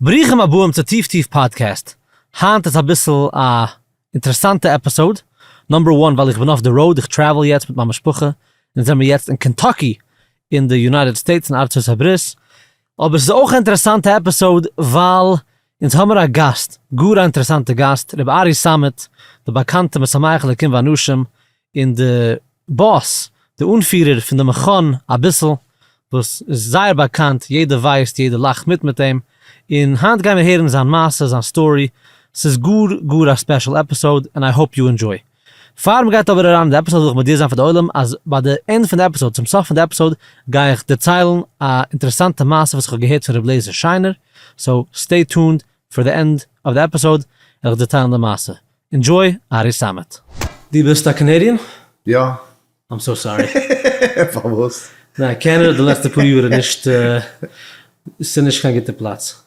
ברוכים הבאים צו טיף טיף פאדקעסט, היינט איז אביסל א אינטערעסאנטע episode, number one ווייל איך בין אויף די road, איך travel יעצט מיט מיין משפחה, אונז זעמיר יעצט אין קענטאקי אין די יונייטעד סטעיטס אין ארצות הברית, אבער ס'איז אויך א אינטערעסאנטע episode ווייל אונז האמיר א גאסט, גאר א אינטערעסאנטע גאסט, ר' ארי סאמעט, די באקאנטע משמח אלקים ואנשים, און די boss, די אנפירער פון די מכון אביסל, וואס איז זייער באקאנט, יעדער ווייסט, יעדער לאכט מיט מיט אים, און היינט גיימיר הערן זיין מעשה, זיין story, ס'איז גאר גאר א special episode, און I hope you enjoy. פאר מ'גייט אבער אריין אין די episode וויל איך מודיע זיין פאר די עולם אז ביי די end פון די episode, צום סוף פון די episode, גיי איך דערציילן א אינטערעסאנטע מעשה וואס איך האב געהערט פון ר' לעזער שיינער, so stay tuned for the end of the episode, וועל איך דערציילן די מעשה. Enjoy, ארי סאמעט. דו ביסט א Canadian? יא. I'm so sorry. פארוואס? ניין, קענעדע די לעצטע פאר יאר איז נישט, ס'איז נישט קיין גוטע פלאץ.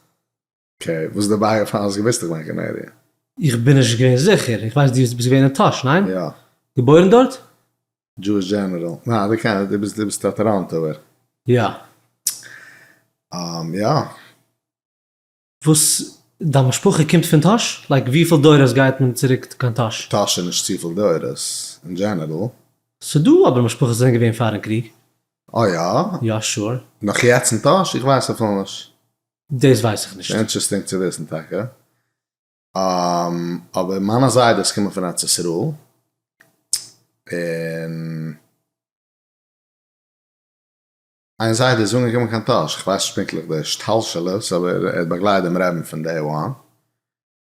Okay, וואס איז דיר בייגעפאלן האסט געוואוסט איך בין Canadian? איך בין נישט געווען זיכער, איך ווייס דו ביסט געווען אין טאהש, ניין? יא. געבוירן דארט? Jewish General. ניין, דו קענסט, דו ביסט, דו ביסט א טאראנטא'ער. יא. יא. וואס דיין משפחה קומט פון טאהש? Like וויפיל דורות גייט מען צוריק קיין טאהש? טאהש איז נישט צופיל דורות אין general. ס'דא אבער משפחות וואס זענען געווען פארן קריג. אה יא? יא sure. נאך יעצט אין טאהש? איך ווייס אפילו נישט. דאס ווייס איך נישט. Interesting צו וויסן טאקע. אבער מיינע זיידעס קומען פון ארץ ישראל. און. איין זיידע איז אנגעקומען קיין טאהש, איך ווייס נישט פונקטליך די השתלשלות, אבער ער האט באגלייט דעם רעבין פון day one,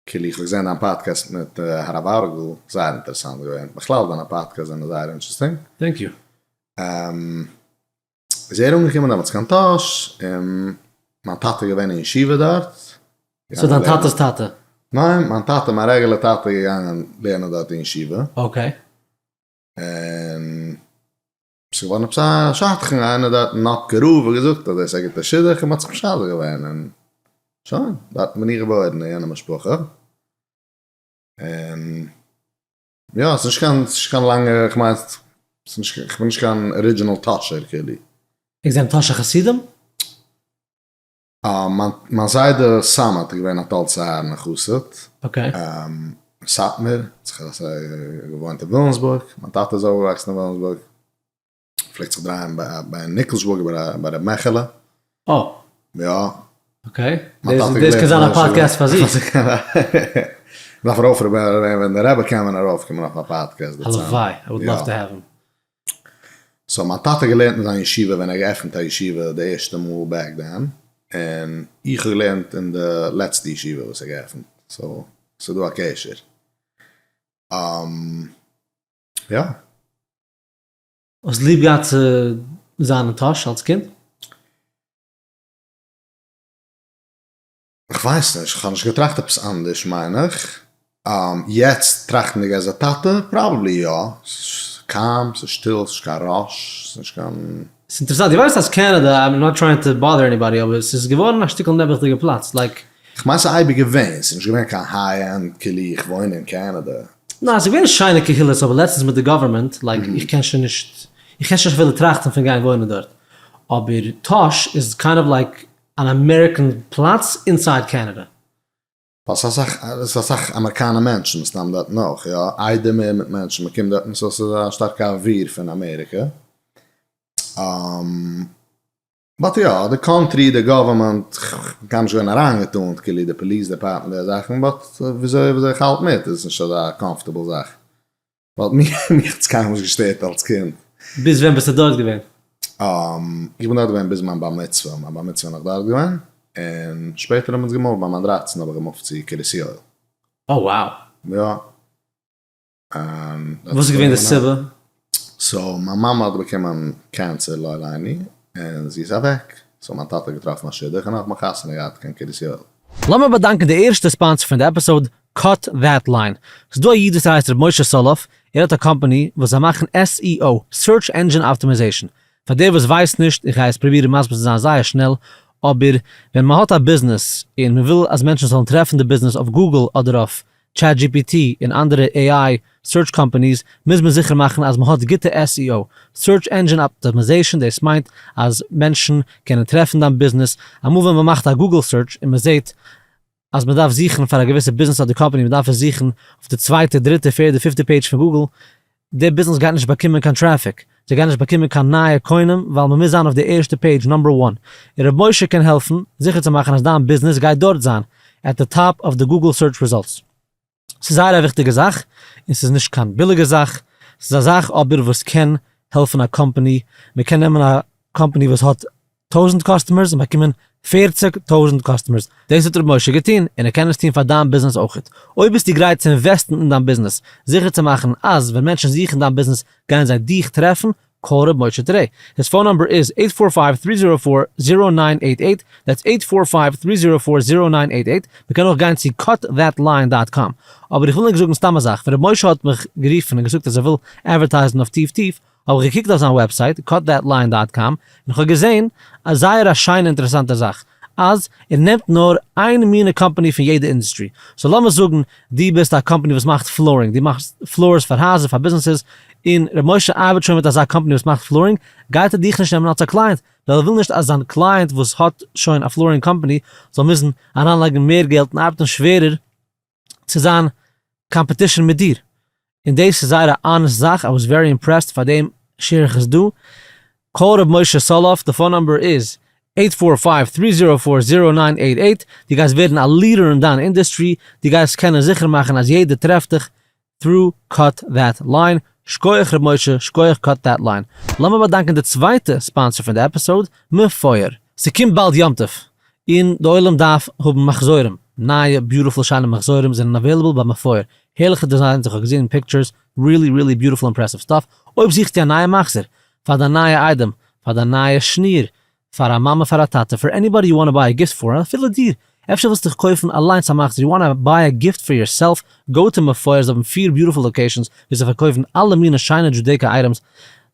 כאילו איך האב געזען דיין פאדקעסט מיט הרב ארגל, זייער אינטערעסאנט געווען, בכלל דיינע podcasts זענען זייער interesting. Thank you. איז ער אנגעקומען דעמאלטס קיין טאהש, און מיין טאטע איז געווען אין ישיבה דארט. So דיין טאטע'ס טאטע? ניין, מיין טאטע, מיין regular טאטע איז געגאנגען לערנען דארט אין ישיבה. Okay. און ס'איז געווארן עפעס א שדכן, איינער דארט אין נאפקער רב האט געזאגט אז דאס איז א גוטע שידוך און מ'האט זיך משדך געווען און שוין, דארטן בין איך געבוירן אין יענע משפחה, און יא, ס'איז נישט קיין, ס'איז נישט קיין לאנגע, איך מיין, ס'איז נישט, איך בין נישט קיין original טאהשער כאילו. איר זענט טאהשער חסידים? מיין זיידע סאמעט איז געווען א תולדות אהרן חסיד. Okay. סאטמער, האט זיך געוואוינט אין וויליאמסבורג, מיין טאטע איז אויפגעוואקסן אין וויליאמסבורג, פלעגט זיך דרייען ביי ניקלשבורג ביי ר' מעכעלע. אה. יא. Okay, דאס קען זיין א פאדקעסט פאר זיך. מ'דארף ארויף ווען די רבי קען ווען ארויף קומען אויף א פאדקעסט. הלוואי, I would love to have him. So מיין טאטע האט געלערנט אין זיין ישיבה ווען ער האט געעפנט א ישיבה די ערשטע מאל back then, און איך האב געלערנט אין די לעצטע ישיבה וואס ער האט געעפנט, so ס'איז דא א קשר. יא. האסט ליב געהאט צו זיין אין טאהש אלס קינד? כ'ווייס נישט, כ'האב נישט געטראכט עפעס אנדערש מיין איך. יעצט טראכטנדיג as א טאטע, probably יא. ס'איז calm, ס'איז שטיל, ס'איז נישט קיין rush, ס'איז נישט קיין. ס'איז אינטערעסאנט, דו ווייסט אז קענעדע, I'm not trying to bother anybody, אבער ס'איז געווארן א שטיקל נעבעכדיגע פלאץ, like. כ'מיין ס'איז אייביג געווען, ס'איז נישט געווען קיין high end כאילו איך וואוין אין קענעדע. ניין, ס'איז געווען שיינע קהילות אבער לעצטנס מיט די government, like איך קען שוין נישט, איך קען שוין נישט אפילו טראכטן פון גיין וואוינען דארט. אבער טאהש איז kind of like אן American פלאץ inside קענעדע. ווייל ס'איז אסאך, ס'איז אסאך אמעריקאנע מענטשן מסתם דארטן אויך, יא, איידעמער מיט מענטשן, מ'קומט דארטן, so ס'איז א שטארקע אוויר פון אמעריקע. But יא, די country, די government, כ'בין קיינמאל נישט געווען אריינגעטאן, כאילו די police department די זאכן, but וויאזוי וויאזוי איך האלט מיט איז עס נישט אזא comfortable זאך. ווייל מיך האט עס קיינמאל נישט געשטערט אלס קינד. ביז ווען ביסטו דארט געווען? איך בין דארט געווען ביז מיין בר מצוה, מיין בר מצוה בין איך דארט געווען, און שפעטער האבן אונז געמופט, ביי מיין דרייצן האב איך געמופט צו קרית יואל. Oh wow. יא. וואס איז געווען די סיבה? So מיין מאמע האט באקומען cancer לא עלינו, און זי איז אוועק, so מיין טאטע האט געטראפן א שידוך און האט מיך חתונה געהאט קיין קרית יואל. לאמיר באדאנקען די ערשטע sponsor פון די episode, Cut That Line. ס'איז דא א איד וואס הייסט ר' משה סאלאף, ער האט א קאמפאני וואס זיי מאכן SEO, Search Engine Optimization. פאר דער וואס ווייסט נישט, איך גיי עס פרובירן מסביר צו זיין זייער שנעל, אבער ווען מען האט א ביזנעס און מען וויל אז מענטשן זאלן טרעפן די ביזנעס אויף גוגל אדער אויף ChatGPT און אנדערע AI. search companies מוז מען זיכער מאכן אז מען האט גוטע SEO, Search Engine Optimization, דאס מיינט אז מענטשן קענען טרעפן דיין ביזנעס, אמאל ווען מען מאכט א Google search און מען זעט אז מען דארף זוכן פאר א געוויסע ביזנעס אדער קאמפאני, מען דארף עס זוכן אויף די צווייטע, דריטע, פערדע, פיפטע page פון Google, די ביזנעס גייט נישט באקומען קיין טרעפיק, זיי גייען נישט באקומען קיין נייע קונים ווייל מען מוז זיין אויף די ערשטע page number one, און ר' משה קען העלפן זיכער צו מאכן אז דיין ביזנעס גייט דארט זיין at the top of the Google search results. ס'איז זייער א וויכטיגע זאך, און ס'איז נישט קיין ביליגע זאך, ס'איז א זאך אבער וואס קען העלפן א קאמפאני, מען קען נעמען א קאמפאני וואס האט טויזענט customers און באקומען פערציג טויזענט customers, דאס האט ר' משה געטון, און ער קען עס טון פאר דיין ביזנעס אויכעט. אויב ביסטו גרייט צו invest ן אין דיין ביזנעס, זיכער צו מאכן אז ווען מענטשן זוכן דיין ביזנעס גייען זיי דיך טרעפן, call ר' משה today. His phone number איז eight four five three zero four zero nine eight eight, that's eight four five three zero four zero nine eight eight, מ'קען אויך גיין צו Cut That Line dot com. אבער איך וויל ענק זאגן סתם א זאך, ווען ר' משה האט מיך גערופן און געזאגט אז ער וויל advertise ן אויף טיף טיף, האב איך געקוקט אויף זיין website, Cut That Line dot com, און כ'האב געזען א זייער א שיינע אינטערעסאנטע זאך, אז ער נעמט נאר איין מינע קאמפאני פון יעדע אינדוסטרי. So לאמיר זאגן דו ביסט א קאמפאני וואס מאכט flooring, דו מאכסט floors פאר הייזער פאר ביזנעסעס, און ר' משה ארבעט שוין מיט אזא קאמפאני וואס מאכט flooring, גייט ער דיך נישט נעמען אלס א קלייענט, ווייל ער וויל נישט אז זיין קלייענט וואס האט שוין א flooring קאמפאני זאל מוזן אריינלייגן מער געלט און ארבעטן שווערער צו זיין competition מיט דיר. און דאס איז זייער א honest זאך, I was very impressed, פאר דעם share איך עס דא. Call ר' משה סאלאף, די phone number איז eight four five three zero four zero nine eight eight, דו גייסט ווערן א leader אין דיין אינדוסטרי, דו גייסט קענען זיכער מאכן אז יעדער טרעפט דיך through Cut That Line, שקויעך ר' משה, שקויעך Cut That Line. לאמיר באדאנקען די צווייטע sponsor פון די episode, מפואר. ס'קומט באלד יום טוב, און די עולם דארף האבן מחזורים, נייע beautiful שיינע מחזורים זענען available ביי מפואר, הערליכע designs איך האב געזען pictures, really really beautiful impressive stuff, אויב זוכסטו א נייע מחזור, פאר דיין נייע איידעם, פאר דיין נייע שניר, פאר א מאמע פאר א טאטע, for anybody you wanna buy a gift for, אפילו דיר, אפשר ווילסטו דיך קויפן אליינס א מחזור, you wanna buy a gift for yourself, go to מפואר, זיי האבן פיר beautiful locations ווי זיי פארקויפן אלע מיני שיינע Judaica items,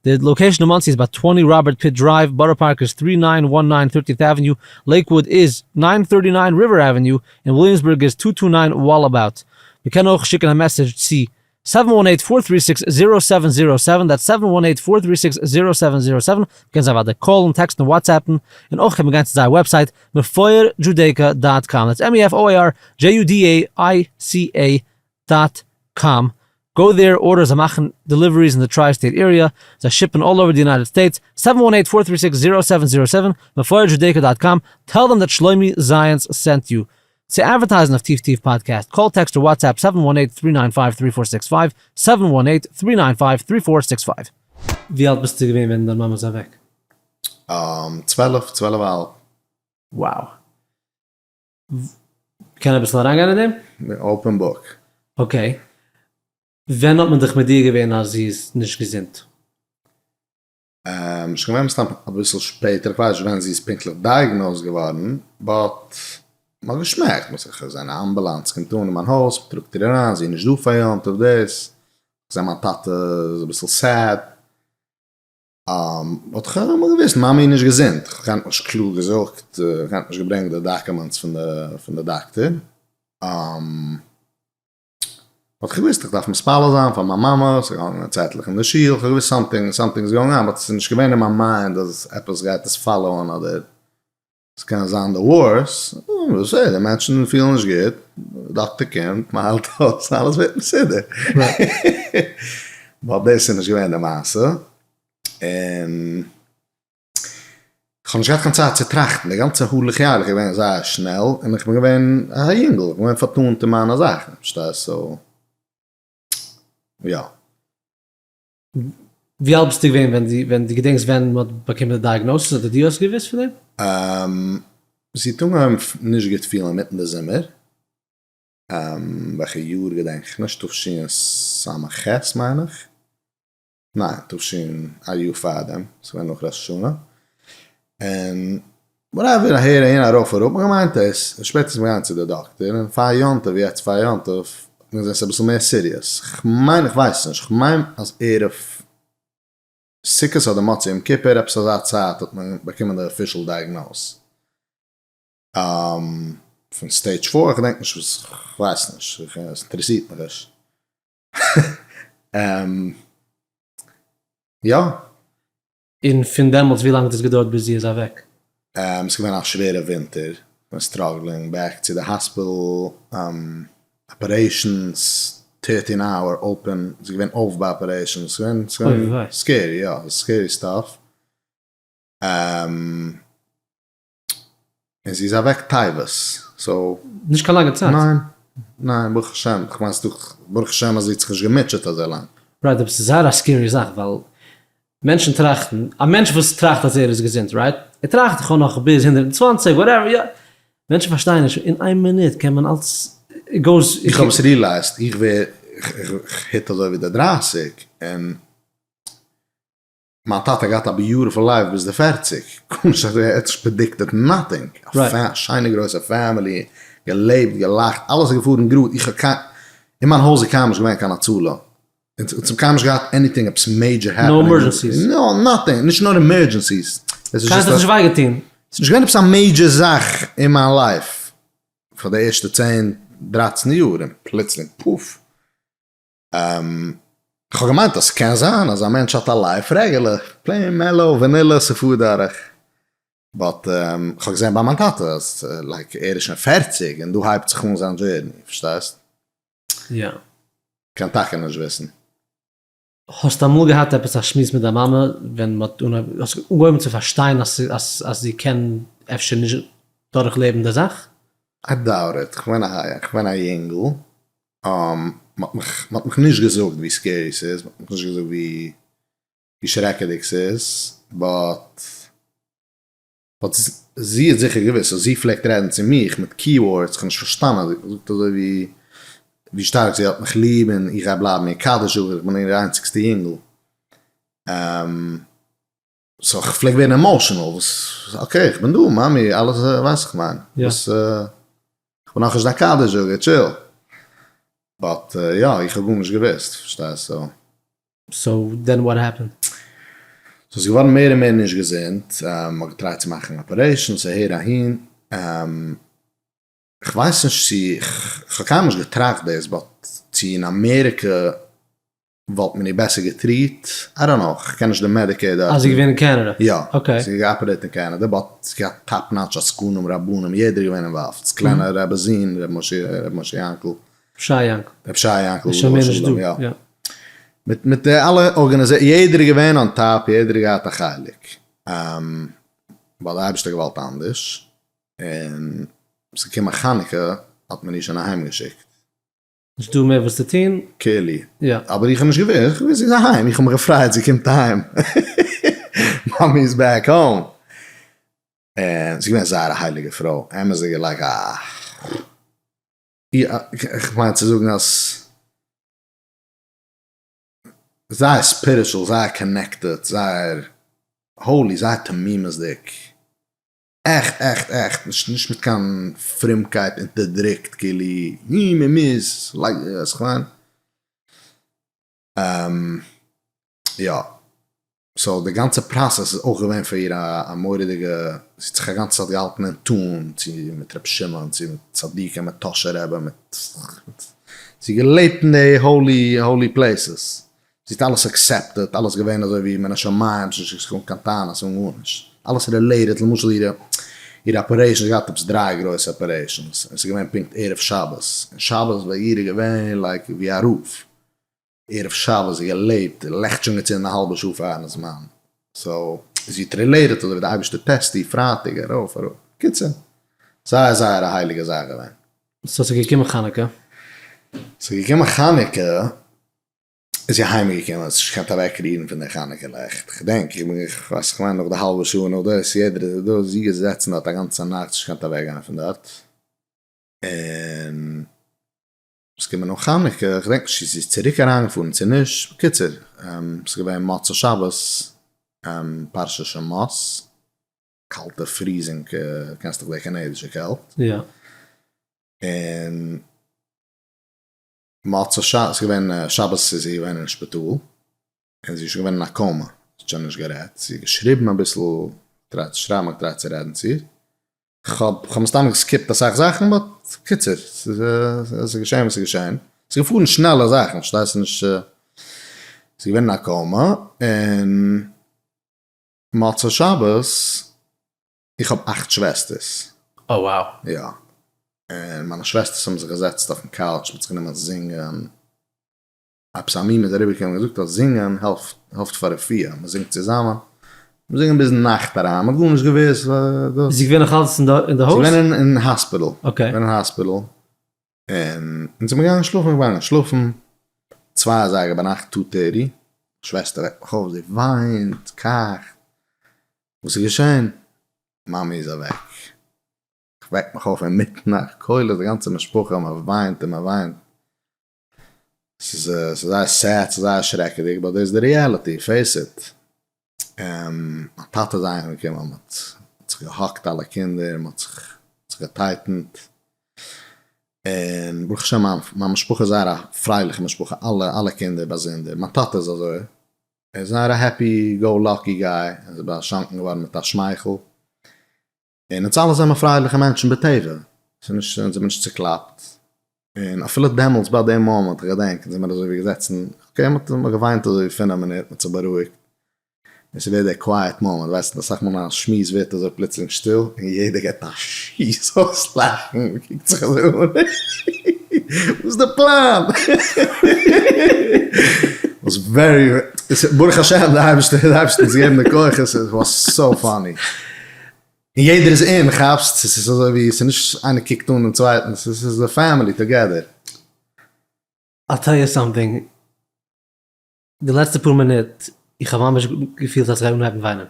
די location אין מאנסי איז ביי twenty Robert Pitt Drive, בארא פארק איז three nine one nine Thirteenth Avenue, לעיקוואוד איז nine thirty nine River Avenue, און וויליאמסבורג איז two two nine Wallabout. מ'קען אויך שיקן א message צו seven one eight four three six zero seven zero seven, that's seven one eight four three six zero seven zero seven, מ'קען זיי ווייטער call ן, טעקסטן, WhatsApp ן, און אויך קען מען גיין צו זייער website מפואר Judaica dot com, that's M-E-F-O-A-R-J-U-D-A-I-C-A dot com, go there order, זיי מאכן deliveries אין די tri state area, זיי ship ן all over די United States, seven one eight four three six zero seven zero seven, מפואר Judaica dot com, tell them that שלומי זייענס sent you. צו advertise ן אויף טיף טיף פאדקעסט, call text אדער WhatsApp seven one eight three nine five three four six five, seven one eight three nine five three four six five. ווי אלט ביסטו געווען ווען דיין מאמע איז אוועק? צוועלף, צוועלף א האלב. Wow. קען אביסל אריינגיין אין דעם? Open book. Okay. ווען האט מען דיך מודיע געווען אז זי איז נישט געזונט? שוין געווען מסתם אביסל שפעטער, איך ווייס נישט ווען זי איז פונקטליך diagnosed געווארן, but מ'האט געשמעקט, מ'האט זיך געזען א אמבולאנס קומט אן אין מיין הויז, מ'טראגט איר אריין, זי איז נישט דא פאר יום טוב דאס, כ'זע מיין טאטע איז אביסל sad, but כ'האב אמאל געוואוסט מאמי איז נישט געזונט, כ'האב קיינמאל נישט קלאר געזאגט, כ'האב נישט געברענגט די documents פון די דאקטער. האט איך געוואוסט איך דארף מתפלל זיין פאר מיין מאמע, ס'איז געהאנגען צעטלעך אין די שול, איך האב געוואוסט something, something is going on, but ס'איז נישט געווען אין מיין mind אז עפעס גייט עס follow ען אדער ס'קען זיין די worse, בסדר, מענטשן פילן נישט גוט, דאקטער קומט, מ'היילט אויס, אלעס ווערט מסודר. But דאס איז נישט געווען די מעשה, און כ'האב נישט געהאט קיין צייט צו טראכטן, די גאנצע הלוך ילך איז געווען זייער שנעל, און איך בין געווען א יונגל, איך בין געווען פארטאנט אין מיינע זאכן, פארשטייסט, so יא. ווי אלט ביסטו געווען ווען דו ווען דו געדענקסט ווען מ'האט באקומען די diagnosis אדער דו האסט געוואוסט פון דעם? זי האט אנגעהויבן נישט גוט פילן אינמיטן די זומער, וועלכע יאר געדענק איך נישט, תשס"ח מיין איך, ניין, תש א יאר פארדעם, ס'איז געווען נאך ראש השנה, און whatever, אהער אהין ארויף אראפ, מ'האט געמיינט דאס, און שפעטער איז מען געגאנגען צו די דאקטער, און פאר יום טוב, יעצט פאר יום טוב, האט מען געזען ס'איז אביסל מער serious, כ'מיין, כ'ווייס נישט, כ'מיין אז ערב סוכות אדער מוצאי יום כיפור, עפעס אזא צייט האט מען באקומען די official diagnose. פון stage four, כ'דענק נישט וואס, כ'ווייס נישט, עס אינטערעסירט מיך נישט. יא. און פון דעמאלטס ווי לאנג האט עס געדויערט ביז זי איז אוועק? ס'איז געווען א שווערע ווינטער, כ'בין struggling back צו די hospital, operations, thirteen hour open, ס'איז געווען אויף ביי operations, ס'איז געווען scary, יא, scary stuff. און זי איז אוועק טבת, so. נישט קיין לאנגע צייט. ניין, ניין, ברוך השם, איך מיין ס'דא, ברוך השם אז זי האט זיך נישט געמוטשעט אזוי לאנג. right, אבער ס'איז זייער א scary זאך, ווייל מענטשן טראכטן, א מענטש וואס טראכט אז ער איז געזונט, right? ער טראכט איך האב נאך ביז 120, whatever, יא. מענטשן פארשטייען נישט, אין איין מינוט קען מען אלץ, it goes. איך האב עס realized, איך ווער, איך hit אזוי ווי די דרייסיג, און מיין טאטע האט געהאט א beautiful life ביז די פערציג, גארנישט אזוי ער האט נישט predicted nothing, א שיינע גרויסע family, געלעבט געלאכט, אלעס איז געפארן גראד, איך האב קיין, אין מיין הויז איז קיינמאל נישט געווען קיין הצלה, אונז האבן קיינמאל נישט געהאט anything עפעס major happening, no emergencies, no nothing, נישט נאר emergencies, קיינער האט זיך נישט וויי געטון. ס'איז נישט געווען עפעס א major זאך אין מיין life פאר די ערשטע צען דרייצן יאר, און פלוצלינג פוף. כ'האב געמיינט אז ס'קען זיין אז א מענטש האט א life regular, plain mellow vanilla ס'פארט דורך, but כ'האב געזען ביי מיין טאטע אז like ער איז שוין פערציג און דא הייבט זיך אן זיין journey, פארשטייסט? יא. קען טאקע נישט וויסן. האסט אמאל געהאט עפעס א שמועס מיט דיין מאמע ווען מ'האט האסט אנגעהויבן צו פארשטיין אז אז זי קען אפשר נישט דורכלעבן די זאך? I doubt it, כ'בין א יונגל, מ'האט מיך, מ'האט מיך נישט געזאגט ווי scary ס'איז, מ'האט מיך נישט געזאגט ווי ווי שרעקעדיג ס'איז, but but זי האט זיכער געוואוסט, so זי פלעגט רעדן צו מיך מיט keywords, כ'האב נישט פארשטאנען, זי האט געזאגט אזוי ווי ווי שטארק זי האט מיך ליב און איך גיי בלייבן איר קדיש זאגער, איך בין איר איינציגסטע יונגל. so איך פלעג ווערן emotional, וואס okay איך בין דא מאמי אלעס ווייס איך מיין, וואס איך בין נאכנישט דיין קדיש זאגער chill, but יא איך האב גארנישט געוואוסט פארשטייסט so. so then what happened? so ס'איז געווארן מער און מער נישט געזונט, מ'האט געטרייט צו מאכן operations אהער אהין, כ'ווייס נישט צו, כ'האב קיינמאל נישט געטראכט דאס, but צו אין אמעריקע וואלט מען איר בעסער געטריט? I don't know, כ'קען נישט די Medicaid דארטן. אה, זי איז געווען אין קענעדע? יא, זי האט געאפערעיט אין קענעדע, but זי האט געהאט top notch עסקנים, רבנים, יעדער איז געווען involved, סקולענער רבי זון, ר' משה, ר' משה יענקל. שי יענקל. ר' שי יענקל, איז שוין מער נישט דא, יא. מיט מיט די אלע ארגאניזאציעס, יעדער איז געווען on top, יעדער האט געהאט א חלק. but די אייבערשטער האט געוואלט אנדערש, און ס'איז געקומען חנוכה האט מען איר שוין אהיימגעשיקט. נישט דא מער וואס צו טון. כאילו. יא. אבער איך האב נישט געוואוסט, איך האב געוואוסט זי איז אהיים, איך האב מיך געפרייט זי קומט אהיים. מאמי איז back home. און זי איז געווען זייער א הייליגע פרוי, אמת'דיגע like א. איך מיין צו זאגן אז זייער spiritual, זייער connected, זייער holy, זייער תמימות'דיג. עכט עכט עכט, נישט נישט מיט קיין פרומקייט אונטערדרוקט כאילו הי מען מוז, like ווייסט כ'מיין? יא, so די גאנצע process איז אויך געווען פאר איר א מורא'דיגע, זי האט זיך א גאנצע צייט געהאלטן אין tune, צו מיט ר' שמעון, צו מיט צדיקים, מיט טאהשער רבי, מיט, זי האט געלעבט אין די holy holy places. זי האט אלעס accepted, אלעס געווען אזוי ווי מן השמים, ס'איז נישט געקומען קיין טענות און גארנישט, אלעס related, למשל אירע אירע operation, זי האט געהאט עפעס דריי גרויסע operations, און ס'איז געווען פונקט ערב שבת, און שבת ביי איר איז געווען like ווי א רב, ערב שבת זי געלעבט, לעכט שוין געצינדן א האלבע שעה פארן זמן, so זי האט related אזוי ווי די אייבערשטער test איר פרייטאג ארויף אראפ, קיצור, זייער זייער א הייליגע זאך געווען. so ס'איז געקומען חנוכה. ס'איז געקומען חנוכה. איז זי אהיים געקומען, האט זיך נישט געקענט אוועק רירן פון די חנוכה לעכט, כ'דענק איך בין איך ווייס איך מיין נאך די האלבע שעה נאך דאס יעדער איז דא, זי געזעצן דארט א גאנצע נאכט נישט געקענט אוועק גיין פון דארט, און עס קומען נאך חנוכה, כ'דענק נישט צו זי איז צוריק אריין געפארן צו נישט, בקיצור ס'איז געווען מוצאי שבת פרשת שמות, קאלטע freezing קענסט דאך די קאנאדישע קעלט, און. מוצאי שבת, ס'איז געווען שבת איז זי געווען אין שפיטאל, און זי איז שוין געווען אין א coma, זי האט שוין נישט גערעדט, זי האט געשריבן אביסל, געטרייט צו שרייבן, געטרייט צו רעדן צו איר, כ'האב כ'האב מסתם געסקיפט אסאך זאכן, but קיצור, ס'איז געשען וואס איז געשען, ס'איז געפארן שנעלע זאכן, פארשטייסט נישט. זי איז געווען אין א coma, און מוצאי שבת, איך האב אכט שוועסטערס. Oh wow. יא. און מיינע שוועסטערס האבן זיך געזעצט אויפן couch, מ'האט זיך גענומען זינגען. עפעס א מומע איז אריבערגעקומען און געזאגט אז זינגען העלפט, העלפט פאר רפואה, מ'זינגט צוזאמען. מיר זינגען ביז נאכט אריין, מ'האט גארנישט געוואוסט דאס. איז זי געווען נאך אלץ אין די הויז? זי איז געווען אין hospital. Okay. געווען אין hospital, און אונז זעמיר געגאנגען שלאפן, איך געגאנגען שלאפן, צוויי אזייגער ביינאכט, two thirty, שוועסטער וועקט מיך אויף, זי וויינט, קייכט, וואס איז געשען? מאמי איז אוועק. איך וועק מיך אויף אינמיטן נאכט, קולות, די גאנצע משפחה, מען וויינט און מען וויינט. ס'איז זייער sad, ס'איז זייער שרעקעדיג, but דאס איז די reality, face it. מיין טאטע איז אהיימגעקומען, מען האט זיך גע hug ט אלע קינדער, מען האט זיך גע tighten ט, און ברוך השם מיין משפחה איז זייער א פרייליכע משפחה, אלע אלע קינדער באזונדער, מיין טאטע איז אזוי, ער איז זייער א happy go lucky guy, ער איז באשאנקן געווארן מיט א שמייכל, און אונז אלע זעמער פרייליכע מענטשן בטבע, ס'איז נישט, אונז זעמער נישט צוקלאפט, און אפילו דעמאלטס ביי דעם מאמענט, איך געדענק, אונז זעמער אזוי ווי געזעצן, okay, מ'האט געוויינט אזוי ווי פינף מינוט, מ'האט זיך בארואיגט, און ס'ווערט דער quiet מאמענט, ווייסט, אסאך מאל א שמועס ווערט אזוי פלוצלינג שטיל, און יעדער געבט א שיס אויס לאכן, מ'קוקט זיך אזוי אן, וואס איז די פלאן? was very, ברוך השם די אייבערשטער די אייבערשטער האט אונז געגעבן די כוחות, it was so funny. און יעדער איז אין, כאפסט? ס'איז אזוי ווי, ס'איז נישט איינער קוקט אן דעם צווייטן, ס'איז די family together. I'll tell you something, די לעצטע פאר מינוט, איך האב ממש געפילט אז איך גיי אנהייבן וויינען,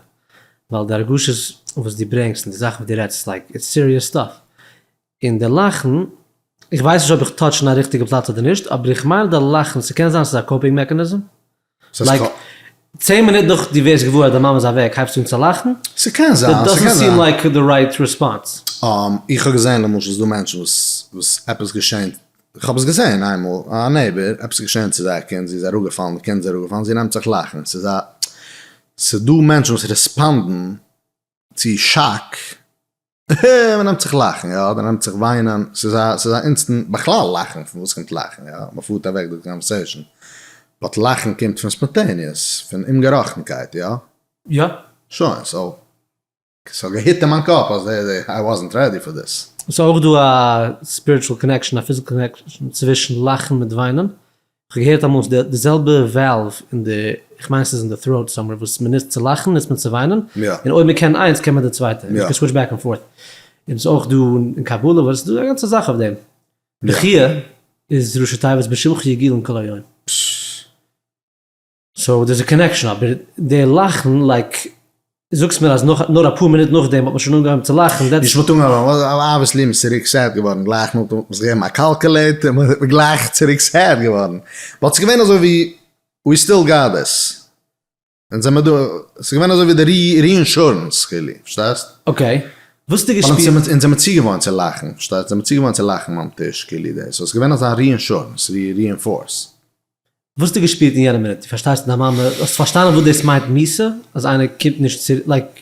ווייל די הרגשות וואס דו ברענגסט און די זאכן וואס דו רעדסט, like, it's serious stuff. און די לאכן, איך ווייס נישט אויב איך touch אין א ריכטיגע פלאץ אדער נישט, אבער איך מיין די לאכן, ס'קען זיין ס'איז א coping mechanism, like, צען מינוט נאך דו ווערסט געוואר אז דיין מאמע איז אוועק הייבסטו אן צו לאכן? ס'קען זיין, That ס'קען doesn't זיין. seem like the right response. איך האב געזען למשל ס'דא מענטשן וואס וואס עפעס געשענט, איך האב עס געזען איינמאל, א neighbor, עפעס איז געשען צו זייער קינד, זי איז אראפגעפאלן, די קינד איז אראפגעפאלן, זי נעמט זיך לאכן, ס'איז א, ס'דא מענטשן וואס respond ן צו שאק, מען נעמט זיך לאכן, יא, אדער נעמט זיך וויינען, ס'איז א, ס'איז א instant, בכלל לאכן, פון וואס קומט לאכן, יא, מען פארט אוועק די conversation, but לאכן קומט פון spontaneous, פון אומגעראכטנקייט, יא? יא. שוין, so, ס'האט גע hit אין מיין קאפ אז I wasn't ready for this. ס'איז אויך דא א spiritual connection, א physical connection צווישן לאכן מיט וויינען. כ'האב געהערט אמאל ס'איז די זעלבע valve אין די, כ'מיין ס'איז אין די throat somewhere, וואס מ'נוצט צו לאכן נוצט מען צו וויינען, און אויב מ'קען איינס קען מען די צווייטע, you can switch back and forth. און ס'איז אויך דא אין קבלה וואס ס'איז דא א גאנצע זאך אויף דעם. בכיה איז ראשי תיבות בשמך יגילון כל היום. so דער'ס א connection, אבער די לאכן like זאגסט מיר אז נאך נאר אפאר מינוט נאכדעם האט מען שוין אנגעהויבן צו לאכן that's. נישט מ'האט אנגעהויבן, obviously מ'איז צוריק sad געווארן גלייך נאכדעם האט מען זיך געגעבן א calculate און מ'איז גלייך צוריק sad געווארן, but ס'איז געווען אזוי ווי we still got this, אונז זעמער דא, ס'איז געווען אזוי ווי די reinsurance כאילו, פארשטייסט? okay, וואס האסטו געשפירט? ווייל אונז זעמער צוגעוואוינט צו לאכן, פארשטייסט? זעמער צוגעוואוינט צו לאכן ביים טיש כאילו דאס, so ס'איז געווען אזא reinsurance, reinforce. וואס האסטו געשפירט אין יענע מינוט? דו פארשטייסט דיין מאמע, האסט פארשטאנען וואס דאס מיינט מיתה? אז איינער קומט נישט צו, like.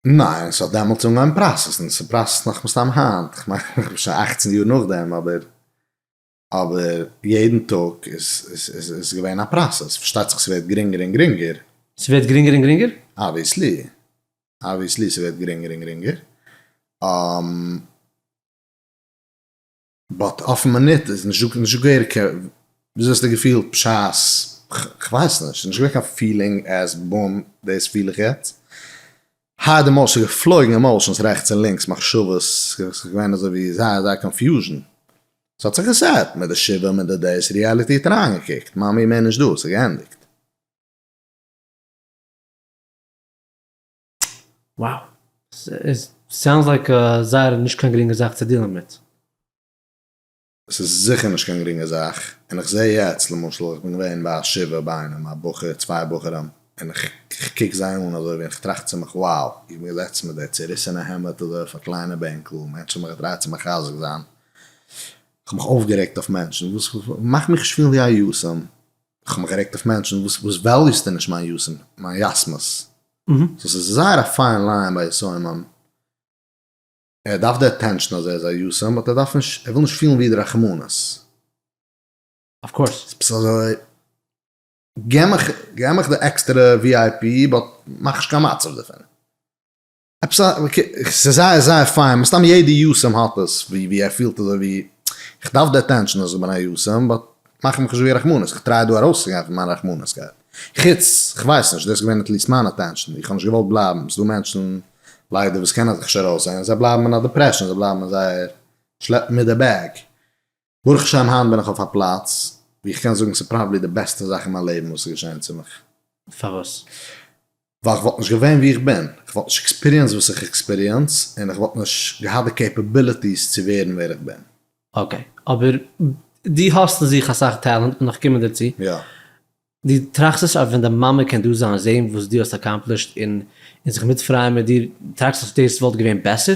ניין, ס'האט דעמאלטס אנגעהויבן process ן, ס' process ט נאך מסתם היינט, כ'מיין כ'בין שוין אכצן יאר נאכדעם, אבער אבער יעדן טאג איז איז איז געווען א process, פארשטייט זיך ס'ווערט גרינגער און גרינגער. ס'ווערט גרינגער און גרינגער? Obviously, obviously ס'ווערט גרינגער און גרינגער. But אויפן מינוט איז נישט נישט געווען קיין, וויאזוי האסטו געפילט בשעת, כ'ווייס נישט, נישט געווען קיין feeling אז boom דאס פיל איך יעצט, hard emotions, געפלויגן emotions רעכטס און לינקס, מחשבות, ס'איז געווען אזוי ווי זייער זייער confusion, ס'האט זיך גע set מיט די שבעה מיט די דאס, reality האט אריינגעקוקט, מאמי מער נישט דא, ס'איז געענדיגט. Wow. Sounds like זייער נישט קיין גרינגע זאך צו deal ן מיט. ס'איז זיכער נישט קיין גרינגע זאך, און איך זעה יעצט למשל איך בין געווען ביי א שבעה ביי איינעם א בחור צוויי בחורים, און איך קוק זיי אן אזוי ווי איך טראכט צו מיך wow איך בין געזעצן מיט די צוריסענע העמד אזוי אויף א קליינע בענקל, מענטשן האבן מיך געטרייט צו מחזק זיין, איך האב מיך אויפגערעגט אויף מענטשן וואס מאכן מיך נישט פילן ווי א יתום, איך האב מיך גערעגט אויף מענטשן וואס וואס value סטו נישט מיין יתום מיין יתמות, so ס'איז זייער א fine line ביי יתומים, ער דארף די attention אז ער איז א יתום but ער דארף נישט ער וויל נישט פילן ווי די רחמנות. Of course. ס'איז אזוי. געב מיך געב מיך די עקסטערע VIP but מאך נישט קיין מצב דערפון. עפעס א ס'איז זייער זייער פיין, מסתם יעדע יתום האט עס ווי ווי ער פילט אזוי ווי איך דארף די attention אז איך בין א יתום but מאך מיך נישט ווי א רחמנות, איך try דא ארויסצוגיין פון מיין רחמנות'קייט. חוץ, כ'ווייס נישט, דאס איז געווען at least מיין attention, איך האב נישט געוואלט בלייבן, ס'דא מענטשן ליידער וואס קענען זיך נישט ארויסזעהן, זיי בלייבן אין א depression, זיי בלייבן אין זייער שלעפן מיט די bag. ברוך השם היינט בין איך אויף א פלאץ ווי איך קען זאגן ס'איז probably די בעסטע זאך אין מיין לעבן וואס איז געשען צו מיך. פארוואס? ווייל איך וואלט נישט געווען ווי איך בין, איך וואלט נישט experience וואס איך experience, און איך וואלט נישט געהאט די capabilities צו ווערן ווער איך בין. okay, אבער דו האסט אין זיך אסאך talent, מ'דארף קומען דערצו. יא. דו טראכסט נישט אז ווען די מאמע קען דא זיין זעהן וואס דו האסט accomplished און זיך מיטפרייען מיט דיר, טראכסט נישט דאס וואלט געווען בעסער?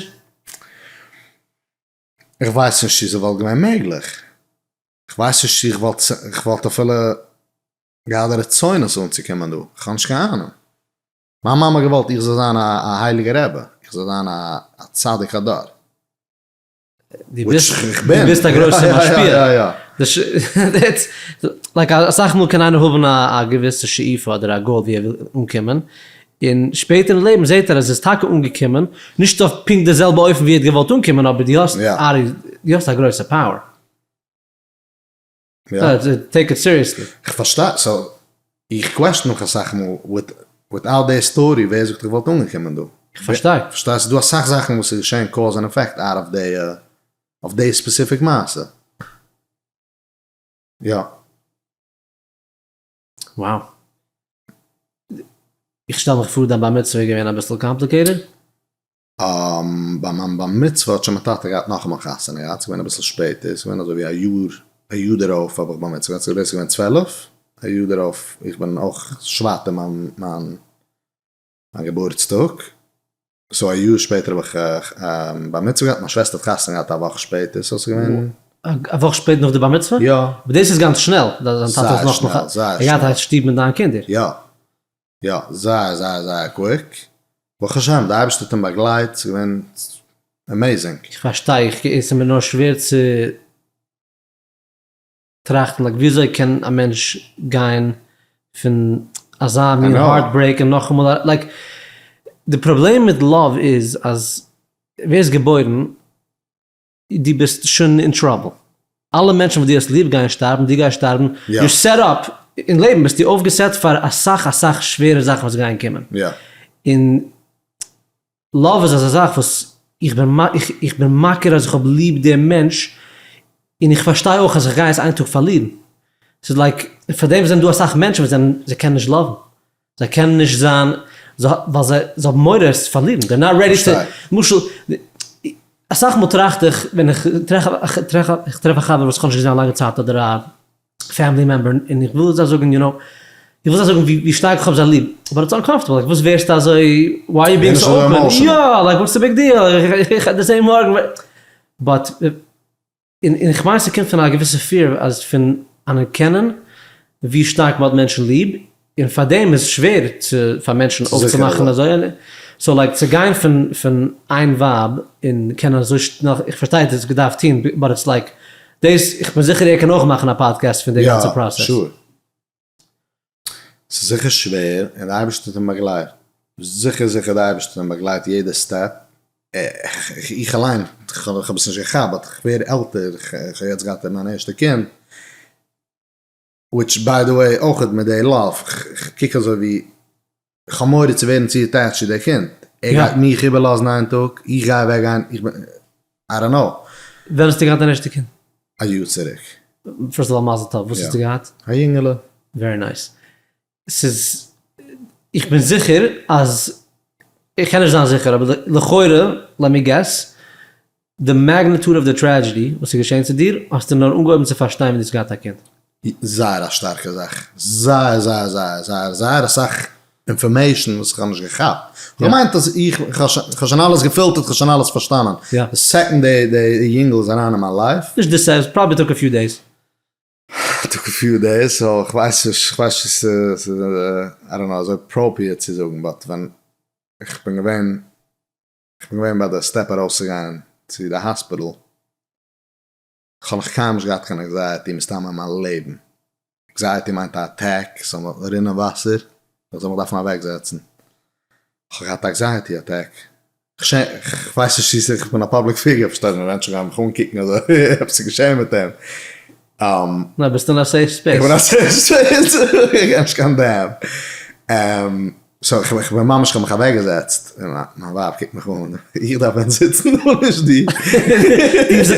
איך ווייס נישט צו ס'וואלט געווען מעגליך. איך ווייס נישט צו איך וואלט איך וואלט אפילו געהאט די רצונות אנצוקומען דא. איך האב נישט קיין אהנונג. מיין מאמע האט געוואלט איך זאל זיין א הייליגע רבי. איך זאל זיין א צדיק הדור. דו ביסט, דו ביסט א גרויסע משפיע. like אסאך מאל קען איינער האבן א געוויסע שאיפה אדער א goal ווי ער וויל אנקומען, און שפעטער אין לעבן זעט ער אז ער איז טאקע אנגעקומען, נישט אויף פונקט די זעלבע אופן ווי ער האט געוואלט אנקומען, אבער דו האסט דו האסט א גרויסע power. Take it seriously. איך פארשטיי, so איך question מיך אסאך מאל, without די story ווער זאגט איך וואלט אנגעקומען דא? איך פארשטיי. פארשטייסט? ס'איז דא אסאך זאכן וואס איז געשען cause and effect out of די אויף די specific מעשה. יא. Wow. איך שטעל מיך פאר דיין בר מצוה איז געווען אביסל complicated? ביי מיין בר מצוה האט שוין מיין טאטע געהאט נאכאמאל חתונה געהאט, ס'איז געווען אביסל שפעטער, ס'איז געווען אזוי ווי א יאר, א יאר דערויף האב איך בר מצוה געהאט, סאו דאס איז געווען 12, א יאר דערויף, איך בין אויך שבט אין מיין מיין מיין געבורטסטאג, so א יאר שפעטער האב איך בר מצוה געהאט, מיין שוועסטער האט חתונה געהאט א וואך שפעטער, so ס'איז געווען. א וואך שפעטער נאך די בר מצוה? יא. אבער דאס איז גאנץ שנעל, דיין טאטע איז נאך זייער שנעל, זייער ער שנעל. געהאט א שטוב מיט ניין קינדער. יא. יא, זייער זייער זייער quick, ברוך השם די אייבערשטער האט אים באגלייט, ס'איז געווען amazing. איך פארשטיי, איך עס איז מיר נאר שווער צו טראכטן like וויאזוי קען א מענטש גיין פון אזא מין heartbreak און נאכאמאל like די פראבלעם מיט love איז אז ווערסט געבוירן דו ביסט שוין אין trouble, אלע מענטשן וואס דו האסט ליב גייען שטארבן, דו גייסט שטארבן, you're set up, אין לעבן ביסטו אויפגעסעט פאר אסאך אסאך שווערע זאכן וואס גייען קומען, און love איז אזא זאך וואס איך בין איך בין מכיר אז איך האב ליב דעם מענטש, און איך פארשטיי אויך אז איך גיי עס איין טאג פארלירן, ס'איז like, פאר דעם זענען דא אסאך מענטשן וואס זענען, זיי קענען נישט love ן, זיי קענען נישט זיין, ווייל זיי האבן מורא עס צו פארלירן, they're not ready to, למשל, אסאך מאל טראכט איך ווען איך טרעף א חבר וואס איך האב נישט געזען א לאנגע צייט אדער א family member און איך וויל זיי זאגן you know, איך וויל זיי זאגן ווי שטארק איך האב זיי ליב, but it's uncomfortable, like וואס ווערסטו אזוי, why are you being so open, יא, like what's the big deal, איך וועל דיר זען מארגן, but. און איך מיין ס'קומט פון א געוויסע fear אז פון אנערקענען ווי שטארק מ'האט מענטשן ליב, און פארדעם איז שווער צו פאר מענטשן אויפצומאכן אזוי, so like צו גיין פון פון איין ווייב און קענען אזוי שנעל, איך פארשטיי האט עס געדארפט טון but it's like דאס, איך בין זיכער ער קען אויך מאכן א פאדקעסט פון די גאנצע process. יא, sure. ס'איז זיכער שווער, און די אייבערשטער האט אים באגלייט, זיכער זיכער די אייבערשטער האט אים באגלייט יעדע step, איך אליין, איך האב עס נישט געכאפט, but איך ווער עלטער, איך האב יעצט געהאט מיין ערשטע קינד, which by the way אויך מיט די love, איך קוק אזוי ווי, איך האב מורא צו ווערן צו attached צו די קינד, ער גייט מיך איבערלאזן איין טאג, איך גיי אוועק גיין, איך בין, I don't know. ווען האסטו געהאט דיין ערשטע קינד? א יאר צוריק. First of all מזל טוב, וואס האסטו געהאט? א יונגעלע. Very nice. ס'איז, איך בין זיכער אז, איך קען נישט זיין זיכער אבער לכאורה, let me guess, די magnitude of די tragedy וואס איז געשען צו דיר האסטו נאר אנגעהויבן צו פארשטיין ווען דו האסט געהאט א קינד. זייער א שטארקע זאך, זייער זייער זייער זייער זייער אסאך information וואס איך האב נישט געכאפט, איך האב געמיינט אז איך האב שוין אלעס געפילטערט, איך האב שוין אלעס פארשטאנען, די second די יונגל איז אריין אין מיין life. נישט די second, probably took a few days. Took a few days, so איך ווייס נישט, איך ווייס נישט צו ס'איז, I don't know, אזוי appropriate צו זאגן, but ווען איך בין געווען, איך בין געווען ביי די step ארויסצוגיין צו די hospital, איך האב נאך קיינמאל נישט געהאט קיין anxiety מסתם אין מיין לעבן. Anxiety מיינט א attack, ס'זאל רינען וואסער, איך זאל מיך דארפן אוועקזעצן. כ'האב געהאט א anxiety attack. כ'ווייס נישט צו איך בין א public figure, פארשטייט זיך מענטשן גייען מיך אנקוקן אזוי עפעס איז געשען מיט אים. ניין ביסט אין א safe space. איך בין א safe space, איך געב נישט קיין damn. So איך בין ממש כ'האב מיך אוועקגעזעצט, און מיין ווייב קוקט מיך אן, איך דארף ווען זיצן דא נישט דו.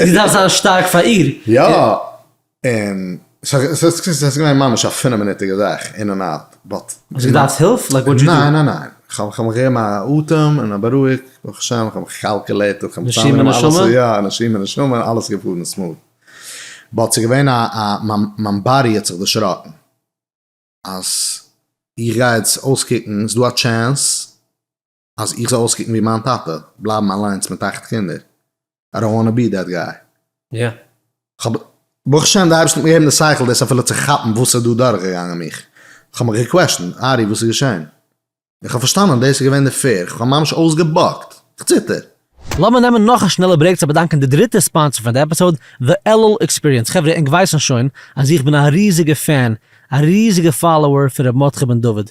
דו דארפסט זיין שטארק פאר איר. יא. און ס'איז געווען ממש א פינף מינוטיגע זאך, in and out, but. האסט געדארפט הילף? Like what you do? ניין ניין ניין, כ'האב מיך געגעבן א אטעם און א בארואיגט, ברוך השם, כ'האב מיך calculated, כ'האב מיך צוזאמגענומען אלעס, יא, נשימה נשמה, אלעס איז געפארן smooth. But ס'איז געווען א א, מיין body האט זיך דערשראקן, אז איך גיי יעצט אויסקוקן, ס'איז דא א chance אז איך זאל אויסקוקן ווי מיין טאטע, בלייבן אליינס מיט אכט קינדער, I don't wanna be that guy. יא. כ'האב, ברוך השם די אייבערשטער האט מיר געגעבן די שכל דאס אפילו צו כאפן וואס איז דא דורכגעגאנגען מיך. כ'האב מיך גע question ט, ארי וואס איז געשען? און כ'האב פארשטאנען דאס איז געווען די fear, כ'האב ממש אויסגעבאקט, כ'ציטער. לאמיר נעמען נאך א שנעלע break צו באדאנקען די דריטע sponsor פון די episode, The Elul Experience. חברה, ענק ווייסן שוין אז איך בין א ריזיגע fan, א ריזיגע follower פון ר' מרדכי בן דוד,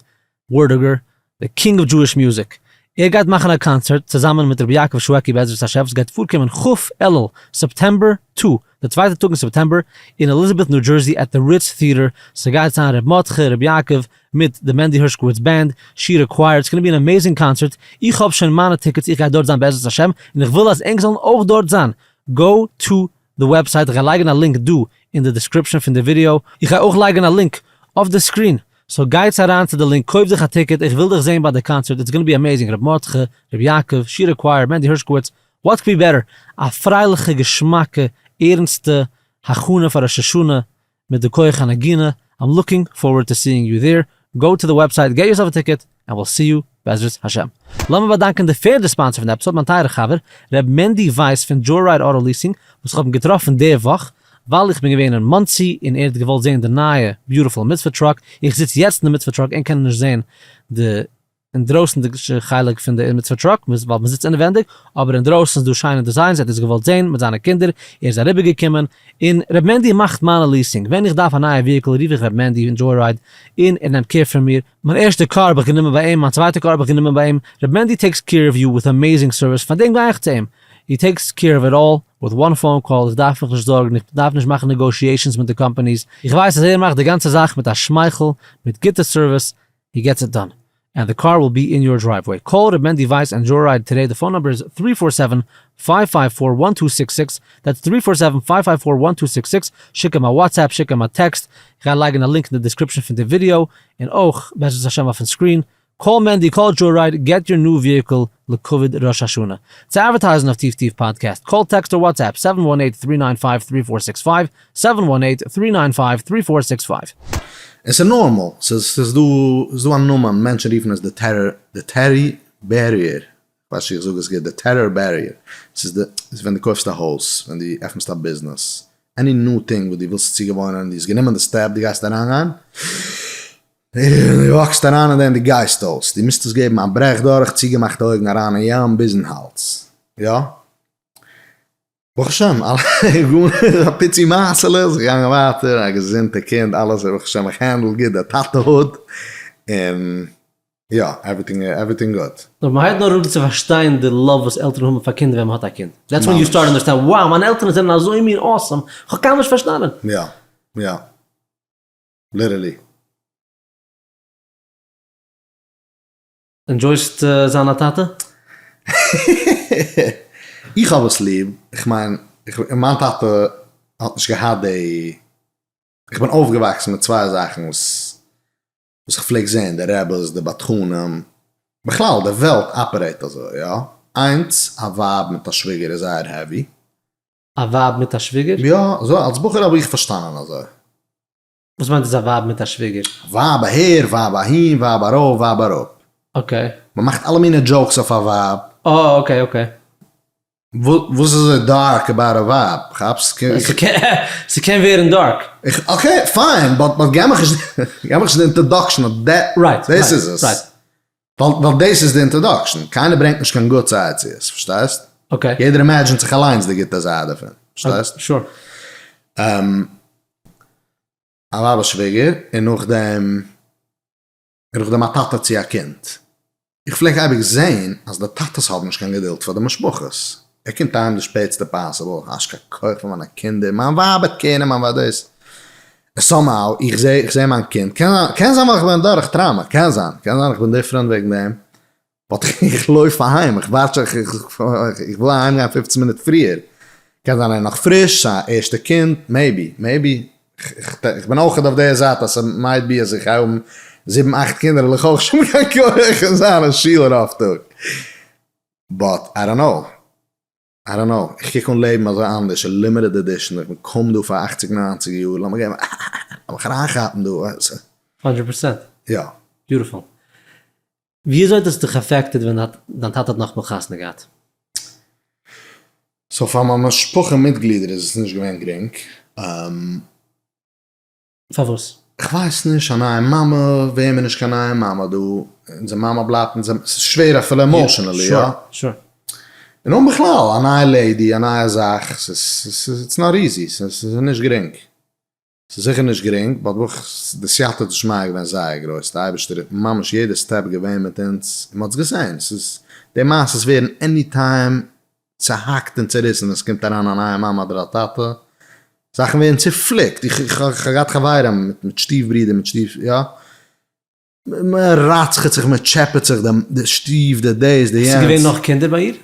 ווערדיגער, די king of Jewish music. ער גייט מאכן א קאנצערט צוזאמען מיט רבי יעקב שוועקי בעזרת השם וואס גייט פארקומען כ' אלול, September two, די צווייטע טאג אין סעפטעמבער, אין עליזאבעט ניו דזשערסי at the Ritz Theater, ס'גייט זיין ר' מרדכי, ר' יעקב, מיט די מענדי הערשקאוויטץ band, שירה choir, it's gonna be an amazing concert, איך האב שוין מיינע tickets איך גיי דארט זיין בעזרת השם, און איך וויל אז ענק זאלן אויך דארט זיין, go to די website, איך גיי לייגן א link דא אין די description פון די ווידיאו, איך גיי אויך לייגן א link אויף די screen, so גייטס אריין צו די link קויף דיך א ticket, איך וויל דיך זעהן ביי די קאנצערט, it's gonna be amazing, ר' מרדכי, ר' יעקב, שירה choir, מענדי הערשקאוויטץ, what could be better, א פרייליכע געשמאקע ערנסטע הכנה פאר ראש השנה מיט די כח הנגינה, I'm looking forward to seeing you there, go to the website get yourself a ticket and we'll see you בעזרת השם. לאמיר באדאנקען די פערדע sponsor פון די episode מיין טייערע חבר ר' מענדי ווייס פון Joyride Auto Leasing וואס איך האב אים געטראפן די וואך ווייל איך בין געווען אין מאנסי און ער האט געוואלט זעהן די נייע beautiful מצוה truck, איך זיץ יעצט אין די מצוה truck ענק קענען נישט זעהן די אינדרויסנדיגע חלק פון די מצוה truck ווייל מען זיצט אינעווענדיג, אבער אינדרויסן איז דא שיינע designs, ער האט עס געוואלט זען מיט זיינע קינדער, ער איז אריבערגעקומען, און ר' מענדי מאכט מיינע leasing, ווען איך דארף א נייע vehicle רוף איך ר' מענדי אין Joyride און ער נעמט care פון מיר, מיין ערשטע קאר האב איך גענומען ביי אים, מיין צווייטע קאר האב איך גענומען ביי אים, ר' מענדי takes care of you with amazing service, פאר דעם גיי איך צו אים, he takes care of it all with one phone call, איך דארף מיך נישט זארגן, איך דארף נישט מאכן negotiations מיט די companies, איך ווייס אז ער מאכט די גאנצע זאך מיט א שמייכל, מיט גוטע service, he gets it done and the car will be in your driveway call ר' מענדי ווייס and Joyride today the phone number איז three four seven five five four one two six six that's three four seven five five four one two six six שיק אים א WhatsApp שיק אים א טעקסט איך גיי לייגן א link אין די description פון די ווידיאו און אויך בעזרת השם אויפן screen call מענדי call Joyride get your new vehicle לכבוד ראש השנה צו advertise ן אויף טיף טיף פאדקעסט call text or WhatsApp seven one eight three nine five three four six five seven one eight three nine five three four six five. עס איז נארמאל, ס'איז דא ס'איז דא א נאמען, מענטשן רופן עס די terror די terror barrier, כ'ווייס נישט איך זאג עס גוט, די terror barrier, ס'איז די ס'איז ווען דו קויפסט א הויז, ווען דו עפנסט א ביזנעס, any new thing וואס דו ווילסט צוגעוואוינען, דו האסט גענומען די step, דו גייסט אריינגיין, דו walk סט אריין אין דעם, דו גייסט אויס, דו מוזט עס געבן א ברעך דורך, צוגעמאכטע אויגן אריין אין ים ביזן האלז, יא? ברוך השם, א פיצי מעשה'לע, זיך געגאנגען ווייטער, א געזונטע קינד, אלעס ברוך השם איך handle גוט די טאטעהוד, און יא, everything everything good. נאר מ'הייבט נאר אן צו פארשטיין די love וואס עלטערן האבן פאר קינדער ווען מ'האט א קינד. That's when you start understand, wow מיינע עלטערן זענען אזוי מין awesome, כ'האב קיינמאל נישט פארשטאנען. יא, יא. Literally. Enjoy סט זיין א טאטע? איך האב עס ליב, איך מיין, מיין טאטע האט נישט געהאט די, איך בין אויפגעוואקסן מיט צוויי זאכן וואס וואס איך פלעג זען, די רעבעס, די בדחנים, בכלל די וועלט operate אזוי, יא, איינס, א ווייב מיט א שוויגער איז זייער heavy. א ווייב מיט א שוויגער? יא, אזוי אלס בחור האב איך פארשטאנען אזוי. וואס מיינט עס א ווייב מיט א שוויגער? ווייב אהער, ווייב אהין, ווייב ארויף, ווייב אראפ. Okay. מען מאכט אלע מיני jokes אויף א ווייב. אה okay okay. וואס איז אזוי dark about א ווייב? כאפסט? ס'קען ווערן dark. Okay fine, but but געב מיך נישט געב מיך נישט די introduction אויף דעט, דאס איז עס. ווייל דאס איז די introduction, קיינער ברענגט נישט קיין גוט זייט צו עס, פארשטייסט? Okay. יעדער imagine ט זיך אליינס די גוטע זייט דערפון, פארשטייסט? Sure. א ווייב א שוויגער, און נאכדעם און נאכדעם א טאטע צו א קינד. איך פלעג אייביג זעהן אז די טאטעס האבן נישט קיין געדולד פאר די משפחות. ער קומט אהיים די שפעטסטע possible, איך האב נישט קיין כח פאר מיינע קינדער, מיין ווייב וועט care ן, מיין ווייב דאס. און somehow איך זעה איך זעה מיין קינד, קען זיין קען זיין ווייל איך בין אדורך trauma, קען זיין, קען זיין איך בין different וועגן דעם, but איך לויף אהיים, איך ווארט שוין, איך וויל אהיים גיין 15 מינוט פריער, קען זיין ער איז נאך פריש, ס'איז א ערשטע קינד, maybe, maybe, איך בין אויכעט אויף די זייט אז ס' might be אז איך גיי האבן זיבן אכט קינדער וועל איך אויך שוין קיין כח אין זיין אין שול רוב טאג, but I don't know, I don't know, איך קוק אן לעבן אזוי אנדערש, limited edition, איך בין קוים דא פאר אכציג ניינציג יאר, לאמיר געבן, לאמיך אריינכאפן דא. הונדרעט פראצענט. יא. Beautiful. וויאזוי האט עס דיך affected ווען דיין טאטע האט נאכאמאל חתונה געהאט? So פאר מיין משפחה מיטגלידער איז עס נישט געווען גרינג. פארוואס? כ'ווייס נישט, א נייע מאמע, וועמען נישט קיין נייע מאמע דא, אונזער מאמע בלייבט אונזער, ס'איז שווער אפילו emotionally, יא? Sure. און און בכלל, א נייע lady, א נייע זאך, ס'איז, it's not easy, ס'איז נישט גרינג. ס'איז זיכער נישט גרינג, but ברוך די סייעתא דשמיא איז געווען זייער גרויס, די אייבערשטער האט ממש יעדע step געווען מיט אונז, און מ'האט עס געזען, ס'איז, די מעשות ווערן any time צוהאקט און צוריסן ווען ס'קומט אריין א נייע מאמע אדער א טאטע, זאכן ווערן צופליקט, איך האב געהאט חברים מיט שטיף ברידער מיט שטיף, יא, מען רצח'עט זיך, מען טשעפעט זיך, די שטיף, די דאס, די יענץ. ס'איז געווען נאך קינדער ביי איר?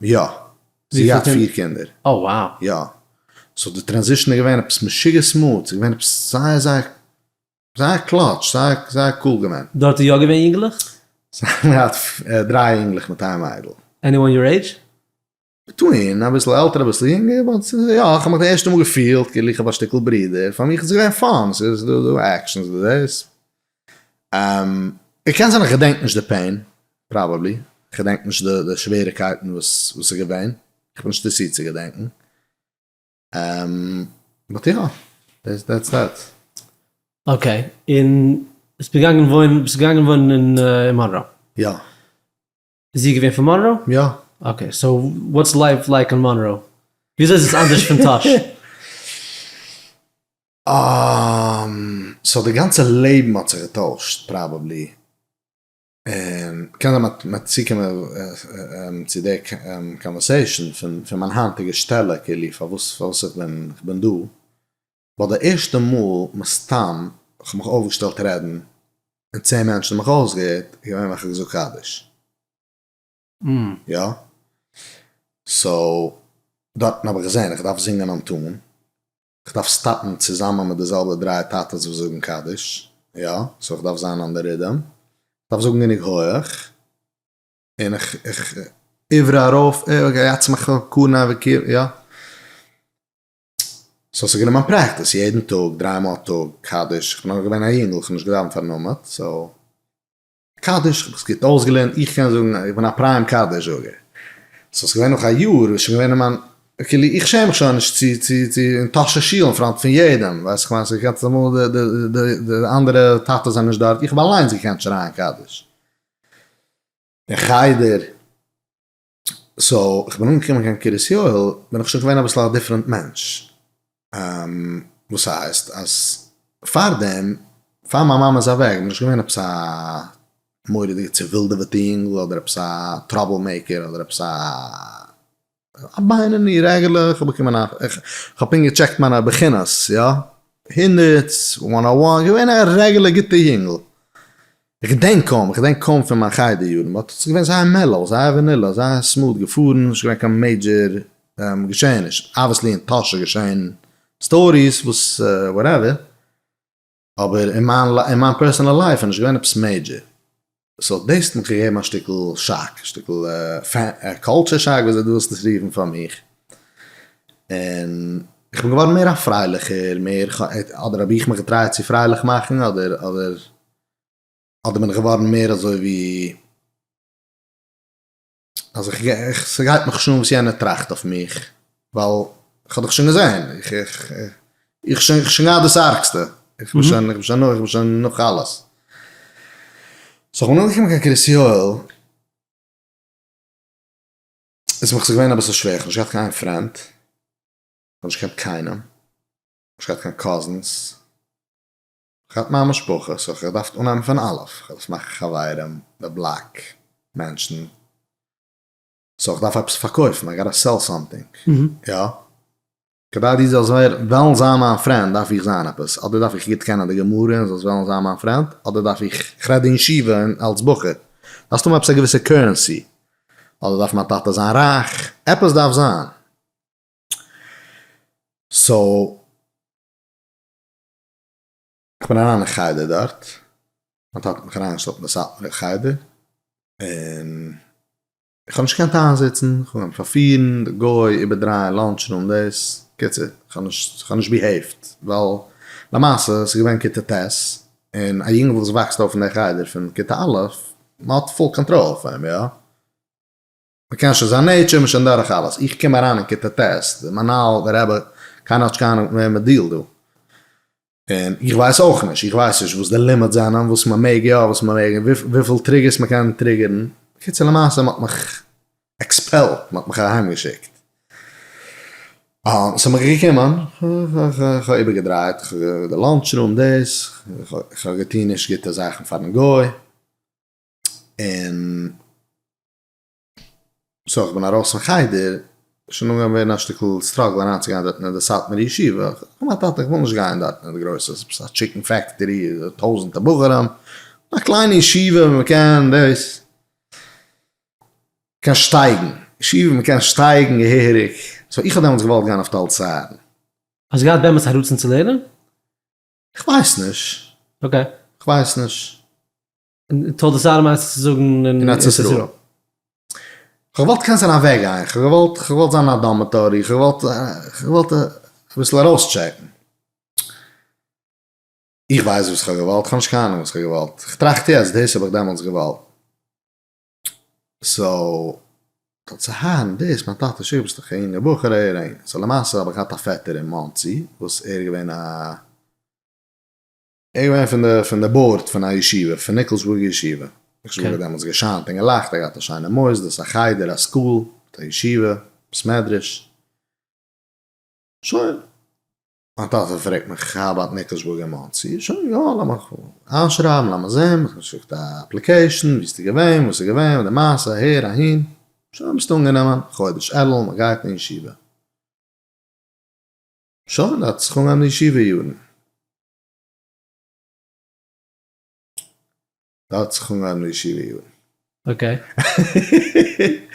יא, זי האט געהאט פיר קינדער. Oh wow. יא, so די transition איז געווען עפעס משוגע smooth, ס'איז געווען עפעס זייער זייער זייער קלאטש, זייער זייער cool געווען. דארט איז יא געווען יונגלעך? זיי האבן געהאט דריי יונגלעך מיט איין מיידל. Anyone your age? Between, אביסל עלטער אביסל יונגער, but יא, איך האב מיך די ערשטע מאל געפילט כאילו איך האב א שטיקל ברודער, פאר מיך איז עס געווען fun, ס'איז דא דא action, ס'איז דא דאס. קען זיין איך געדענק נישט די pain, probably, איך געדענק נישט די שוועריקייטן וואס איז געווען, איך בין נישט אינטערעסירט צו געדענקן. But יא, that's that. Okay, און ביסט געגאנגען וואוינען, ביסט געגאנגען וואוינען אין מאנרא? יא. איז זי געווען פון מאנרא? יא. Okay, so what's life like אין מאנרא? וויאזוי איז עס אנדערש פון טאהש? So די גאנצע לעבן האט זיך געטוישט probably. און קען זיין מ'וועט צוקומען צו די conversation פון מיין היינטיגע שטעלע כאילו פארוואס פארוואס איך בין איך בין דא. ווייל די ערשטע מאל מסתם איך האב מיך אויפגעשטעלט רעדן און צען מענטשן האבן מיך אויסגעהערט איז געווען ווען איך האב געזאגט קדיש. יא. So דארטן האב איך געזען איך דארף זינגען on tune. איך דארף stop ן צוזאמען מיט די זעלבע דריי טאטעס וואס זאגן קדיש. יא. So איך דארף זיין on די rhythm. איך דארף זאגן גענוג הויעך. און איך איך עברי ארויף יצמח קרן ויקיר יא. So ס'איז גענומען practice יעדן טאג, דריי מאל א טאג, קדיש, איך בין נאך געווען א יונגל, איך האב נישט געדאווענט פארן עמוד, so קדיש, איך האב עס גוט אויסגעלערנט, איך קען זאגן איך בין א prime קדיש זאגער. So ס'איז געווען נאך א יאר, איז שוין געווען אין מיין, כאילו איך שעם מיך שוין נישט צו צו צו אין טאהשער שול אין front פון יעדעם, ווייסט איך מיין, ס'איז געקענט אמאל די די די אנדערע טאטעס זענען נישט דארט, איך האב אליינס געקענט שרייען קדיש. אין חדר. So איך בין אנגעקומען קיין קרית יואל בין איך שוין געווען אביסל א different מענטש, וואס הייסט אז פארדעם פאר מיין מאמע איז אוועק בין איך נישט געווען עפעס א מורא'דיגע צעווילדעוועטע יונגל אדער עפעס א trouble maker אדער עפעס א א בינוני רעגולער, איך האב באקומען א איך האב פונקט געטשעקט מיינע בחינות יא, הונדערט, one o one, געווען א רעגולער גוטע יונגל. איך געדענק קוים, איך געדענק קוים פון מיין חדר יארן, but ס'איז געווען זייער mellow, זייער ווענילא, זייער smooth געפארן, נישט געווען קיין major געשעעניש, obviously אין טאהש איז געשען stories וואס whatever, אבער אין מיין אין מיין personal life איז נישט געווען עפעס major, so דאס האט מיך געגעבן א שטיקל שאק, א שטיקל culture shock וויאזוי דו ווילסט עס רופן פאר מיך, און איך בין געווארן מער א פרייליכער, מער אדער האב איך מיך געטרייט צו פרייליך מאכן, אדער אדער אדער בין איך געווארן מער אזוי ווי אז איך איך ס'גייט מיך נישט אן וואס יענער טראכט אויף מיך, ווייל איך האב דאך שוין געזען, איך איך איך שוין איך שוין געהאט דאס ארגסטע, איך בין שוין איך בין שוין נאך איך בין שוין נאך אלעס. So איך בין אנגעקומען קיין קרית יואל, איז מיך ס'געווען אביסל שווער, איך האב נישט געהאט קיין איין friend, איך האב נישט געקענט קיינעם, נישט געהאט קיין cousins. כ'האט מיין משפחה, so כ'האב געדארפט אנהייבן פון אלף, כ'האב געדארפט מאכן חברים, די בלאק, מענטשן, so כ'דארף עפעס פארקויפן, I gotta sell something, יא? כדי דו זאלסט וועלן זיין מיין friend דארף איך זיין עפעס, אדער דארף איך גוט קענען די גמרא און זאלסט וועלן זיין מיין friend, אדער דארף איך, כ'רעד אין ישיבה און אלס בחור, דארפסט האבן עפעס א געוויסע currency, אדער דארף מיין טאטע זיין רייך, עפעס דארף זיין. so כ'בין אריין אין חדר דארט, מיין טאטע האט מיך אריינגעשטעלט אין די סאטמארע חדר, און איך האב נישט געקענט איינזיצן, איך האב אנגעהויבן פארפירן, די גוי איבערדרייען lunch room דאס, קיצור, איך האב נישט, איך האב נישט behaved, ווייל למעשה עס איז געווען כיתה ט', און א יונגל וואס וואקסט אויף אין די חדר פון כיתה א', מען האט full control אויף אים, יא? מען קען שוין זיין nature, מען איז שוין דורך אלעס, איך קום אריין אין כיתה ט', די מנהל, די רבי, קיינער האט נישט קיין אהנונג מיט וועם מען deal ט דא. און איך ווייס אויך נישט, איך ווייס נישט וואס די limits זענען, וואס מען מעג יא, וואס מען מעג, וויפיל triggers מען קען trigger ן, בקיצור למעשה מען האט מיך expelled, מען האט מיך אהיים געשיקט. ס'איז מיך געקומען, כ'האב איבערגעדרייט די lunch room דאס, כ'האב געטון נישט גוטע זאכן פארן גוי, און so איך בין ארויס פון חדר, שוין אנגעהויבן ווערן א שטיקל struggle אריינצוגיין דארטן אין די סאטמארע ישיבה, איך האב מיין טאטע איך וויל נישט גיין דארטן אין די גרויסע, ס'איז א chicken factory, טויזענטער בחורים, א קליינע ישיבה ווי מ'קען דאס, מ'קען שטייגן, ישיבה ווי מ'קען שטייגן געהעריג, so איך האב דעמאלטס געוואלט גיין אויף תולדות אהרן. האסט געהאט באמת א רצון צו לערנען? כ'ווייס נישט. okay. כ'ווייס נישט. און תולדות אהרן מיינסטו צו זאגן אין ארץ ישראל? כ'האב געוואלט קענסען אוועק גיין, כ'האב געוואלט, כ'האב געוואלט זיין א dormitory, כ'האב געוואלט, כ'האב געוואלט אביסל ארויסטשעקן. איך ווייס וואס כ'האב געוואלט? כ'האב נישט קיין אהנונג וואס כ'האב געוואלט. כ'טראכט יעצט, דאס האב איך דעמאלטס געוואלט. so, תולדות אהרן, דאס, מיין טאטע שיקט, ביסט דאך א יונגער בחור, אהער אהין. so למעשה האב איך געהאט א פעטער אין מאנסי, וואס ער איז געווען א. ער איז געווען פון די פון די board פון א ישיבה, פון ניקלשבורג ישיבה. ניקלשבורג האט דעמאלטס געשיינט און געלאכט, ער האט געהאט א שיינע מוסדות, א חדר, א school, מיט א ישיבה, בית מדרש. שוין. מיין טאטע פרעגט מיך, how about ניקלשבורג אין מאנסי? שוין, יא, לאמיך איינשרייבן, לאמיר זען, מ'האט געשיקט א application, ווי ביסטו געווען, וואס איז געווען, די מעשה, אהער, אהין. שוין, ביסטו אנגענומען, חודש אלול, מ'גייט אין ישיבה. שוין, האט זיך אנגעהויבן די ישיבה יארן. דא האט זיך אנגעהויבן די ישיבה יארן. okay.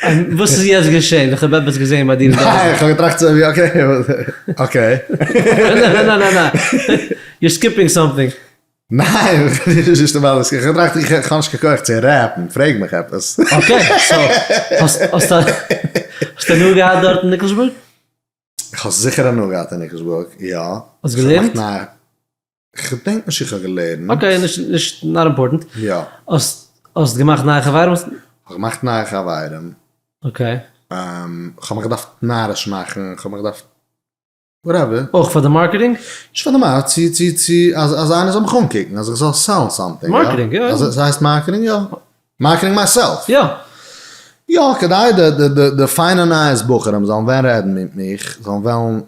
און וואס איז יעצט געשען? איך האב עפעס געזען ביי דיר אין די אויגן. ניין, איך האב געטראכט אזוי ווי okay, okay. ניין ניין ניין ניין. you're skipping something. ניין, נישט נארמאל, איך האב געטראכט איך האב נישט קיין כח צו wrap ן, פרעג מיך עפעס. okay, so, האסט הנאה געהאט דארט אין ניקלשבורג? איך האב זיכער הנאה געהאט אין ניקלשבורג, יא. האסט געלערנט? כ'געדענק נישט איך האב געלערנט. okay, נישט נישט not important. יא. האסט האסט געמאכט נייע חברים? כ'האב געמאכט נייע חברים. okay. כ'האב מיך געדארפט נאריש מאכן, כ'האב מיך געדארפט whatever. אויך פאר די marketing? נישט פאר די mar, צו צו צו אז אז איינער זאל מיך אנקוקן, אז איך זאל sell ן something. marketing, יא. אז ס'הייסט marketing, יא. marketing myself. יא. יא, כדי די די די די פיינע נייעס בחורים זאלן וועלן רעדן מיט מיך, זאלן וועלן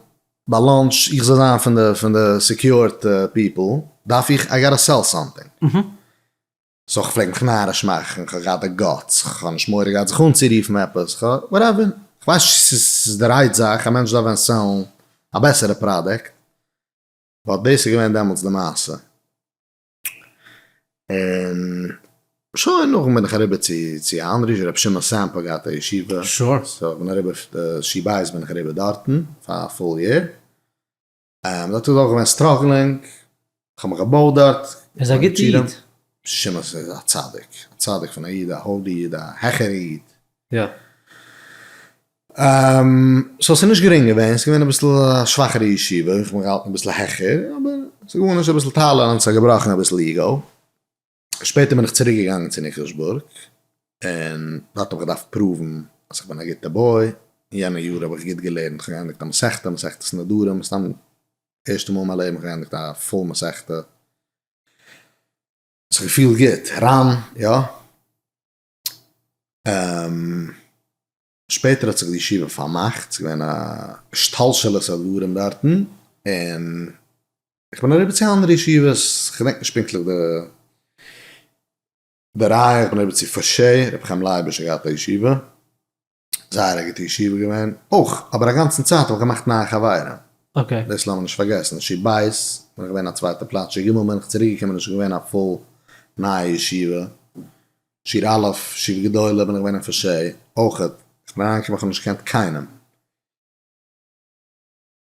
ביי lunch איך זאל זיין פון די פון די secured people, דארף איך, I gotta sell something. so כ'פלעג מיך נאריש מאכן, כ'האב געהאט די guts, כ'האב נישט מורא געהאט זיך אנצורופן עפעס, כ'האב whatever. כ'ווייס נישט צו ס'איז די right זאך, א מענטש דארף ווען sell ן א בעסערע product, but דאס איז געווען דעמאלטס די מעשה. און שוין, נאכדעם בין איך אריבער צו צו א אנדערע ישיבה, רבי שמעון סעמפ האט געהאט א ישיבה, so איך בין אריבער ש ב בין איך אריבער דארטן פאר א full year, דארט איז אויך געווען struggling, איך האב מיך געבויט דארט. ער איז א גוטע איד. שמעון איז א צדיק, א צדיק פון א איד, א holy איד, א העכערע איד. יא. so ס'איז נישט גרינג געווען, ס'איז געווען אביסל א שוואכערע ישיבה, איך האב מיך געהאלטן אביסל העכער, אבער ס'איז גארנישט, אביסל tolerance האט געבראכן אביסל ego. שפעטער בין איך צוריק געגאנגען צו ניקלשבורג, און דארט האב איך געדארפט prove ן אז איך בין א גוטע boy, אין יענע יאר האב איך גוט געלערנט, איך האב געענדיגט א מסכתא, מסכת נדרים, סתם ערשטע מאל אין מיין לעבן איך האב געענדיגט א full מסכתא, זיך געפילט גוט, רמ, יא. שפעטער האט זיך די ישיבה פארמאכט, ס'איז געווען א השתלשלות הדברים דארטן, און. איך בין אריבער צו אנדערע ישיבות, כ'געדענק נישט פונקטליך די די רייע, איך בין אריבער צו פארשעי, רבי חיים לייביש האט געהאט א ישיבה, זייער א גוטע ישיבה געווען, אויך, אבער א גאנצן צייט האב איך געמאכט נייע חברים, דאס לאמיר נישט פארגעסן, שיעור ב' בין איך געווען א צווייטע פלאץ, שיעור ג' בין איך צוריק געקומען איז שוין געווען א full נייע ישיבה, שיעור א', ישיבה גדולה בין איך געווען אין פארשעי, אויך, איך בין אריינגעקומען איך האב נישט געקענט קיינעם.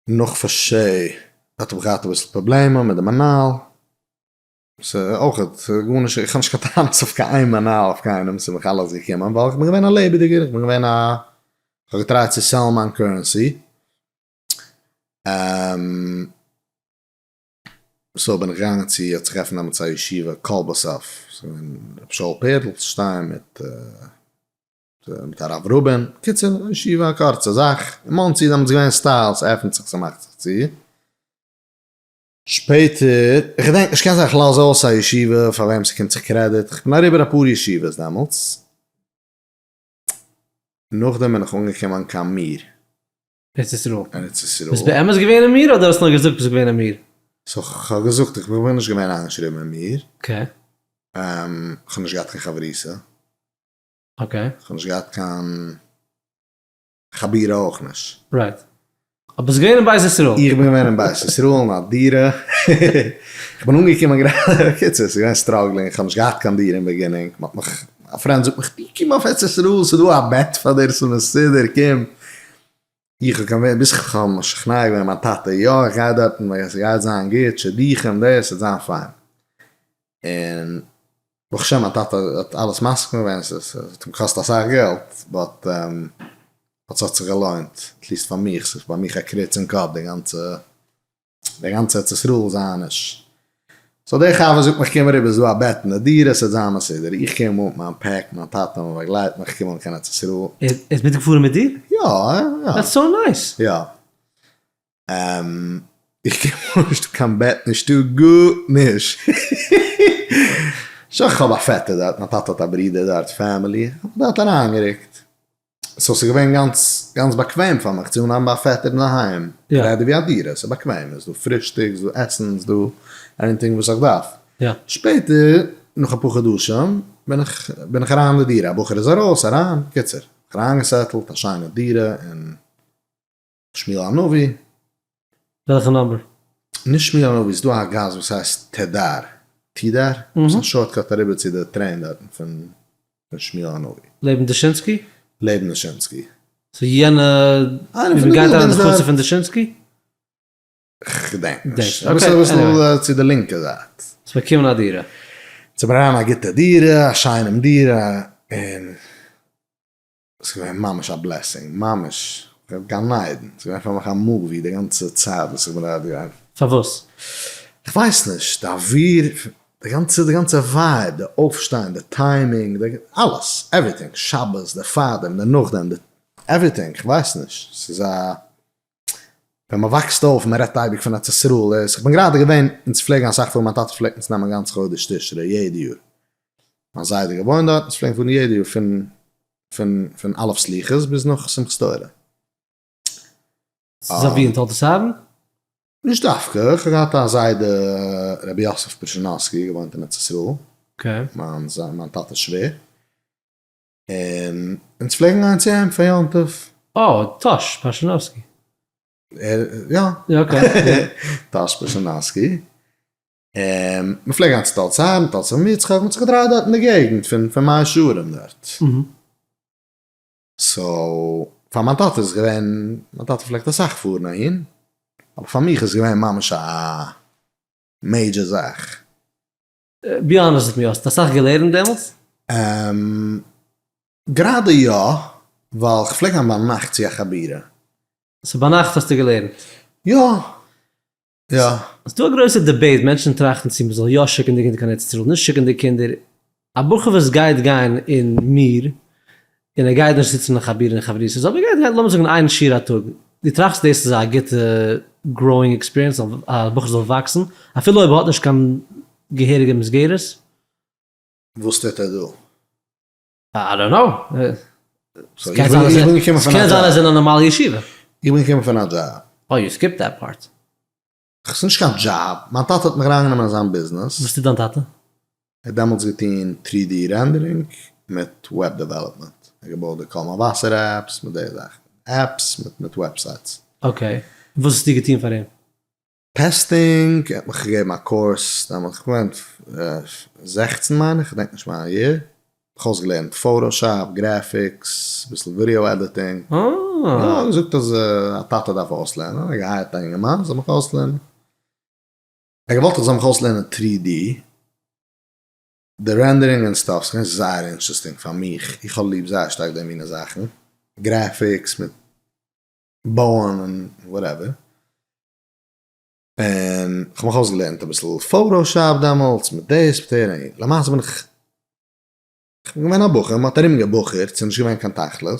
נאך פארשעי האט איך געהאט אביסל פראבלעמען מיט די מנהל, ס'איז אויכעט גארנישט, איך האב נישט קיין טענות אויף קיין איין מנהל אויף קיינעם, ס'איז מיך אלעס געקומען ווייל איך בין געווען א לעבעדיגער, איך בין געווען א, איך האב געטרייט צו sell ן מיין currency, so בין איך געגאנגען צו, האט זיך געעפנט דעמאלטס א ישיבה קול בסוף, ס'איז געווען ר' שאול פערלשטיין מיט. מיט הרב רובין, קיצור, ישיבה א קורצע זאך, אין מאנסי איז דעמאלטס געווען style, ס'עפנט זיך ס'מאכט זיך צו. שפעטער, איך געדענק נישט, קען זיין איך לאז אויס א ישיבה פאר וועם ס'קומט זיך credit, איך בין אריבער אפאר ישיבות דעמאלטס, נאכדעם בין איך אנגעקומען קיין מיר. ארץ ישראל. ארץ ישראל. ביסט באמת געווען אין מיר אדער האסט נאר געזאגט ביסט געווען אין מיר? so כ'האב געזאגט איך בין נישט געווען איינגעשריבן אין מיר. okay. כ'האב נישט געהאט קיין חברותא. okay. כ'האב נישט געהאט קיין חבורה אויך נישט. right. אבער ביסט געווען אין בית ישראל? איך בין געווען אין בית ישראל אין א דירה. איך בין אנגעקומען גראדע, בקיצור ס'איז געווען struggling, איך האב נישט געהאט קיין דירה אין beginning, מ'האט מיך, א friend זאגט מיך, דו קום אויף ארץ ישראל, ס'איז דא א בעט פאר דיר, ס'איז מסודר, קום. איך האב קיין ווער, ביז כ'האב משכנע געווען מיין טאטע, יא איך גיי דארטן, ס'גייט זיין גוט, שידוכים, דאס, ס'וועט זיין פיין. און ברוך השם מיין טאטע האט אלעס מסכים געווען, ס'האט אים געקאסט אסאך געלט, but ס'האט זיך געלוינט, at least פאר מיך, ס'איז ביי מיך א קריץ אין קאפ די גאנצע, די גאנצע ארץ ישראל זייניש. so דער חבר זאגט מיך קום אריבער ס'איז דא א בעט אין די דירה ס'וועט זיין מסודר, איך קום אן מיט מיין פעק, מיין טאטע באגלייט מיך, איך קום אן קיין ארץ ישראל. ער איז מיטגעפארן מיט דיר? יא יא. That's so nice. יא. איך קום אן נישטא קיין בעט נישטא גארנישט. שוין כ'האב א פעטער דארט, מיין טאטע האט א ברודער דארט, family, איך האב מיך דארט אריינגערוקט. so ס'איז געווען גאנץ גאנץ באקוועם פאר מיך צו אנהייבן ביי א פעטער אינדערהיים, גראדע ווי א דירה, ס'איז באקוועם, ס'איז דא פרישטאג, ס'איז דא עסן, ס'איז דא anything וואס איך דארף. שפעטער נאך אפאר חדשים בין איך בין איך אריין אין די דירה, א בחור איז ארויס, אריין, קיצור, אריינגעסעטלט, א שיינע דירה אין שמואל הנביא. וועלכע number? נישט שמואל הנביא, ס'איז דא א גאס וואס הייסט תדר, תידר? ס'איז א shortcut אריבער צו די train דארטן פון שמואל הנביא. לעבן דושינסקי? לעבן דושינסקי. so יענע, ווי מ'גייט אריין די חצר פון דושינסקי? כ'געדענק נישט. אביסל אביסל צו די לינקע זייט. האסט באקומען א דירה? צו אריין א גוטע דירה, א שיינעם דירה, און ס'איז געווען ממש א blessing, ממש, גן עדן, ס'איז געווען פאר מיך א movie די גאנצע צייט וואס איך בין דארט געווען. פארוואס? כ'ווייס נישט, די אוויר, די גאנצע, די גאנצע vibe, די אויפשטיין, די timing, די, אלעס, everything, שבת, די פארדעם, די נאכדעם, די, everything, כ'ווייס נישט, ס'איז א, ווען מ'וואקסט אויף, מ'רעדט אייביג פון ארץ ישראל, דאס, כ'בין גראדע געווען, אונז פלעגן אסאך פארן, מיין טאטע פלעגט אונז נעמען גאנץ חודש תשרי יעדע יאר, מיין זיידע געוואוינט דארט, אונז פלעגן פארן יעדע יאר פון פון פון א' סליחות ביז נאך שמחת תורה. ס'איז אווי אין תולדות אהרן? נישט דווקא, איך האב געהאט א זיידע רבי יוסף פרשנאווסקי געוואוינט אין ארץ ישראל, מיין מיין טאטע'ס שווער, און אונז פלעגן גיין צו אים פאר יום טוב. אה, טאהש פרשנאווסקי. יא. טאהש פרשנאווסקי. און מען פלעגט גיין צו תולדות אהרן, תולדות אברהם יצחק, מען האט זיך געדרייט דארט אין די געגנט פון פון מאה שערים דארט. so פאר מיין טאטע איז געווען, מיין טאטע פלעגט אסאך פארן אהין, אבער פאר מיך איז געווען ממש א major זאך. be honest with me, האסט אסאך געלערנט דעמאלטס? גראדע יא, ווייל כ'פלעג גיין ביינאכט צו א חבורה. so ביינאכט האסטו געלערנט? יא. יא. ס'איז דא א גרויסע debate, מענטשן טראכטן צו מ'זאל יא שיקן די קינדער קיין ארץ ישראל, נישט שיקן די קינדער, א בחור וואס גייט גיין אין מיר, און ער גייט נישט זיצן אין חבורה און חברותות, אבער ער גייט גיין לאמיר זאגן איין שיעור א טאג, דו טראכסט דאס איז א גוטע growing experience, א בחור זאל וואקסן, אפילו אויב ער האט נישט קיין געהעריגע מסגרת? וואס טוט ער דא? I don't know. ס'קען זיין אז אין א נארמאלע ישיבה. איך בין געקומען פון א דזשאב. oh you skipped that part. ס'איז נישט קיין דזשאב, מיין טאטע האט מיך אריינגענומען אין זיין ביזנעס. וואס טוט דיין טאטע? ער האט דעמאלטס געטון three D rendering מיט web development, ער האט געבויט די קול מבשר apps מיט די זאכן, apps מיט websites. Okay, און וואס האסטו געטון פאר אים? Testing, ער האט מיך געגעבן א קורס, דעמאלטס איך בין געווען 16 מיין איך, כ'דענק נישט מיין year, מיך אויסגעלערנט Photoshop, graphics, אביסל video editing. אה. יא, געזאגט אז א טאטע דארף אויסלערנען, ער האט געהייערט א אינגערמאן זאל מיך אויסלערנען. ער האט געוואלט איך זאל מיך אויסלערנען three D, די rendering און stuff, ס'איז געווען זייער interesting פאר מיך, איך האב ליב זייער שטארק די מינע זאכן, graphics מיט בויען און whatever. און כ'האב מיך אויסגעלערנט אביסל Photoshop דעמאלטס, מיט דאס מיט הער און היר. למעשה בין איך כ'בין געווען א בחור, מ'האט ארום געבחור'ט, ס'איז נישט געווען קיין תכלית,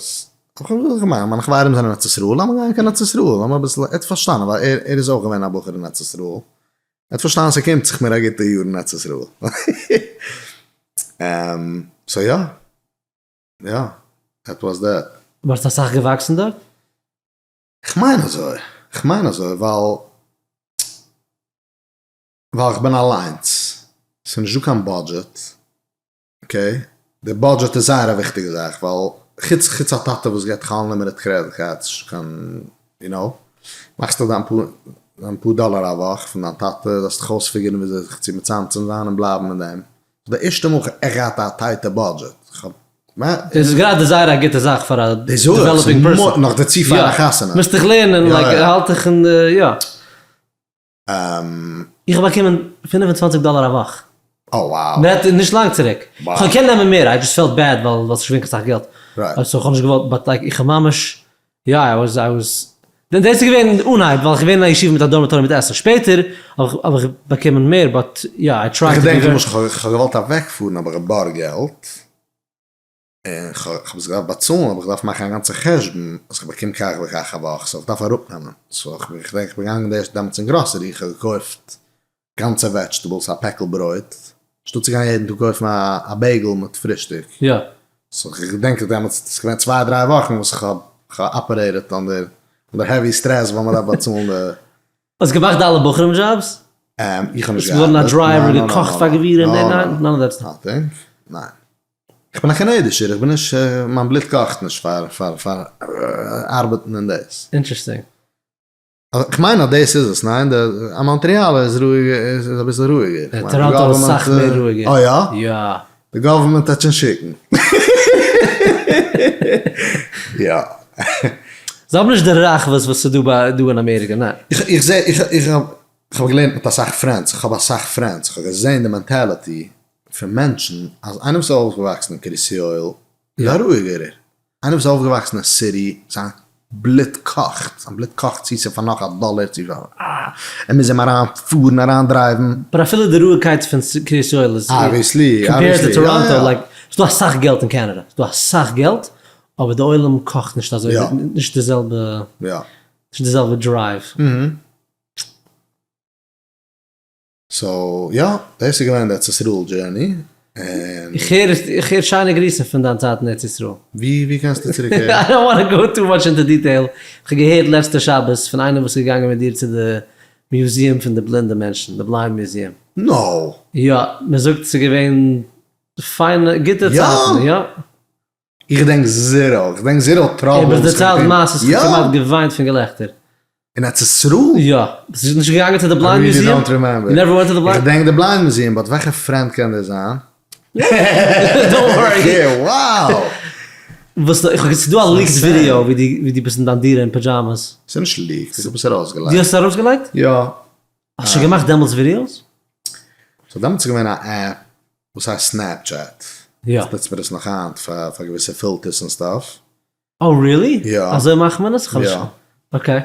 האב איך געזאגט כ'מיין מיינע חברים זענען אין ארץ ישראל, לאמיר גיין קיין ארץ ישראל, לאמיר אביסל, ער האט פארשטאנען ווייל ער ער איז אויך געווען א בחור אין ארץ ישראל, ער האט פארשטאנען ס'קומט זיך מיר א גוטע יאר אין ארץ ישראל, so יא, יא, that was that. ווארסט אסאך געוואקסן דארט? כ'מיין אזוי, כ'מיין אזוי ווייל ווייל כ'בין אליינס, ס'איז נישט דא קיין budget, okay? די budget איז זייער א וויכטיגע זאך, ווייל חוץ חוץ א טאטע וואס געבט דיך unlimited credit cards, נישט קיין יו נאו, מאכסטו דיין פאר דיין פאר דאלער א וואך פון דיין טאטע, דארפסט דיך אויספיגערן וויאזוי זיך צו מצמצם זיין און בלייבן מיט דעם. די ערשטע מאל כ'האב עכט געהאט א טייטע budget, כ'האב דאס איז גראדע זייער א גוטע זאך פאר א developing person. נאך דערצו פאר א חתונה. מוזט דיך לערנען, like האלט דיך אין די, יא. איך האב באקומען 25 דאלער א וואך. Oh wow. מ'רעדט נישט לאנג צוריק. כ'האב געקענט נעמען מער, I just felt bad ווייל ס'איז נישט געווען קיין סאך געלט. So כ'האב נישט געוואלט, but like איך האב ממש, יא I was, I was, דאס איז געווען אנהייב ווייל איך געווען אין א ישיבה מיט א dormitory מיט עסן, שפעטער האב איך באקומען מער but יא I tried איך געדענק למשל כ'האב געוואלט אוועקפארן האב איך געבארגט געלט, און כ'האב עס געדארפט באצאלן האב איך געדארפט מאכן א גאנצע חשבון אז כ'באקום כך וכך א וואך so כ'דארף אראפנעמען, so כ'דענק כ'בין געגאנגען די ערשטע דעמאלטס אין גראסערי כ'האב געקויפט גאנצע vegetables א פעקל ברויט, אנשטאט צו גיין יעדן טאג קויפן א bagel מיט פרישטאג. יא. So כ'געדענק דעמאלטס ס'איז געווען צוויי דריי וואכן וואס כ'האב operated under heavy stress ווייל מ'דארף באצאלן די. האסט געמאכט די אלע בחורים דזשאבס? איך האב נישט געארבעט. געווארן א driver, געקאכט פאר גבירים, ניין ניין, none of that stuff. ניין. איך בין א קאנאדישער, איך בין נישט, מיין בלוט קאכט נישט פאר פאר פאר ארבעטן אין דאס. Interesting. כ'מיין אז דאס איז עס, ניין? די א מאנטריאלער איז רואיגער, איז אביסל רואיגער. טאראנטא איז סאך מער רואיגער. אה יא? יא. די government וועט שוין שיקן. יא. זיי האבן נישט די רחבות וואס ס'איז דא ביי דא אין אמעריקע, ניין. איך זע, איך איך האב געלערנט מיט אסאך friends, איך האב אסאך friends, איך האב געזען די mentality פון מענטשן, אז איינער וואס איז אויפגעוואקסן אין קרית יואל איז א רואיגערער. איינער וואס איז אויפגעוואקסן אין city, זיין בלוט קאכט, זיין בלוט קאכט צו ס'איז פאר נאך א דאלער צו פאר אה, ער מוז אים אריין פארן אריין דרייוון. But אפילו די רואיגקייט פון קרית יואל איז obviously, compared to טאראנטא, like ס'איז דא אסאך געלט אין קענעדע, ס'איז דא אסאך געלט, אבער די עולם קאכט נישט אזוי, נישט די זעלבע, נישט די זעלבע drive. So יא, דאס איז געווען די ארץ ישראל journey, און. איך הער איך הער שיינע גריסן פון דיין צייט אין ארץ ישראל. ווי ווי קענסטו צוריק הערן? I don't wanna go too much into detail, איך האב געהערט לעצטע שבת פון איינער וואס איז געגאנגען מיט דיר צו די museum פון די בלינדע מענטשן, די blind museum. No! יא, מען זאגט ס'איז געווען פיינע גוטע צייטן, יא. איך געדענק zero, איך געדענק zero trouble. ער האט דערציילט מעשות, איך האב כמעט געוויינט פון געלעכטער. אין ארץ ישראל? יא. ביסט נישט געגאנגען צו די blind museum? I really don't remember. You never went to the blind? איך געדענק די blind museum, but וועלכע friend קען דאס זיין? Don't worry. Wow! וואס איך האב ס'דא א leaked video ווי דו ביסט אין דיין דירה אין pyjamas. ס'איז נישט leaked, איך האב עס ארויסגעלייגט. דו האסט עס ארויסגעלייגט? יא. האסט שוין געמאכט דעמאלטס videos? So דעמאלטס איז געווען א app וואס הייסט Snapchat. יא. נוצט מען עס נאך היינט פאר פאר געוויסע filters און stuff. Oh really? יא. אזוי מאכט מען עס? יא. Okay.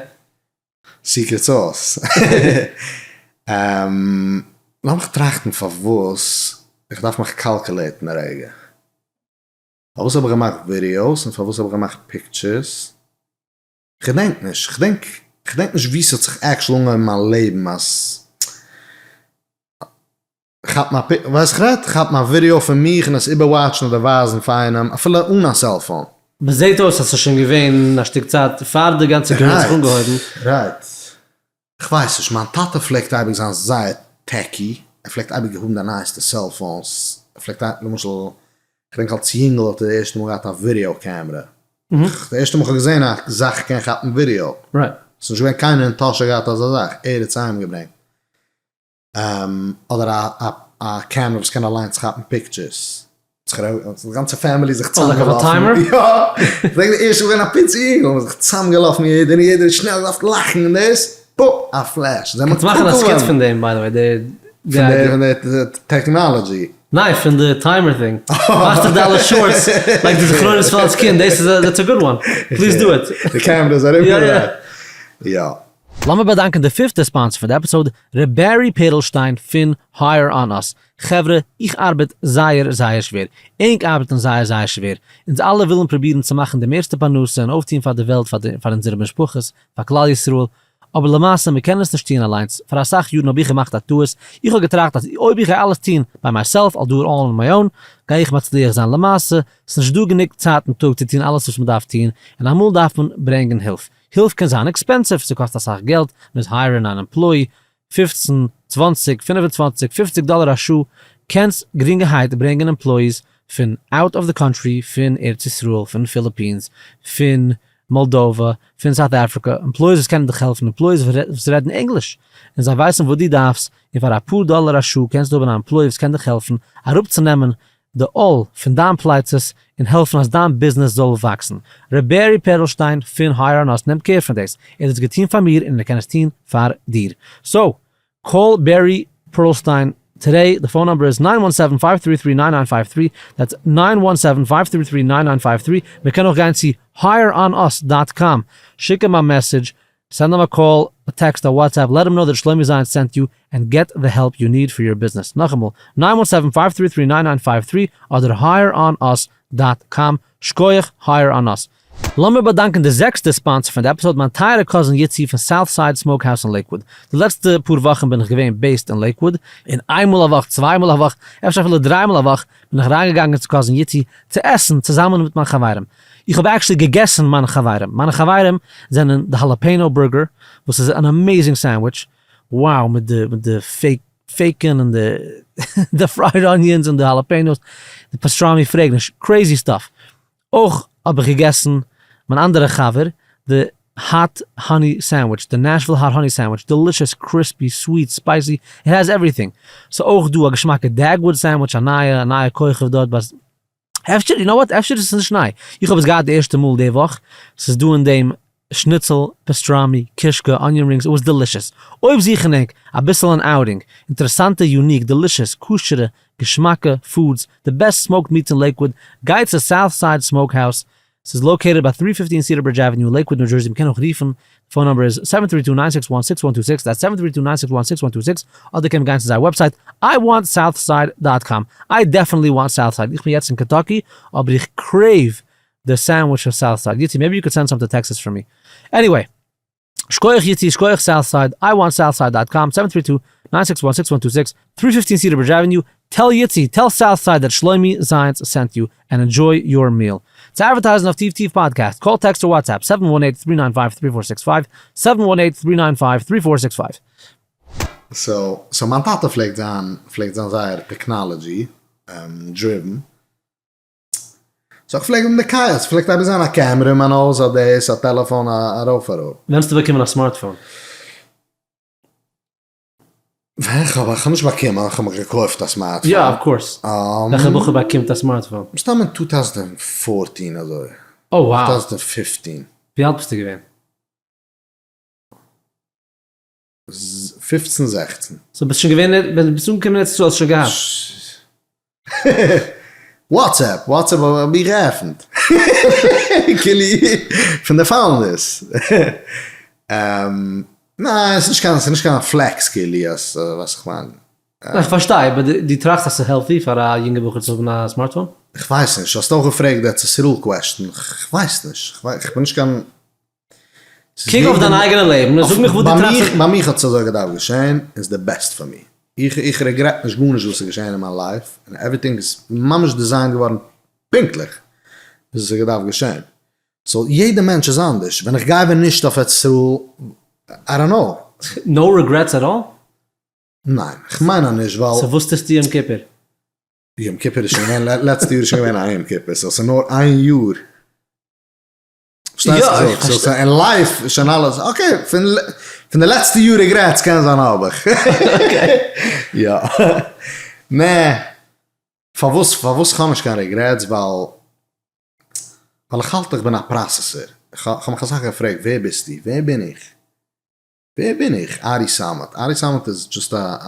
Secret sauce. לאמיך טראכטן פארוואס איך דארף מיך calculate ן א רגע. פארוואס האב איך געמאכט videos און פארוואס האב איך געמאכט pictures? כ'געדענק נישט, כ'דענק, כ'דענק נישט ווי ס'האט זיך actually אנגעהויבן מיין לעבן אז כאפן א pic, ווייסט כ'רעד? כאפן א ווידיאו פון מיך און עס איבערוואטשן אדער ווייזן פאר איינעם אפילו אן א cellphone. מ'זעהט אויס אז ס'איז שוין געווען א שטיק צייט פאר די גאנצע קאראנע האט זיך אנגעהויבן. Right. כ'ווייס נישט, מיין טאטע פלעגט אייביג זיין זייער techy, ער פלעגט אייביג האבן די נייעסטע cellphones, ער פלעגט למשל, כ'דענק אלס יונגל האט ער די ערשטע מאל געהאט א ווידעא קעמרע, די ערשטע מאל כ'האב געזען א זאך קען כאפן ווידעא, ס'איז נישט געווען קיינער אין טאהש האט געהאט אזא זאך, ער האט עס אהיימגעברענגט. אדער א א קעמרע וואס קען אליינס כאפן pictures. די גאנצע family זיך צאמגעלאפן. יא! כ'דענק די ערשטע געווען א פיצי אינגל, מ'איז זיך צאמגעלאפן יעדער און יעדער האט שנעל געדארפט לאכן און דאס, פאפ! א flash. קענסט מאכן א skit פון דעם by the way, די idea. פון די technology. ניין, פון די timer thing. מאכסט דאך די אלע shorts, like די זכרונות פון אלס קינד, דאס איז א, that's a good one. Please do it. די קעמרע איז ארומגעדרייט. יא. לאמיר באדאנקען די פיפטע sponsor פון די episode, ר' בערי פערלשטיין פון Hire On Us. חברה, איך ארבעט זייער זייער שווער, ענק ארבעטן זייער זייער שווער, אונז אלע ווילן פרובירן צו מאכן די מערסטע פרנסה און אויפטון פאר די וועלט, פאר אונזערע משפחות, פאר כלל ישראל, אבער למעשה מען קען עס נישט טון אליינס, פאר אסאך יארן האב איך געמאכט א טעות, איך האב געטראכט אז אויב איך גיי אלעס טון by myself, I'll do it all on my own, גיי איך מצליח זיין, למעשה ס'נישט דא גענוג צייט אין טאג צו טון אלעס וואס מען דארף טון, און אמאל דארף מען ברענגען הילף, הילף קען זיין expensive, ס'קאסט אסאך געלט, מ'מוז hire ן אן employee, 15, 20, 25, 50 דאלער א שעה, קענסט גרינגערהייט ברענגען employees פון out of the country, פון ארץ ישראל, פון פיליפינס, פון מאלדאווע, פון South Africa, employees וואס קענען דיך העלפן, employees וואס רעדן ענגליש, און זיי ווייסן וואס דו דארפסט, און פאר אפאר דאלער א שעה קענסטו האבן א employee וואס קען דיך העלפן אראפצונעמען די עול פון דיין פלייצעס און העלפן אז דיין ביזנעס זאל וואקסן. ר' בערי פערלשטיין פון Hire On Us נעמט קער פון דאס, ער האט עס געטון פאר מיר און ער קען עס טון פאר דיר. So, call בערי פערלשטיין today, די phone number איז nine one seven five three three nine nine five three, that's nine one seven five three three nine nine five three, מען קען אויך גיין צו hireonus dot com, שיק אים א message, send אים א call, א טעקסט, א WhatsApp, let him know that שלומי זייאנץ sent you, and get the help you need for your business. נאכאמאל, nine one seven five three three nine nine five three אדער hireonus dot com. שקויעך Hire On Us. לאמיר באדאנקען די זעקסטע sponsor פון די episode מיין טייערע cousin יצי פון Southside Smokehouse אין לעיקוואוד. די לעצטע פאר וואכן בין איך געווען based אין לעיקוואוד, און איין מאל א וואך, צוויי מאל א וואך, אפשר אפילו דריי מאל א וואך, בין איך אריינגעגאנגען צו cousin יצי צו עסן צוזאמען מיט מיין חברים. איך האב actually געגעסן מיינע חברים. מיינע חברים זענען די jalapeno burger וואס איז אן amazing sandwich, wow מיט די מיט די fake bacon און די די fried onions און די jalapenos, די pastrami פרעג נישט, crazy stuff. אויך האב איך געגעסן מיין אנדערע חבר די hot honey sandwich, די Nashville hot honey sandwich, delicious, crispy, sweet, spicy, it has everything. ס'איז אויך דא א געשמאקע Dagwood sandwich, א נייע א נייע כוכב דארט ביי אפשר, you know what, אפשר איז עס נישט ניי, איך האב עס געהאט די ערשטע מאל די וואך, ס'איז דא אין דעם שניצל, pastrami, קישקע, onion rings, it was delicious. אויב זוכן ענק אביסל אן outing, אינטערעסאנטע unique, delicious, כשר'ע, געשמאקע foods, די best smoked meats אין לעיקוואוד, גייט צו Southside Smokehouse, ס'איז located ביי three fifteen Cedar Bridge Avenue אין לעיקוואוד ניו דזשערסי, מ'קען אויך רופן, די phone number איז seven three two nine six one six one two six, that's seven three two nine six one six one two six, אדער קען מען גיין צו זייער website I want Southside dot com, I definitely want Southside, איך בין יעצט אין קענטאקי אבער איך crave די sandwich פון Southside, יצי maybe you could send some to Texas for me, anyway. שקויעך יצי, שקויעך Southside, I want Southside dot com, seven three two, nine six one, six one two six, three fifteen Cedar Bridge Avenue, tell יצי, tell Southside that שלומי זייאנץ sent you, and enjoy your meal. צו advertise ן אויף טיף טיף פאדקעסט, call text or WhatsApp, seven one eight, three nine five, three four six five, seven one eight, three nine five, three four six five. So, so מיין טאטע פלעגט זיין, פלעגט זיין זייער technology driven, so איך פלעג האבן די קאר, ס'פלעגט אייביג זיין א קעמרע אין מיין הויז, א דאס, א טעלעפאן, א ארויף אראפ. ווען האסטו באקומען א smartphone? ווען? כ'האב איך האב נישט באקומען, איך האב מיך געקויפט א smartphone. יא of course. וועלכע בחור באקומט א smartphone? מסתם אין two thousand and fourteen אזוי. Oh wow. two thousand fifteen. ווי אלט ביסטו געווען? פופצן זעכצן. so ביסט שוין געווען ווען ביסט אנגעקומען ארץ ישראל האסט שוין געהאט? WhatsApp, WhatsApp האב איך געעפנט. כאילו פון די founders. ניין ס'נישט קיין ס'נישט קיין flex כאילו אז ווייסט איך מיין. איך פארשטיי אבער דו טראכסט אז ס'איז healthy פאר א יונגע בחור צו האבן א smartphone? כ'ווייס נישט, האסט אויך געפרעגט די ארץ ישראל question, כ'ווייס נישט, כ'בין נישט קיין קוק אויף דיין אייגענע לעבן און זאג מיך וואס דו טראכסט. ביי מיך האט עס אזוי געדארפט געשען, איז די best פאר מיר. איך איך regret נישט גארנישט וואס איז געשען אין מיין life, און everything איז ממש designed געווארן פונקטליך וויאזוי עס האט געדארפט געשען. so יעדע מענטש איז אנדערש, ווען איך גיי ווען נישט אויף ארץ ישראל, I don't know. No regrets at all? ניין, כ'מיין אז נישט ווייל. So וואס טוסטו יום כיפור? יום כיפור איז שוין געווען, לעצטע יאר איז שוין געווען א יום כיפור, so ס'איז נאר איין יאר. פארשטייסט וואס איך זאג? So אין life איז שוין אלעס, okay, פון די לעצטע יאר regrets קען זיין האב איך. יא. נע. פארוואס פארוואס כ'האב נישט קיין regrets ווייל ווייל איך האלט איך בין א processor. כ'האב מיך אסאך געפרעגט ווער ביסטו? ווער בין איך? ווער בין איך? ארי סאמעט. ארי סאמעט איז just א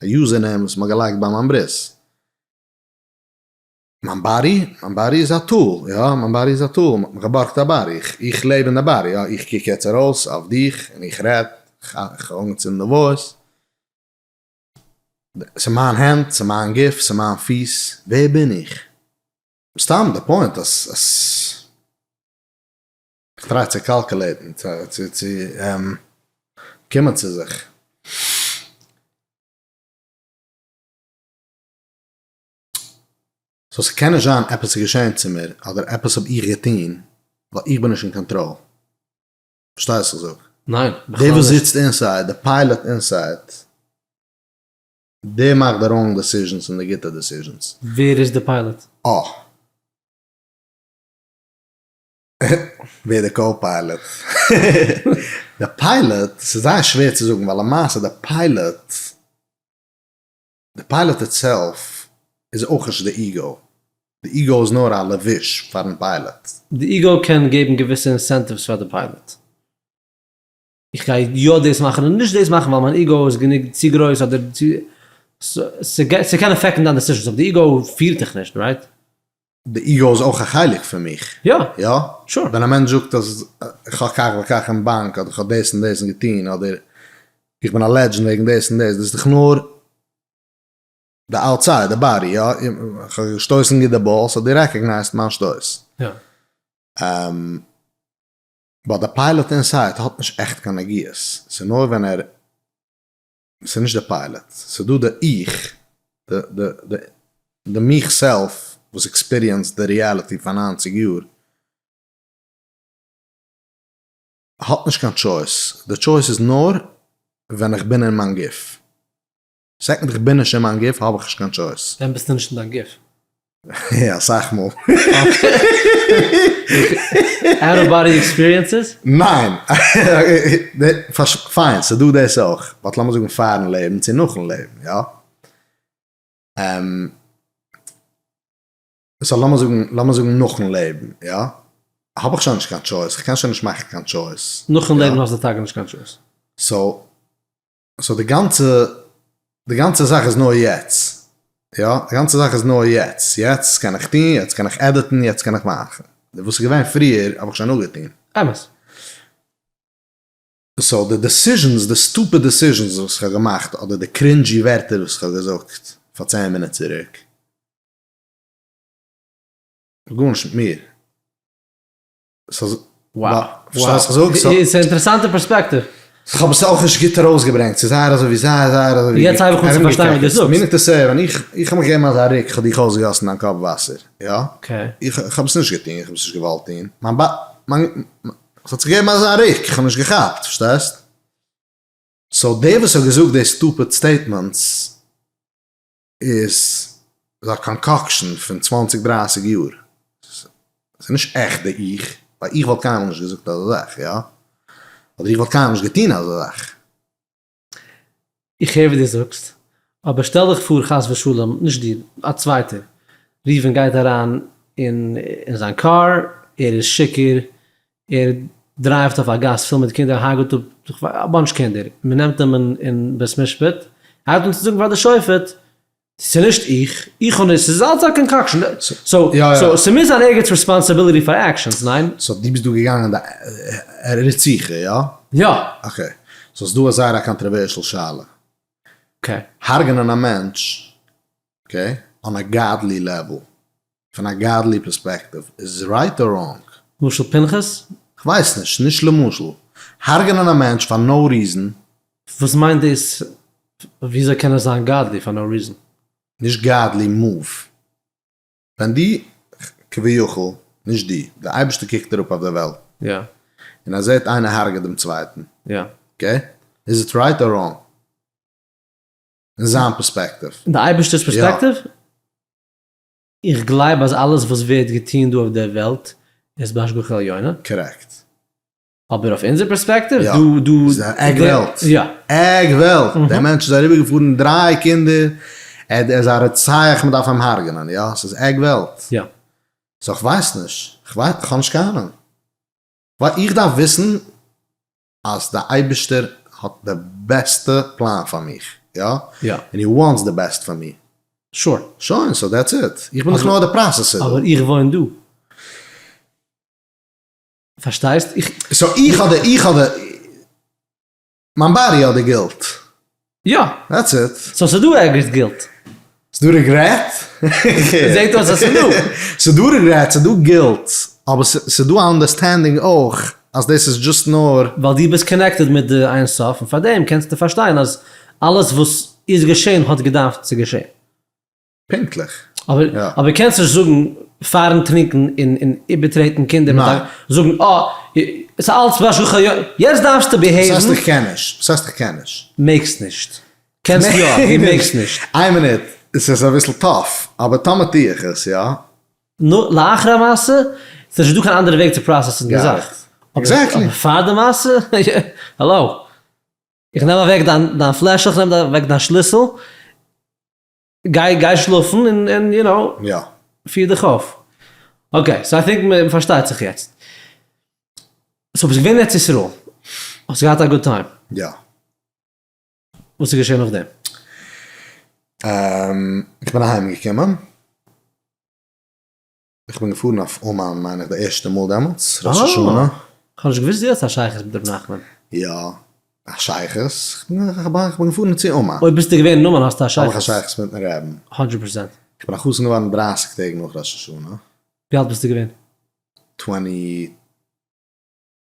א username וואס מ'האט געלייגט ביי מיין ברית. מיין body? מיין body איז א tool, יא, מיין body איז א tool, מ'האט מיך געבארגט א body, איך לעב אין די body, יא, איך קוק יעצט ארויס אויף דיך און איך רעד, איך האב אנגעצינדן די voice, ס'איז מיין הענט, ס'איז מיין גוף, ס'איז מיין פיס, ווער בין איך? סתם די point אז אז איך try צו calculate ן, צו צו קומען צו זיך. So ס'קען נישט זיין עפעס איז געשען צו מיר אדער עפעס האב איך געטון ווייל איך בין נישט אין קאנטראל. פארשטייסט וואס איך זאג? ניין, בכלל דער וואס נישט. זיצט inside, די pilot inside, דער מאכט די wrong decisions און די גוטע decisions. ווער איז די pilot? אה. ווער די co-pilot? די pilot, ס'איז זייער שווער צו זאגן ווייל למעשה די pilot, די pilot itself איז אויך נישט די ego, די ego איז נאר א לבוש פארן pilot. די ego קען געבן געוויסע incentives פאר די pilot. איך גיי יא דאס מאכן און נישט דאס מאכן ווייל מיין ego איז גענוג צו גרויס אדער צו, ס'קען affect ן דיין decisions אבער די ego פירט דיך נישט, right? די ego איז אויך א חלק פון מיך. יא. יא? Sure. ווען א מענטש זאגט אז איך האב כך וכך אין באנק אדער איך האב דאס און דאס געטון אדער איך בין א legend וועגן דאס און דאס, דאס איז דאך נאר די outside, די body, יא? איך האב געשטויסן גוט די באל, so דו recognize ט מיין שטויס. יא. But די pilot inside האט נישט עכט קיין נגיעות, ס'איז נאר ווען ער ס'איז נישט די pilot, ס'איז דא די איך, די מיך self וואס experience ט די reality פאר 90 יאר, האט נישט קיין choice, די choice איז נאר ווען איך בין אין מיין גוף. Second איך בין נישט אין מיין גוף האב איך נישט קיין choice. ווען ביסטו נישט אין דיין גוף? אסאך מאל. Out of body experiences? ניין. פיין, ס'דא דאס אויך. But לאמיר זאגן פארן לעבן צו נאכן לעבן, יא? So לאמיר זאגן, לאמיר זאגן נאכן לעבן, יא? האב איך שוין נישט קיין choice, כ'קען שוין נישט מאכן קיין choice. נאכן לעבן האסטו טאקע נישט קיין choice. So so די גאנצע, די גאנצע זאך איז נאר יעצט, יא, די גאנצע זאך איז נאר יעצט, יעצט קען איך טון, יעצט קען איך edit ן, יעצט קען איך מאכן, וואס איז געווען פריער האב איך שוין אפגעטון. אמת. So די decisions, די stupid decisions וואס איך האב געמאכט, אדער די cringy ווערטער וואס איך האב געזאגט פאר 10 מינוט צוריק, האט גארנישט מיט מיר. ס'איז א אינטערעסאנטע פערספעקטיוו. כ'האב עס אויך נישט גוט ארויסגעברענגט, ס'איז זייער אזוי ווי זייער זייער אזוי ווי. יעצט הייב איך אן צו פארשטיין וואס דו זאגסט. Meaning to say, ווען איך איך האב מיך געגעבן אזא ריק, כ'האב דיך אויסגעגאסן דיין קאפ וואסער, יא? Okay. איך האב עס נישט געטון, איך האב עס נישט געוואלט טון. מיין ב. מיין. ס'האט זיך געגעבן אזא ריק, איך האב נישט געכאפט, פארשטייסט? So דער וואס האט געזאגט די stupid statements איז א concoction פון צוואנציג דרייסיג יאר, ס'איז נישט עכט די איך, ווייל איך וואלט קיינמאל נישט געזאגט אזא זאך, יא? אדער איך וואלט קיינמאל נישט געטון אזא זאך. איך הער ווי דו זאגסט, אבער שטעל דיך פאר חס ושלום, נישט דיר, א צווייטער, ראובן גייט אריין אין זיין קאר, ער איז שיכור, ער drive ט אויף א גאס פול מיט קינדער, הרג'ט אפ א bunch קינדער, מען נעמט אים אין בית משפט, ער הייבט אן צו זאגן פאר די שופט, ס'איז נישט איך, איך האב נישט, ס'איז אלץ א concoction, so ס'מוז זיין ערגעץ responsibility פאר actions, ניין? So דו ביסט דא געגאנגען די רציחה, יא? יא. Okay, so ס'איז דא א זייער א controversial שאלה. Okay. הרג'נען א מענטש, okay, on a godly level, פון א godly perspective, איז right or wrong? למשל פנחס? כ'ווייס נישט, נישט למשל. הרג'נען א מענטש פאר no reason. וואס מיינט דאס? וויאזוי קען עס זיין godly פאר no reason? נישט godly move. ווען דו, כביכול, נישט דו, די אייבערשטער קוקט אראפ אויף די וועלט. יא. און ער זעט איינער הרג'עט דעם צווייטן. יא. Okay? איז it right or wrong? אין זיין פערספעקטיוו. אין די אייבערשטער'ס פערספעקטיוו? איך גלייב אז אלעס וואס ווערט געטון דא אויף דער וועלט איז בהשגחה עליונה. Correct. אבער אויף אונזער פערספעקטיוו, דא דא. ס'איז א עק וועלט. יא. עק וועלט. דער מענטש איז אריבערגעפארן דריי קינדער, ער איז א רוצח מ'דארף אים הרג'נען, יא? ס'איז עק וועלט. יא. So כ'ווייס נישט. כ'ווייס, כ'האב נישט קיין אהנונג. ווייל איך דארף וויסן אז די אייבערשטער האט די בעסטע פלאן פאר מיך, יא? יא. און he wants די best פאר מיר. Sure. שוין, so that's it. איך בין דאך נאר די processor דא. אבער איך וואוין דא. פארשטייסט? איך. So איך האב די, איך האב די, מיין body האט די guilt. יא. That's it. So ס'איז דא ערגעץ guilt. ס'איז דא regret? זעהט אויס אז ס'איז דא. ס'איז דא regret, ס'איז דא guilt, אבער ס'איז דא א understanding אויך אז דאס איז just נאר. ווייל דו ביסט connected מיט די אין סוף און פארדעם קענסטו פארשטיין אז אלעס וואס איז געשען האט געדארפט צו געשען. פונקטליך. אבער אבער קענסט נישט זאגן פארן טרינקן און און איבערטרעטן קינדער מיט א זאגן אה ס'איז אלץ בהשגחה יעצט דארפסטו behave ן. וואס הייסט איך קען נישט? וואס הייסט איך קען נישט? מעגסט נישט. קענסט יא, דו מעגסט נישט. איין מינוט, עס איז אביסל tough, אבער טאמער טו איך עס, יא? נו, לאחר המעשה, ס'איז נישט דא קיין אנדערע וועג צו process ן די זאך. Exactly. אבער פאר די מעשה, האלא, איך נעם אוועק דיין פלעשל, איך נעם אוועק דיין שליסל, גיי גיי שלאפן און און you know, פיר דיך אויף. Okay, so I think מען פארשטייט זיך יעצט. So ביסט געווען אין ארץ ישראל, האסט געהאט א good time? יא. וואס איז געשען נאכדעם? איך בין אהיים געקומען, איך בין געפארן אויף אומאן מיין איך די ערשטע מאל דעמאלטס, ראש השנה. כ'האב נישט געוואוסט דו האסט א שייכות מיט ר' נחמן. יא, א שייכות? איך בין געפארן צו אומאן. אויב ביסטו געווען אין אומאן האסטו א שייכות. האב איך א שייכות מיטן רעבן. הונדרעט פראצענט. איך בין א חתן געווארן דרייסיג טעג נאך ראש השנה. ווי אלט ביסטו געווען? Twenty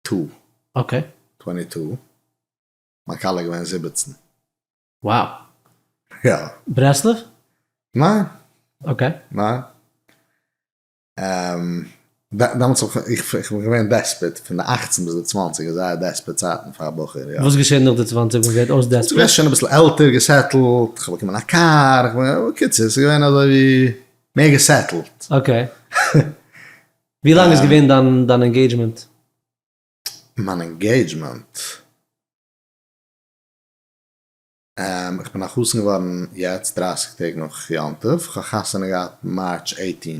two. Okay. Twenty two. מיין כלה איז געווען 17. Wow. יא. ברסלב? ניין. Okay. ניין. דעמאלטס האב איך, איך בין געווען desperate, פון די אכצן ביז די צוואנציג איז זייער desperate צייטן פאר א בחור, יא. וואס געשעט נאך די צוואנציג ווען מ'ווערט אויס desperate? ס'געווען שוין אביסל עלטער, גע settle ט, כ'האב באקומען א קאר, בקיצור, ס'איז געווען אזוי ווי מער גע settle ט. Okay. ווי לאנג איז געווען דיין דיין engagement? מיין engagement? איך בין א חתן געווארן יעצט דרייסיג טעג נאך יום טוב, איך האב חתונה געהאט March 18.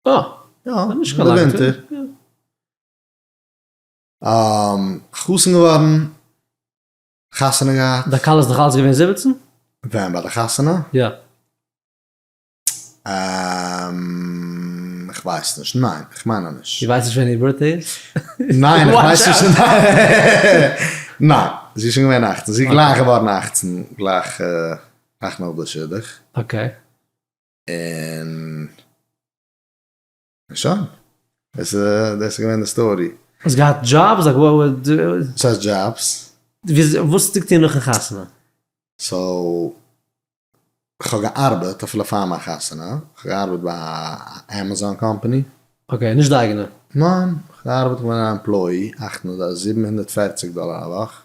אה, יא, נישט קיין לאנגע ווינטער. חתן געווארן, חתונה געהאט. די כלה איז נאך אלץ געווען 17? ווען? ביי די חתונה? יא. איך ווייס נישט, ניין, איך מיין אז נישט. דו ווייסט נישט ווען איר birthday איז? ניין, איך ווייס נישט. ניין, זי איז שוין געווען אכצן, זי איז גלייך געווארן אכצן, גלייך נאך די שידוך. Okay. און שוין, דאס איז געווען די story. האסט געהאט jobs? Like וואט? וואס הייסט דזשאבס? וואס האסטו געטון נאכן חתונה? So, כ'האב געארבעט אפילו פאר מיין חתונה, כ'האב געארבעט ביי א Amazon company. Okay, נישט די אייגענע? ניין, כ'האב געארבעט, כ'בין א employee, 740 דאלער א וואך.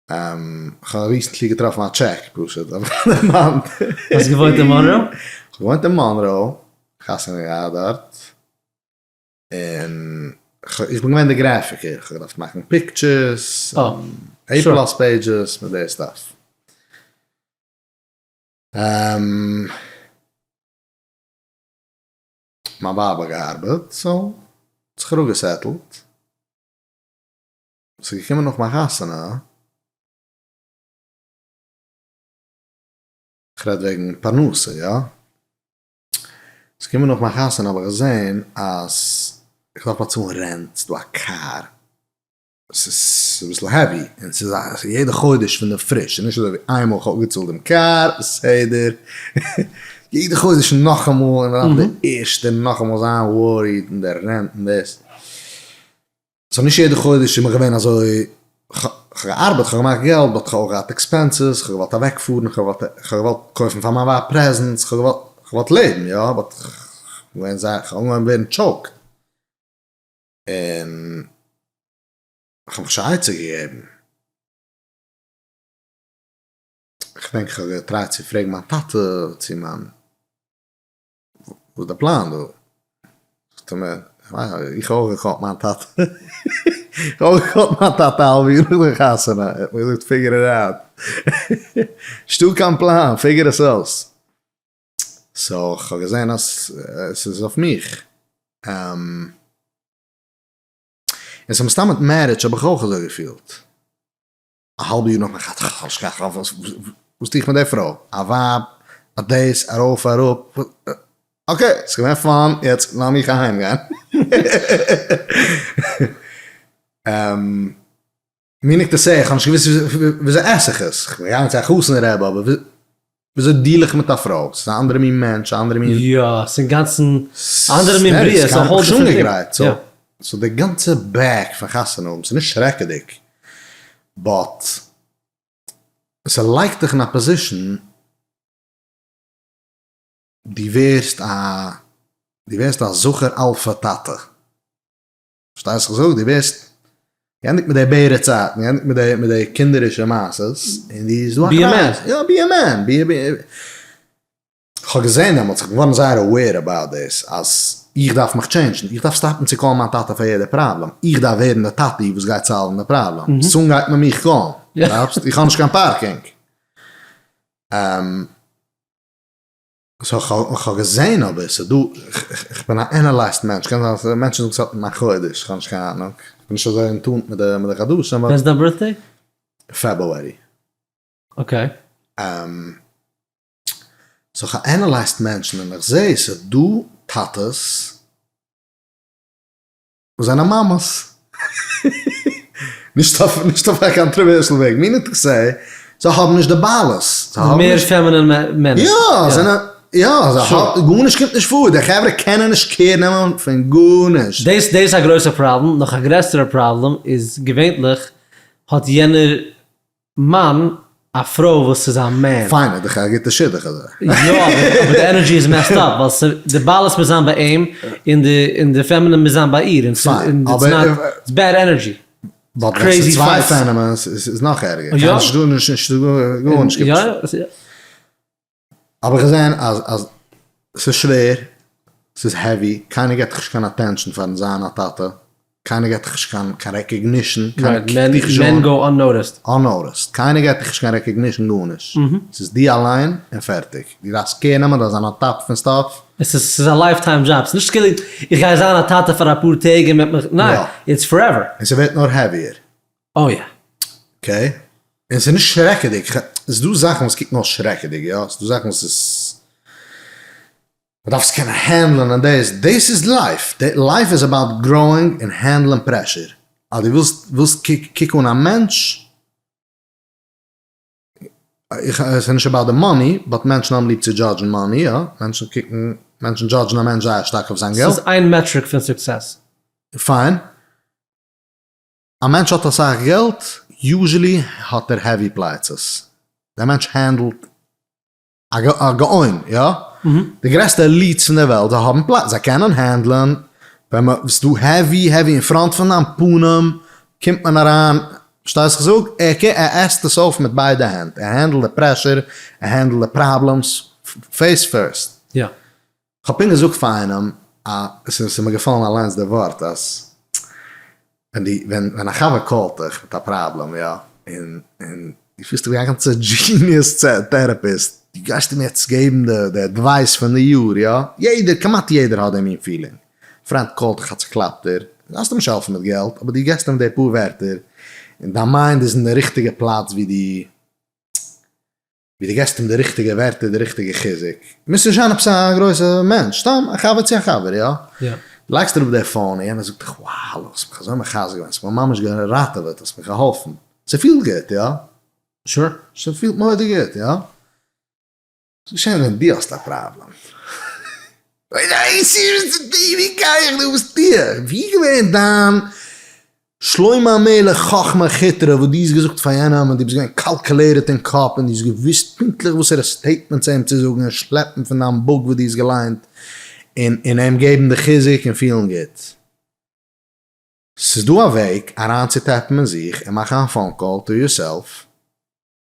כ'האב recently געטראפן א טשעק פשוט, האב איך דערמאנט. האסט געוואוינט אין מאנרא? כ'האב געוואוינט אין מאנרא, חתונה געהאט דארט, און איך בין געווען די גרעפיקער, כ'האב געדארפט מאכן pictures, A plus pages, מיט די stuff. מיין ווייב האט געארבעט, so האט זיך אראפגע settle ט. ס'איז געקומען נאך מיין חתונה, כ'רעד וועגן פרנסה, יא? ס'איז געקומען נאך מיין חתונה האב איך געזען אז איך דארף באצאלן rent, ס'איז דא א קאר, ס'איז אביסל heavy, און ס'איז א יעדע חודש פון די פריש, ס'איז נישט אזוי ווי איינמאל כ'האב אפגעצאלט דעם קאר, בסדר, יעדע חודש נאכאמאל, און מ'דארף די ערשטע נאכאמאל זיין worried און די rent און דאס. So נישט יעדע חודש איז מיר געווען אזוי, כ'האב געארבעט, כ'האב געמאכט געלט, but כ'האב אויך געהאט expenses, כ'האב געוואלט אוועקפארן, כ'האב געוואלט קויפן פאר מיין ווייב presents, כ'האב געוואלט לעבן, יא, but כ'בין זייער, כ'האב אנגעהויבן ווערן choked, און כ'האב מיך שוין עצה געגעבן. כ'דענק כ'האב געטרייט צו פרעגן מיין טאטע צו מיין וואס איז די פלאן דא? זאגט ער מיר, איך האב אויך געקאלט מיין טאטע, איך האב אויך געקאלט מיין טאטע א האלב יאר נאך די חתונה, ער האט מיר געזאגט figure it out, נישטא קיין פלאן, figure עס אויס. so כ'האב געזען אז ס'איז אויף מיך. און ס'איז מסתם מיט marriage האב איך אויך אזוי געפילט. א האלבע יאר נאך מיין חתונה, כ'האב נישט קיין וואס טו איך מיט די פרוי? א ווייב, א דאס, ארויף אראפ, okay, ס'איז געווען fun, יעצט לאמיך אהיים גיין. meaning to say, איך האב נישט געוואוסט וויאזוי עס איך עס, כ'בין געגאנגען צו א חתן רבי, אבער וויאזוי deal איך מיט א פרוי? ס'איז א אנדערע מין מענטש, א אנדערע מין. יא, ס'איז אינגאנצן אנדערע מין בריאה, ס'איז א whole different thing. so די גאנצע back פון חתונה האבן, ס'איז נישט שרעקעדיג, but ס'לייגט דיך אין א position, דו ווערסט א, דו ווערסט א זכר אלפא טאטע. פארשטייסט וואס איך זאג? דו ווערסט געענדיגט מיט די בערע צייטן, געענדיגט מיט די מיט די קינדערישע מעשות, און דו איז דא א קרייז. יא, be a man, be a be. כ'האב געזען דעמאלטס, כ'בין געווארן זייער aware about דאס, אז איך דארף מיך טשעינדזשן, איך דארף סטאפן צו קאלן מיין טאטע פאר יעדע פראבלעם, איך דארף ווערן די טאטי וואס גייט סאלוון די פראבלעם, soon גייט מען מיך קאלן, כאפסט? איך האב נישט קיין parking. so כ'האב געזעהן אבער ס'איז דא, כ'בין א analyzed מענטש, קען זיין אז מענטשן זאגן ס'האט מיט מיין חודש, כ'האב נישט קיין אהנונג, כ'בין נישט אזוי in tune מיט די חדשים. ווען איז דיין birthday? February. okay. so כ'האב analyzed מענטשן און איך זעה ס'איז דא טאטעס וואס זענען מאמעס. נישט אויף נישט אויף א controversial וועג, meaning to say, זיי האבן נישט די בעלות, זיי האבן מער feminine מענער. יא, זענען, יא, זיי האבן, גארנישט קומט נישט פאר, די חברה קענען נישט care נעמען פון גארנישט. דאס דאס איז א גרויסע פראבלעם, נאך א גרעסערע פראבלעם איז געווענליך האט יענער מאן, א פרוי וואס איז א man. פיין, איז דאך א גוטע שידוך אזוי. יא, אבער די energy איז messed up, ווייל די בעלות מוז זיין ביי אים, און די און די feminine מוז זיין ביי איר, און פיין, אבער it's bad energy. but ווען ס'איז צוויי feminines איז נאך ערגער, קיינער נישט דא נישט דא גארנישט. יא יא. האב איך געזען אז אז ס'איז שווער, ס'איז heavy, קיינער געט דיך נישט קיין attention פארן זיין א טאטע, קיינער געט דיך נישט קיין קיין recognition, קיינער קוקט דיך נישט אן. men go unnoticed. unnoticed, קיינער געט דיך נישט קיין recognition גארנישט, ס'איז דו אליין און פערטיג, דו דארפסט care נעמען, דארפסט זיין on top פון stuff. עס איז ס'איז א lifetime job, ס'איז נישט כאילו איך גיי זיין א טאטע פאר אפאר טעג און מ'וועט מיך, ניין, it's forever. און ס'ווערט נאר heavier. oh yeah. okay, און ס'איז נישט שרעקעדיג, ס'איז דא זאכן וואס קוקן אויס שרעקעדיג, יא, ס'איז דא זאכן וואס איז, מ'דארף עס קענען הענדלען און דאס, דאס איז life, life איז about growing און הענדלען pressure, אז דו ווילסט ווילסט קוק אן א מענטש, איך, עס איז נישט about די money, but מענטשן האבן ליב צו דזשאדזשן money, יא, מענטשן קוקן, מענטשן דזשאדזשן א מענטש זייער שטארק אויף זיין געלט. ס'איז איין metric פון success. פיין. א מענטש האט אסאך געלט, usually האט ער heavy פלייצעס. דער מענטש הענדלט א גאון, יא? די גרעסטע elites פון דער וועלט, זיי האבן פלייצעס, זיי קענען הענדלען, ווען מען ס'איז דא heavy heavy אין front פון דיין פנים, קומט מען אריין, פארשטייסט וואס איך זאג? ער ער עסט עס אויף מיט ביידע הענט, ער הענדלט די pressure, ער הענדלט די problems, face first. יא. כ'האב פונקט געזאגט פאר איינעם א, ס'איז מיר געפאלן אליינס די ווארט אז ווען די ווען ווען א חבר קאלט דיך מיט א פראבלעם יא, און און דו פילסט דיך ווי א גאנצע genius therapist, דו גייסט אים יעצט געבן די די advice פון די יאר יא, יעדער כמעט יעדער האט די מין feeling, פרענד קאלט דיך א צוקלאפטער, דארפסט אים נישט העלפן מיט געלט אבער דו געבסט אים די פאר ווערטער און דיין mind איז אין די ריכטיגע פלאץ ווי דו ווי דו געסט אים די ריכטיגע ווערטער די ריכטיגע חיזוק, מוזט נישט זיין עפעס א גרויסע מענטש, סתם א חבר צו א חבר, יא? יא. לייגסט אראפ די phone און יענער זאגט דיך wow האסט מיך אזוי מחזק געווען, האסט מיר ממש געראטעוועט, האסט מיך געהאלפן, ס'פילט גוט, יא? Sure. ס'פילט מורא'דיג גוט, יא? וואס געשען ווען דו האסט א פראבלעם? ווי גיי איך דא? וואס טו איך? ווי געווען דיין שלמה המלך חכמה כיטרע וואס דו האסט געזאגט פאר יענעם און דו ביסט געווען calculated אין קאפ און דו האסט געוואוסט פונקטליך וואסערע statements אים צו זאגן און שלעפן פון דיין book וואס דו האסט געליינט און און אים געבן די חיזוק און פילן גוט. ס'איז דא א וועג אריינצוטעפן אין זיך און מאכן א phone call to yourself,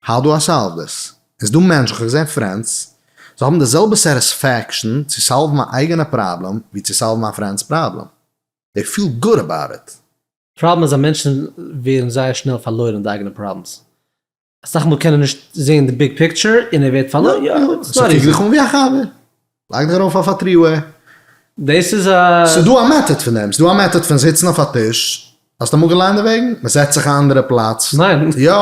how do I solve this? איז דא מענטשן, כ'האב געזען friends, זיי האבן די זעלבע satisfaction צו solve ן א אייגענע פראבלעם ווי צו solve ן א friend's פראבלעם. They feel good about it. פראבלעם איז אז מענטשן ווערן זייער שנעל פארלוירן אין די אייגענע problems. אסאך מאל קען ער נישט זעהן די big picture און ער ווערט פארלוירן. יא, it's so not קוק easy. דיך אן ווי א חבר. לייג דיך ארויף אויף א freeway. דאס איז א. ס'איז דא א method פון דעם. ס'איז דא א method פון זיצן אויף א טיש. האסט אמאל געליינט דערוועגן? מ'זעצט זיך א אנדערע פלאץ. ניין. יא.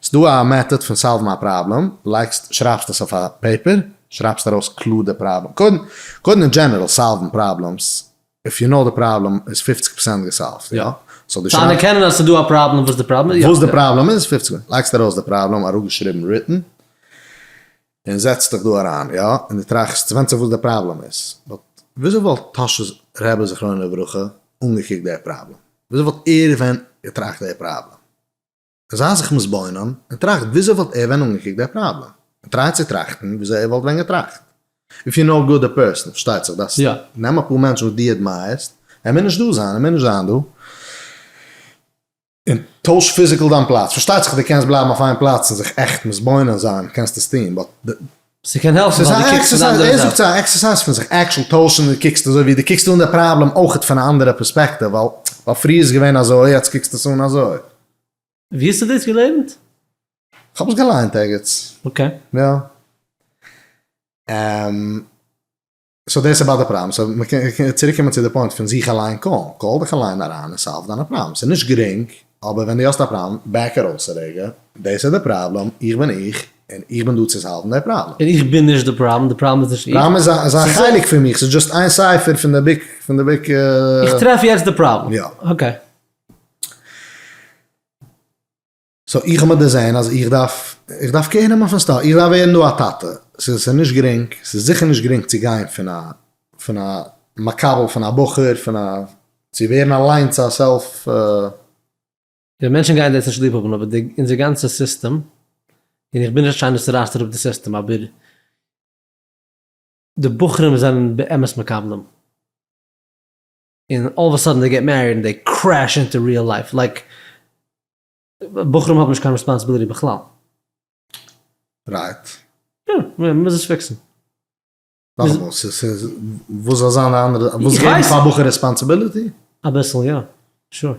ס'איז דא א method פון solve ן א פראבלעם. לייגסט, שרייבסט עס אויף א paper. שרייבסט ארויס קלאר די פראבלעם. קודם, קודם אין general solve ן problems if you know די פראבלעם איז 50 פראצענט גע solve ט, יא? so דו צו שרייבסט. אנערקענען אז ס'איז דא א פראבלעם וואס די פראבלעם איז, יא. וואס די פראבלעם איז, 50 פראצענט. לייגסט ארויס די פראבלעם, אראפגעשריבן written, און זעצט דיך דא אריין, יא? און דו טראכסט, ס'ווענדט זיך וואס די פראבלעם איז. But וויאזוי וואלט טאהש'ס רבי זכרונו לברכה אנגעקוקט די פראבלעם? וויאזוי וואלט ער ווען געטראכט די פראבלעם? זיי זיך מתבונן און טראכט וויאזוי וואלט ער ווען אנגעקוקט די פראבלעם, און try צו טראכטן וויאזוי ער וואלט ווען געטראכט. If you know good the person, פארשטייט זיך דארפסט נעם אפאר מענטשן וואס דו admire סט, ער מוז נישט דא זיין, ער מוז נישט זיין דא, און טויש physical דיין פלאץ, פארשטייט זיך דו קענסט בלייבן אויף איין פלאץ און זיך עכט מתבונן זיין קענסט עס טון, but די. ס'קען העלפן ס'איז ווייל א דו קוקסט פון די עקסערסייז, אנדערע ער זייט. זאגט ס'איז א exercise פון זיך actual טוישן, דו קוקסט אזוי ווי דו קוקסט אן די פראבלעם אויכעט פון א אנדערע פערספעקטיוו, ווייל ווייל פריער איז געווען אזוי יעצט קוקסטו עס אן אזוי. ווי האסטו דאס געלערנט? כ'האב עס געליינט ערגעץ. Okay. יא. So דאס איז about די פראבלעם. So מ'קען צוריקקומען צו די point פון זיך אליין call ן. Call דיך אליין אריין און solve דיינע פראבלעם. ס'איז נישט גרינג, אבער ווען דו האסט א פראבלעם, back ארויס א רגע, דאס איז די פראבלעם, איך בין איך, און איך בין דא צו solve ן די פראבלעם. און איך בין נישט די פראבלעם, די פראבלעם איז נישט איך. פראבלעם איז א חלק פון מיך, ס'איז just איין ספר פון די big, פון די big. איך טרעף יעצט די פראבלעם. יא. Okay. So איך האב מיר דערזען אז איך דארף, איך דארף care נעמען פון stuff, איך דארף ווערן דא א טאטע, ס'איז נישט גרינג, ס'איז זיכער נישט גרינג צו גיין פון א, פון א מקבל, פון א בחור, פון א, צו ווערן אליינס א self. די מענטשן גייען דאס נישט ליב האבן, אבער די, אונזער גאנצע סיסטעם, און איך בין נישט איינער וואס רייסט אראפ די סיסטעם, אבער די בחורים זענען באמת מקבלים. און all of a sudden they get married און they crash into real life, like בחורים האבן נישט קיין responsibility בכלל. Right. יא, מען מוז עס fix ן. נאכאמאל, ס'איז, וואס זאל זיין די אנדערע, וואס געבן פאר בחור responsibility? אביסל יא, sure.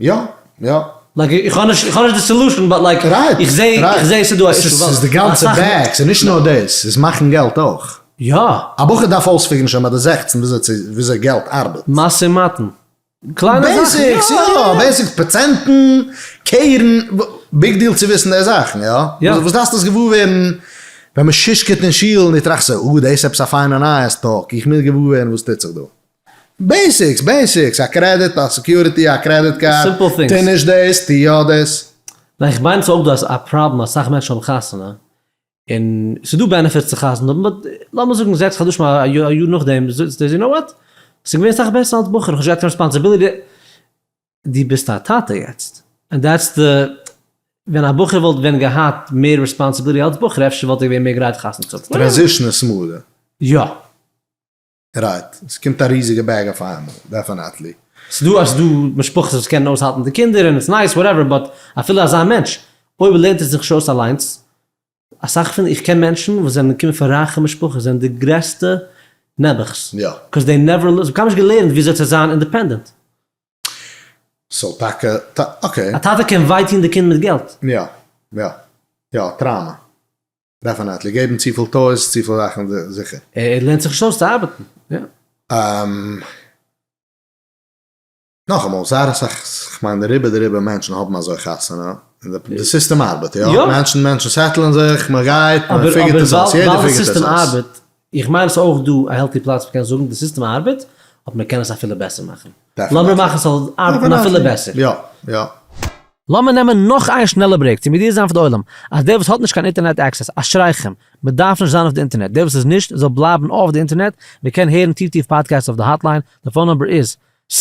יא, יא. Like איך האב נישט, איך האב נישט די solution but like איך זע, איך זע ס'איז דא א issue. ס'איז די גאנצע bag, ס'איז נישט נאר דאס, ס'איז מאכן געלט אויך. יא. א בחור דארף אויס figure ן שוין ביי די 16 וויאזוי צו, וויאזוי געלט ארבעט. משא ומתן. קליינע זאכן. Basics, יא, basics, פראצענטן, קרן, big deal צו וויסן די זאכן, יא? יא. וואס דארפסטו עס געוואר ווערן ווען מ'שישקעט אין שול און דו טראכסט זיך, אה, דאס איז עפעס א פיינע נייעס talk, איך מוז געוואר ווערן וואס טוט זיך דא. Basics, basics, א credit, א security, א credit card, Simple things. טו נישט דאס, טו יא דאס. ניין איך מיין ס'איז אויך דא א פראבלעם אסאך מענטשן האבן חתונה און ס'איז דא benefits צו חתונה האבן but לאמיר זאגן זעקס חדשים א יאר נאכדעם זאגסטו you know what ס'איז געווען אסאך בעסער אלס בחור איך האב נישט געהאט קיין responsibility דו ביסט א טאטע יעצט and that's the ווען א בחור וואלט ווען געהאט מער responsibility אלס בחור אפשר וואלט ער געווען מער גרייט חתונה צו האבן. Transition איז smoother. יא. Right, עס קומט א ריזיגע bag אויף איינמאל, definitely. ס'דא אז ס'דא משפחות וואס קענען אויסהאלטן די קינדער און it's nice whatever but אפילו אזא מענטש אויב לערנט ער זיך נישט אויס אליינס, אסאך פון איך קען מענטשן וואס זענען קומען פון רייכע משפחות זענען די גרעסטע נעבעכס, יא. Cause they never זיי האבן קיינמאל נישט געלערנט וויאזוי צו זיין independent. So טאקע, okay. א טאטע קען וויי טון די קינד מיט געלט. יא, יא, יא, trauma. Definitely, געבן צופיל toys, צופיל זאכן, זיכער. ער לערנט זיך נישט אויס צו ארבעטן, יא. נאכאמאל, זייער אסאך, כ'מיין די רובא דרובא מענטשן האבן אזוי חתונה, און די סיסטעם ארבעט, יא? מענטשן, מענטשן settle ן זיך, מען גייט, מען figure ט עס אויס, יעדער figure ט עס אויס. אבער ווייל די סיסטעם ארבעט, איך מיין עס איז אויך דא א healthy פלאץ מ'קען זאגן די סיסטעם ארבעט, אבער מ'קען עס אפילו בעסער מאכן. לאמיר מאכן ס'זאל ארבעטן אפילו בעסער. יא, יא. לאמיר נעמען נאך איין שנעלע break צו מודיע זיין פאר די עולם אז דער וואס האט נישט קיין אינטערנעט access, אשריכם, מען דארף נישט זיין אויף די אינטערנעט, דער וואס איז נישט זאל בלייבן אויף די אינטערנעט, מען קען הערן טיף טיף פאדקעסט אויף די hotline, די phone number איז, 605-477-1888,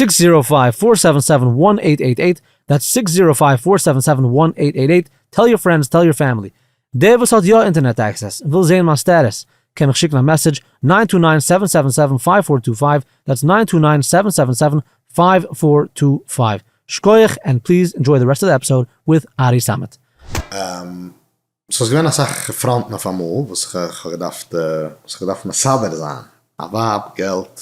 that's 605-477-1888, tell your friends, tell your family. דער וואס האט יא אינטערנעט access און וויל זעהן מיין status, קען מיך שיקן א message, 929-777-5425, that's 929-777-5425. שקויעך and please enjoy the rest of the episode with ארי סאמעט. סאיז געווען אסאך פראנטן אויף אמאל וואס איך האב געדארפט וואס איך האב געדארפט מסדר זיין, א ווייב, געלט,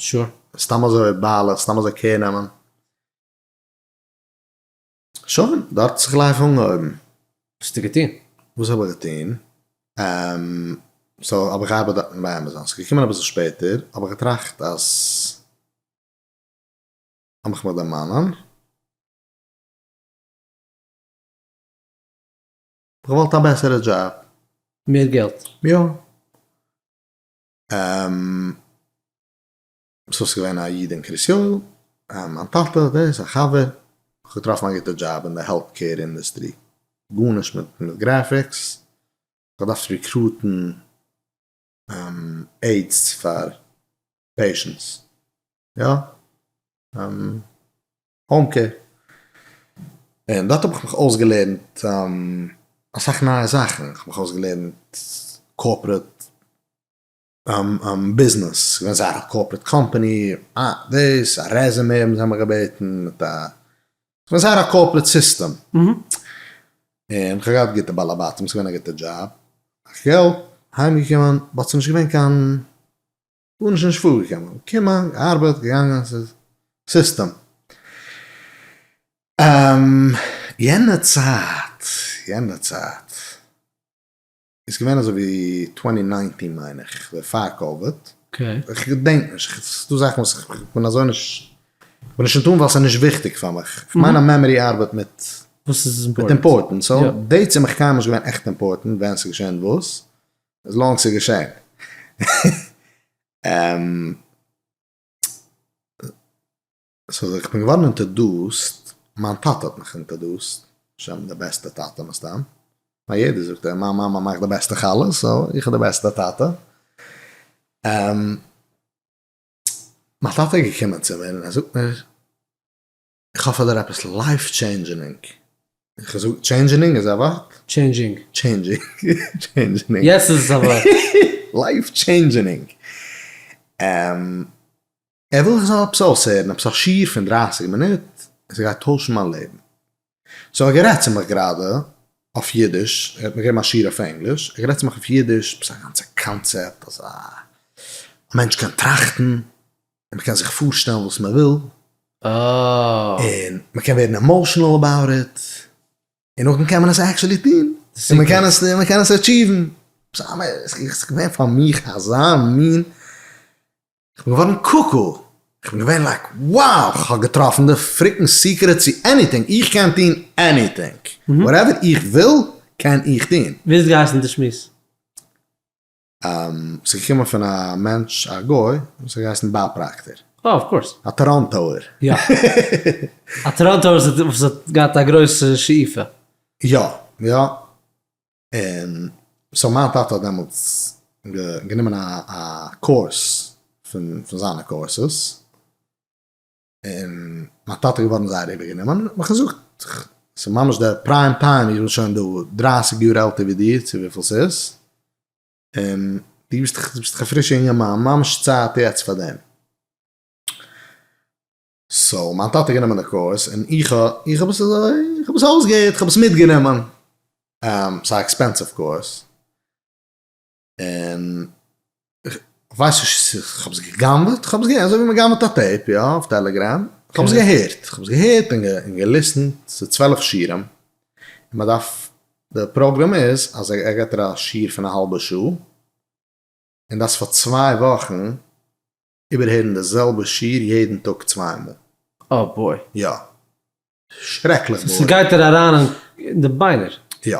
Sure. סתם אזוי בעלות, סתם אזוי care נעמען. שוין, דארט האט זיך life אנגעהויבן. וואס האסטו געטון? וואס האב איך געטון? So האב איך געארבעט דארטן ביי עמעזאן, ס'איז געקומען אביסל שפעטער, האב איך געטראכט אז לאמיך מיך דערמאנען. איך געוואלט א בעסערע דזשאב. מער געלט. יא. So ס'איז געווען א איד אין קרית יואל, מיין טאטע, דאס, א חבר, כ'האב געטראפן א גוטע דזשאב אין די health care industry, גארנישט מיט graphics, כ'האב געדארפט recruit ן aides פאר patients, יא, home care, און דארט האב איך מיך אויסגעלערנט אסאך נייע זאכן, כ'האב מיך אויסגעלערנט corporate ביזנעס, ס'איז געווען זייער א corporate company, אה דאס, א resume האבן זיי מיך געבעטן, מיט א, ס'איז געווען זייער א corporate system, און כ'האב געהאט גוטע בעלי בתים, ס'איז געווען א גוטע דזשאב, אסאך געלט, אהיים געקומען, but ס'איז נישט געווען קיין, גארנישט איז נישט פארגעקומען, געקומען, געארבעט, געגאנגען, ס'איז סיסטעם. יענע צייט, יענע צייט. איז געווען אזוי ווי twenty nineteen מיין איך, בעפאר קאוויד, איך געדענק נישט, ס'איז דא זאכן וואס איך בין אזוי נישט, איך בין נישט אין טון ווייל ס'איז נישט וויכטיג פאר מיך, איך מיין א memory ארבעט מיט וואס איז מיט important, so dates איז מיך קיינמאל נישט געווען עכט important ווען ס'איז געשען וואס, as long ס'איז געשען. So איך בין געווארן introduced, מיין טאטע האט מיך introduced, שם די בעסטע טאטע מסתם, ווייל יעדער זאגט אז מיין מאמע מאכט די בעסטע חלות, so איך האב די בעסטע טאטע. מיין טאטע איז געקומען צו מיר און ער זאגט מיר, איך האב פאר דיר עפעס life changing. איך האב געזאגט changing איז א ווארט? Changing. Changing. Changing. יעצט איז עס א ווארט. Life changing. ער וויל איך זאל עפעס אויסהערן, עפעס א שיעור פון דרייסיג מינוט, און ס'גייט טוישן מיין לעבן. So ער האט גערעדט צו מיך גראדע אויף אידיש, ער האט מיר געגעבן א שיעור אויף ענגליש, ער האט גערעדט צו מיך אויף אידיש, עפעס א גאנצע קאנצעפט אז א מענטש קען טראכטן, און מ'קען זיך פארשטעלן וואס מ'וויל, און מ'קען ווערן emotional about it, און נאכדעם קען מען עס actually טון, און מ'קען עס, מ'קען עס achieve ן. ס'איז געווען פאר מיך אזא מין כ'בין געווארן קוקו, כ'בין געווען like wow כ'האב געטראפן די freaking secret צו anything, איך קען טון anything, whatever איך וויל קען איך טון. ווי האט געהייסן די שמועס? ס'איז געקומען פון א מענטש א גוי וואס האט געהייסן באב פראקטער. אה of course. א טאראנטאער. יא. א טאראנטאער וואס האט געהאט א גרויסע שאיפה. יא יא. און so מיין טאטע האט דעמאלטס גענומען א קורס פון זיינע courses, און מיין טאטע איז געווארן זייער איבערגענומען, האט מיך געזאגט, ס'איז ממש די prime time, איך בין שוין דא דרייסיג יאר עלטער ווי דיר, צו וויפיל ס'איז, און דו ביסט דאך א פרישע אינגערמאן, ממש צייט יעצט פאר דעם. So מיין טאטע האט גענומען די קורס און איך האב איך האב עס אזוי איך האב עס אויסגעהערט איך האב עס מיטגענומען, ס'איז א expensive קורס, און איך ווייס נישט צו איך האב עס גע'גנב'עט, איך האב עס געהערט אזוי ווי מען גנב'עט א tape יא אויף טעלעגרעם, איך האב עס געהערט, איך האב עס געהערט און גע listen ט, ס'איז 12 שיעורים, און מען דארף, די פראגראם איז אז ער געבט דיר א שיעור פון א האלבע שעה, און דארפסט פאר צוויי וואכן איבערהערן די זעלבע שיעור יעדן טאג צוויי מאל. Oh boy. יא. שרעקליך boring. ס'גייט דיר אריין אין די ביינער. יא.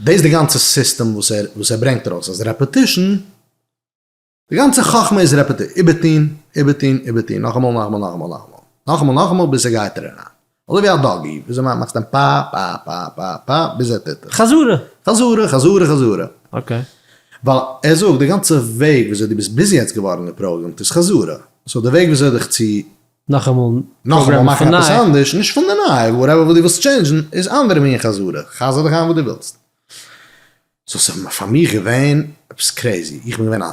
דאס איז די גאנצע סיסטעם וואס ער וואס ער ברענגט ארויס אז repetition, די גאנצע חכמה איז repetition, איבערטוהן, איבערטוהן, איבערטוהן, נאכאמאל, נאכאמאל, נאכאמאל, נאכאמאל, נאכאמאל, נאכאמאל ביז ס'גייט דיר אריין. אזוי ווי א doggy, וויאזוי מאכסט אים פא פא פא פא פא ביז ער טוט עס. חזרה. חזרה, חזרה, חזרה. Okay. ווייל ער זאגט די גאנצע וועג וויאזוי דו ביסט ביז יעצט געווארן געפראגרעמט איז חזרה. So די וועג וויאזוי דיך צו. נאכאמאל נאכאמאל מאכן עפעס אנדערש, נישט פון די ניי, whatever וואס דו ווילסט change ן, איז אנדערע מין חזרה. חזר דיך איין וואס דו ווילסט. So ס'איז פאר מיך געווען עפעס crazy. איך בין געווען א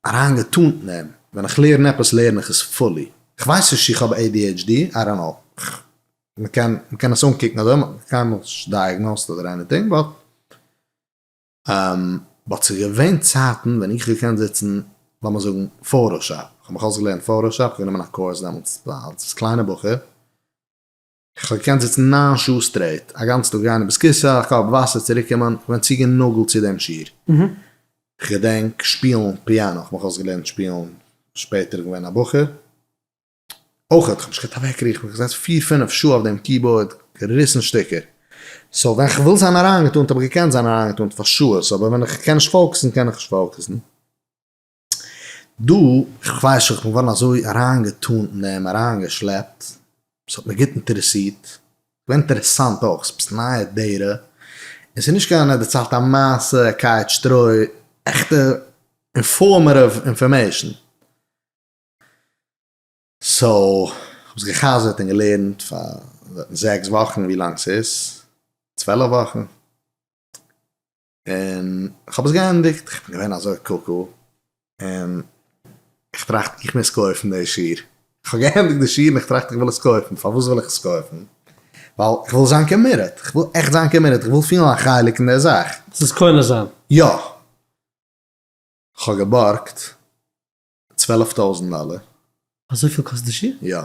אריינגעטאנט אין דעם. ווען איך לערן עפעס לערן איך עס fully. כ'ווייס נישט צו איך האב ADHD, I don't know. מ'קען מ'קען עס אנקוקן אזוי, מ'האט קיינמאל נישט diagnosed אדער anything, but but ס'איז געווען צייטן ווען איך האב געקענט זיצן, לאמיר זאגן, Photoshop, כ'האב מיך אויסגעלערנט Photoshop, כ'האב גענומען א קורס דעמאלטס אלס קליינע בחור, כ'האב געקענט זיצן ניין שעה straight, א גאנץ טאג גיין אין בית כסא, א קאפ וואסער, צוריק קומען, כ'בין צוגענאגלט צו דעם שיעור. כ'געדענק שפילן פיאנא, כ'האב מיך אויסגעלערנט שפילן שפעטער געווען א בחור, אויכעט, כ'האב נישט געקענט אוועקריכן, כ'בין געזעצן פיר פינף שעה אויף דעם keyboard, געריסן שטיקער. so ווען כ'וויל זיין אריינגעטונט האב איך געקענט זיין אריינגעטונט פאר שעות, אבער ווען איך קען נישט focus ן קען איך נישט focus ן. דא, כ'ווייס שוין, כ'בין געווארן אזוי אריינגעטונט אין דעם, אריינגעשלעפט, ס'האט מיר גוט אינטערעסירט, געווען אינטערעסאנט אויך, ס'איז נייע data, און ס'איז נישט קיין ער דערציילט א מעשה, ער קייעט שטרוי, עכטע informative information. so, כ'האב עס גע'חזר'ט און געלערנט פאר זעקס וואכן, ווי לאנג ס'איז, 12 וואכן, און כ'האב עס געענדיגט, כ'בין געווען אזוי קוקו, און איך טראכט איך מוז קויפן די שיעור, כ'האב געענדיגט די שיעור און איך טראכט איך וויל עס קויפן, פארוואס וויל איך עס קויפן? ווייל איך וויל זיין committed, איך וויל עכט זיין committed, איך וויל פילן א חלק אין די זאך. ס'איז קונה זיין. יא. כ'האב געבארגט 12 טויזנט דאלער. אזויפיל קאסט די שיעור? יא.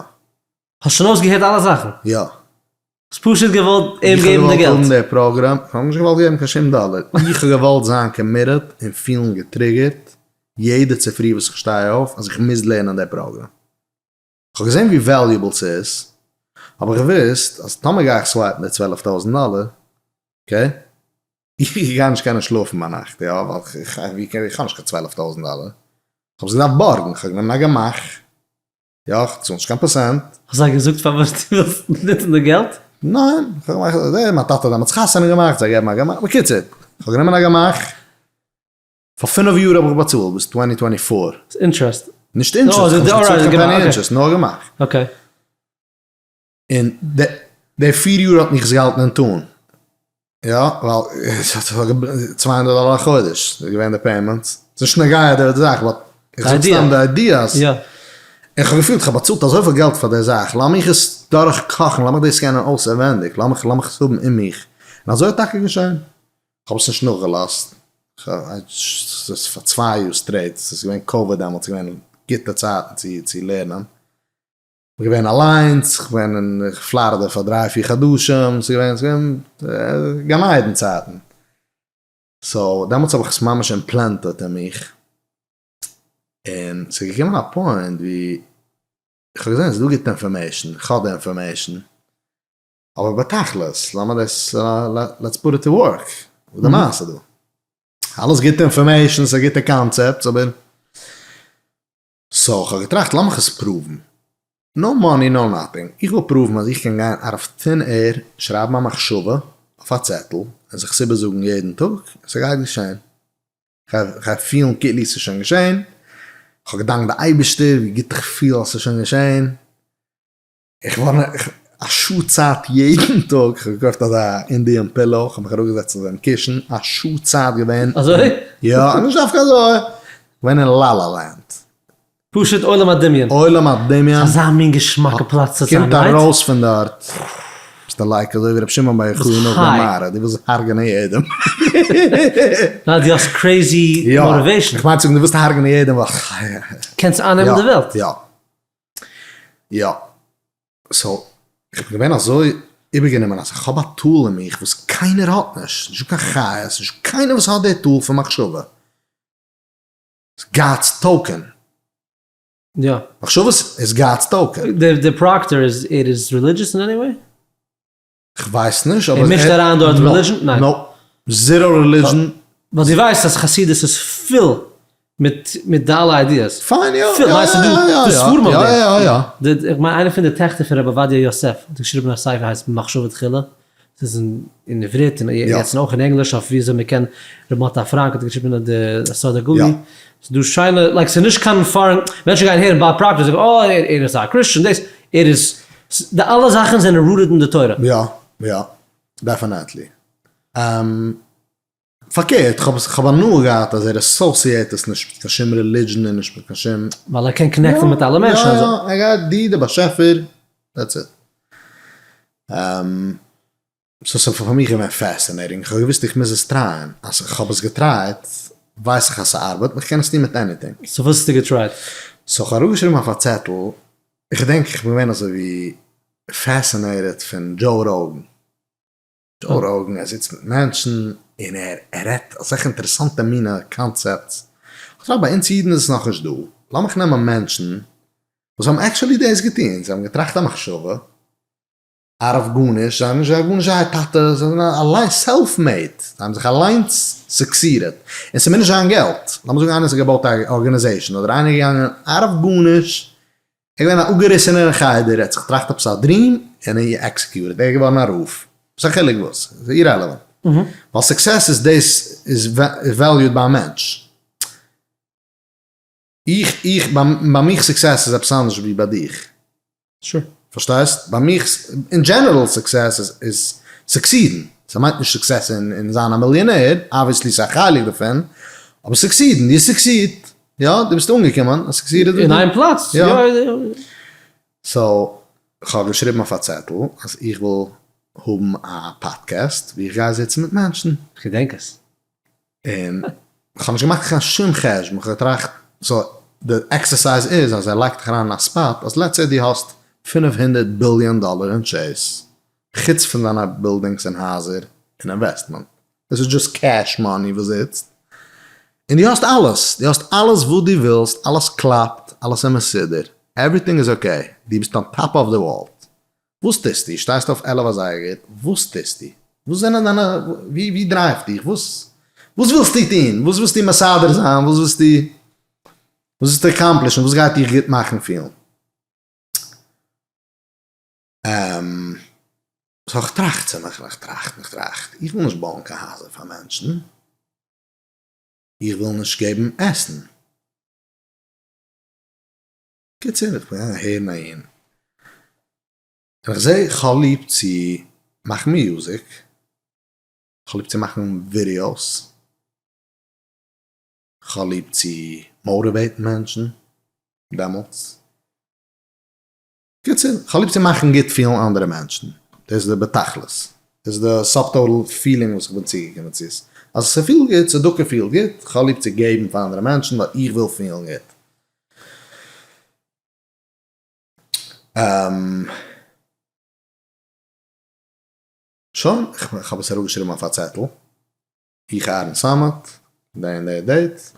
האסט שוין אויסגעהערט אלע זאכן? יא. האסט פשוט געוואלט אים געבן די געלט? איך האב געוואלט האבן די פראגראם, איך האב נישט געוואלט געבן קיין שום דאלער, איך האב געוואלט זיין committed און פילן גע trigger ט יעדע צופרי וואס איך שטיי אויף אז איך מוז לערנען די פראגראם. איך האב געזען ווי valuable ס'איז, האב איך געוואוסט אז טאמער גיי איך swipe ן די 12 טויזנט דאלער, okay, איך גיי נישט קענען שלאפן ביינאכט, יא, ווייל איך איך האב נישט קיין 12 טויזנט דאלער, איך האב עס געדארפט בארגן, איך האב גענומען א גמ"ח, יא, איך צאל נישט קיין פראצענט. האסט זיי געזאגט פארוואס דו ווילסט נוצן די געלט? ניין, איך האב געמאכט אזוי, מיין טאטע האט דעמאלטס חתונה געמאכט, זיי געבן א גמ"ח, בקיצור, איך האב גענומען א גמ"ח, פאר פינף יאר האב איך באצאלט ביז 2024. interest. נישט interest, איך האב נישט געצאלט קיין penny interest, נאר גמ"ח. okay. און די פיר יאר האט מיך עס געהאלטן אין טאן. יא, ווייל 200 דאלער א חודש איז געווען די payments. ס'איז נישט נוגע די זאך, but איך זאג סתם די idea אז איך האב געפילט איך האב באצאלט אזויפיל געלט פאר די זאך, לאמיך עס דורך קאכן, לאמיך דאס קענען אויסעווענדיג, לאמיך לאמיך עס האבן אין מיך. און אזוי האט טאקע געשען. כ'האב עס נישט נאכגעלאזט, פאר צוויי יאר straight, ס'איז געווען קאוויד דעמאלטס, ס'איז געווען גוטע צייטן צו צו לערנען, כ'בין געווען אליינס, כ'בין אין פלארידע פאר דריי פיר חדשים, ס'איז געווען ס'איז געווען גן עדן צייטן, so דעמאלטס האב איך עס ממש implanted אין מיך, און ס'איז געקומען א point ווי איך האב געזען ס'איז דא גוטע information, איך האב די information, אבער בתכלית, לאמיר דאס, let's put it to work, וואס די מעשה דא? אלעס גוטע information, ס'איז גוטע concepts, אבער. so כ'האב געטראכט לאמיך עס prove ן. no money no nothing, איך וויל prove ן אז איך קען גיין out of thin air, שרייבן א מחשבה אויף א צעטל, און זיך עס איבערזאגן יעדן טאג, און ס'גייט געשען. כ'גיי פילן כאילו ס'איז שוין געשען, כ'האב געדאנקט די אייבערשטער ווי גוט איך פיל אז ס'איז שוין געשען. איך ווארט נאך א שעה צייט יעדן טאג, איך האב געקויפט אזא Indian pillow, איך האב מיך אראפגעזעצט אויף דעם קישן, א שעה צייט געווען. אזוי? יא, נישט דווקא אזוי, געווען אין la la land. פשוט עולם הדמיון. עולם הדמיון. אזא מין געשמאקע פלאץ צו זיין, right? קומט ארויס פון דארט, ביסטו like אזוי ווי רבי שמעון בר יוחאי נאך די מערה, דו ווילסט הרג'נען יעדעם. ניין, דו האסט crazy motivation. יא, איך מיין צו זאגן דו ווילסט הרג'נען יעדעם ווייל. קענסט אייננעמען די וועלט. יא. יא. so, איך בין געווען אזוי איבערגענומען אז איך האב א tool אין מיך וואס קיינער האט נישט, נישטא קיין חיות, נישטא קיינער וואס האט די tool פון מחשבה. God's token. יא. מחשבות איז God's token. די פראקטער איז ער איז religious in any way? כ'ווייס נישט אבער ער מישט אריין דארט religion? ניין. no. zero religion. ווייל דו ווייסט אז חסידות איז פול מיט מיט די אלע ideas. פיין יא. פיל, ווייסט דו דו ספרים אויף דעם. יא יא יא. איך מיין איינע פון די טעכטער פון רבי עובדיה יוסף האט געשריבן א ספר הייסט מחשבה תחילה. ס'איז אין עברית און יעצט אויך אין ענגליש אויף וויאזוי מ'קען, ר' מאטא פראנק האט געשריבן די סוד הגלוי. ס'איז דא שיינע, like ס'איז נישט קיין foreign, מענטשן גייען הערן באב פראקטער זאגן אה ער איז א Christian דאס, ער איז, די אלע זאכן זענען rooted אין די תורה. יא יא definitely. פארקערט כ'האב כ'האב הנאה געהאט אז ער associate עס נישט מיט קיין שום religion און נישט מיט קיין שום. ווייל ער קען connect ן מיט אלע מענטשן. יא יא ער גייט די די באשעפער that's it. So ס'איז פאר מיך געווען fascinating, איך האב געוואוסט איך מוז עס try ען, אז איך האב עס גע try ט ווייס איך אז ס'ארבעט און איך קען עס טון מיט anything. So וואס האסטו גע try ט? So איך האב אראפגעשריבן אויף א צעטל, איך געדענק איך בין געווען אזוי ווי fascinated פון Joe Rogan, Joe Rogan ער זיצט מיט מענטשן און ער רעדט אזעלכע אינטערעסאנטע מינע concepts, איך טראכט ביי אונז אידן איז עס נאכנישט דא, לאמיך נעמען מענטשן וואס האבן actually דאס געטון, זיי האבן געטראכט א מחשבה, אויף גארנישט, זיי האבן נישט זיי גארנישט זייער טאטע, זיי זענען אליין self made, זיי האבן זיך אליינס succeeded, און ס'מוז נישט זיין געלט, לאמיר זאגן איינער האט זיך געבויט א organization, אדער איינער איז געגאנגען אויף גארנישט, ער איז געווען א אפגעריסענער אין חדר, ער האט זיך געטראכט עפעס א dream, און ער executed, ער איז געווארן א רב, וואס א חילוק וואס, ס'איז irrelevant, ווייל success איז דאס איז valued ביי א מענטש. איך, איך, ביי מיך success איז עפעס אנדערש ווי ביי דיך. Sure. פארשטייסט? ביי מיך, אין general success איז איז succeed ן. ס'מיינט נישט success אין אין זיין א מיליאנער, obviously ס'איז א חלק דערפון, אבער succeed ן, דו succeed, יא, דו ביסט אנגעקומען, succeeded. אין איין פלאץ, יא. So, כ'האב געשריבן אויף א צעטל אז איך וויל האבן א פאדקעסט ווי איך גיי זיצן מיט מענטשן. כ'געדענק עס. און כ'האב נישט געמאכט קיין שום חשבון, כ'האב געטראכט, so די exercise איז אז ער לייגט דיך אריין אין א spot אז let's say דו האסט 500 ביליאן דאלער אין Chase, חוץ פון דיינע buildings און הייזער און investment, דאס איז just cash money וואס זיצט, און דו האסט אלעס, דו האסט אלעס וואס דו ווילסט, אלעס קלאפט, אלעס איז מסודר, everything איז okay, דו ביסט on top of the world, וואס טוסטו? שטייסט אויף 11 אזייגער, וואס טוסטו? וואס זענען דיינע, ווי ווי drive ט דיך? וואס וואס ווילסטו טון? וואס ווילסטו מסדר זיין? וואס ווילסטו וואס ווילסטו accomplish ן? וואס גייט דיך גוט מאכן פילן? So איך טראכט צו מיך און איך טראכט און איך טראכט, איך וויל נישט בויען קיין הייזער פאר מענטשן, איך וויל נישט געבן עסן. קיצור, איך בין געגאנגען אהער און אהין, און איך זעה איך האב ליב צו מאכן music, איך האב ליב צו מאכן ווידיאוס, איך האב ליב צו motivate ן מענטשן דעמאלטס, קיצור, איך האב ליב צו מאכן גוט פילן אנדערע מענטשן, דאס איז די בתכלית, דאס איז די subtotal feeling וואס איך בין צוגעקומען צו, אז ס'פילט גוט, צדקה פילט גוט, איך האב ליב צו געבן פאר אנדערע מענטשן ווייל איך וויל פילן גוט. שוין, איך האב עס אראפגעשריבן אויף א צעטל. איך אהרן סאמעט, די און די date,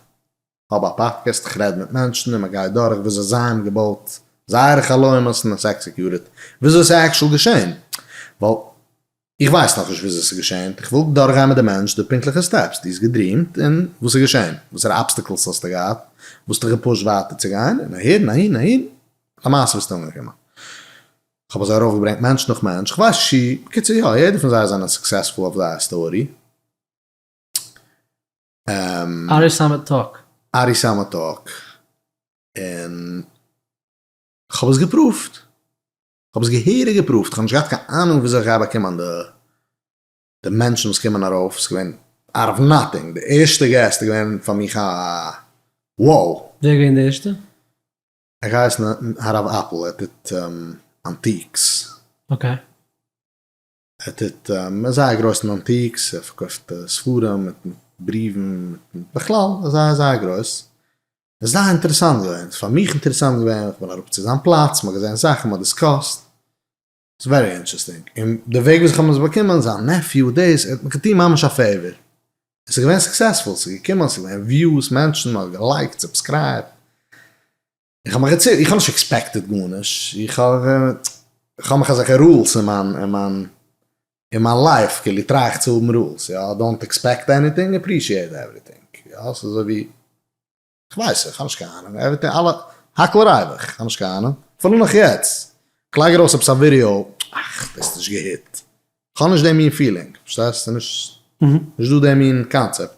האב א פאדקעסט, איך רעד מיט מענטשן און מען גייט דורך וויאזוי זיי האבן געבויט זייערע חלומות און עס executed, וויאזוי עס איז actual געשען, ווייל איך ווייס נאכנישט וויאזוי עס איז געשען, איך וויל דורכגיין מיט די מענטש די פונקטליכע steps, דו האסט גע dream ט און וואס איז געשען, וואסערע obstacles האסטו געהאט, וואס האט דיך גע push ט ווייטער צו גיין, און אהער און אהין און אהין, למעשה ביסטו אנגעקומען. כ'האב אזוי ארויפגעברענגט מענטש נאך מענטש, כ'ווייס נישט צו, בקיצור יא, יעדער פון זיי זענען successful אויף זייער story. ארי סאמעט Talk. ארי סאמעט Talk. און כ'האב עס גע prove ט. כ'האב עס געהעריג גע prove ט. כ'האב נישט געהאט קיין אהנונג וויאזוי איך גיי באקומען די די מענטשן וואס קומען ארויף. ס'איז געווען out of nothing. די ערשטע guest איז געווען פאר מיך א wow. ווער איז געווען די ערשטע? ער הייסט הרב אפל, ער טוט antiques. Okay. ער טוט זייער גרויס אין antiques, ער פארקויפט ספרים מיט בריוון, בכלל זייער זייער גרויס. עס איז זייער אינטערעסאנט געווען, ס'איז פאר מיך אינטערעסאנט געווען, איך בין אראפ צו זיין פלאץ, מ'האט געזען זאכן, מ'האט discussed, ס'איז very interesting, און די וועג וואס איך האב עס באקומען, זיין nephew דאס, ער האט מיר געטון ממש א favor, עס איז געווען successful, ס'איז געקומען, ס'איז געווען views, מענטשן, מ'האט גע like ט, subscribed, איך האב מיך געצי, איך האב נישט expected גארנישט, איך האב, איך האב מיך אזעלכע rules אין מיין, אין מיין, אין מיין life, כאילו try איך צו האבן rules, יא, don't expect anything, appreciate everything, יא, ס'איז אזוי ווי. כ'ווייס, איך האב נישט קיין אהנונג, everything, אלע, הכל ריווח, איך האב נישט קיין אהנונג, אפילו נאך יעצט, כ'לייג ארויס עפעס א ווידיאו, אך, דאס איז נישט גע hit, כ'האב נישט די מין feeling, פארשטייסט? ס'איז נישט, נישט דא די מין קאנצעפט.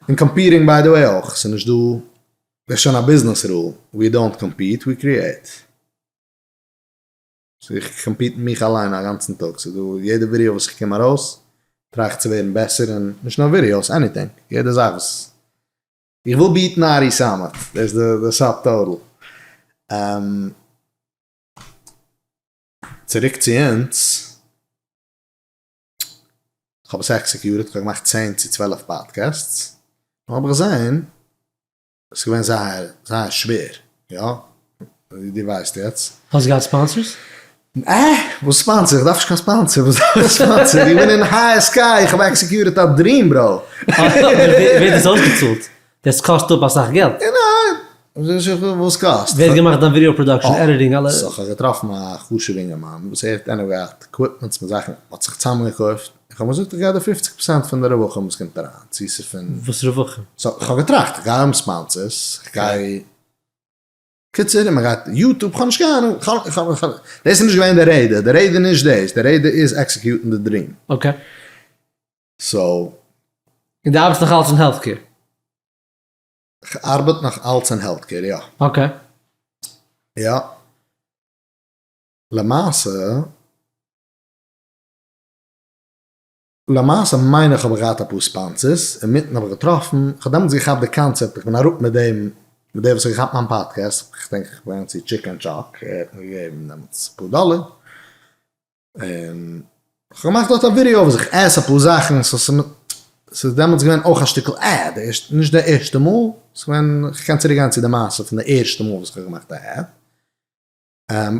און competing by the way אויך, ס'איז נישט דא, דאס איז שוין א ביזנעס rule, we don't compete, we create. So איך compete מיט מיך אליין א גאנצן טאג, ס'איז דא יעדע ווידיאו וואס איך קום ארויס, try איך צו ווערן בעסער, און נישט נאר ווידיאוס, anything, יעדע זאך וואס איך וויל beat ן ארי סאמעט, דאס איז די subtotal. צוריק צו אונז. כ'האב עס executed, כ'האב געמאכט צען צו 12 podcasts, נאר האב איך געזען עס איז געווען זייער זייער שווער, יא, דו ווייסט יעצט. האסט געהאט sponsors? אה! וואס sponsor? איך דארף נישט קיין sponsor, וואס דארף איך sponsor? איך בין אין high sky, איך האב executed א dream bro. ווער האט דאס אויסגעצאלט? דאס קאסט אפ אסאך געלט. ניין, וואס קאסט? ווער האט געמאכט דיין video production, editing, אלע? so כ'האב געטראפן א חשוב'ע אינגערמאן וואס ער האט anyway געהאט equipments מיט זאכן, מ'האט זיך צוזאמגעקויפט, איך האב אים געזאגט איך גיי דיר פופציג פראצענט פון די רווחים וואס קומט אריין, צו ס'איז פון. וואס רווחים? so כ'האב געטראכט איך גיי האבן sponsors, איך גיי. קיצור און מ'גייט YouTube, כ'האב נישט קיין אהנונג, כ'האב, דאס איז נישט געווען די רעדע, די רעדע איז נישט דאס, די רעדע איז execute ן די dream. Okay. So. און דו ארבעטסט נאך אלץ אין healthcare? כ'ארבעט נאך אלץ אין healthcare, יא. Okay. יא. למעשה, למעשה מיין איך האב איך געהאט אפאר sponsors, אינמיטן האב איך געטראפן, כ'האב דעמאלטס געכאפט די קאנצעפט, איך בין אראפ מיט דעם, מיט דער וואס האט געכאפט מיין פאדקעסט, כ'דענק איך בין געגאנגען צו Chicken Chuck, ער האט מיר געגעבן דעמאלטס אפאר דאלער, און כ'האב געמאכט דארט א ווידעא וואס איך עס אפאר זאכן, so ס'איז דעמאלטס געווען אויך א שטיקל ad, די ערשטע, נישט די ערשטע מאל, ס'איז געווען, כ'קען צוריק גיין צו די מעשה פון די ערשטע מאל וואס כ'האב געמאכט א ad,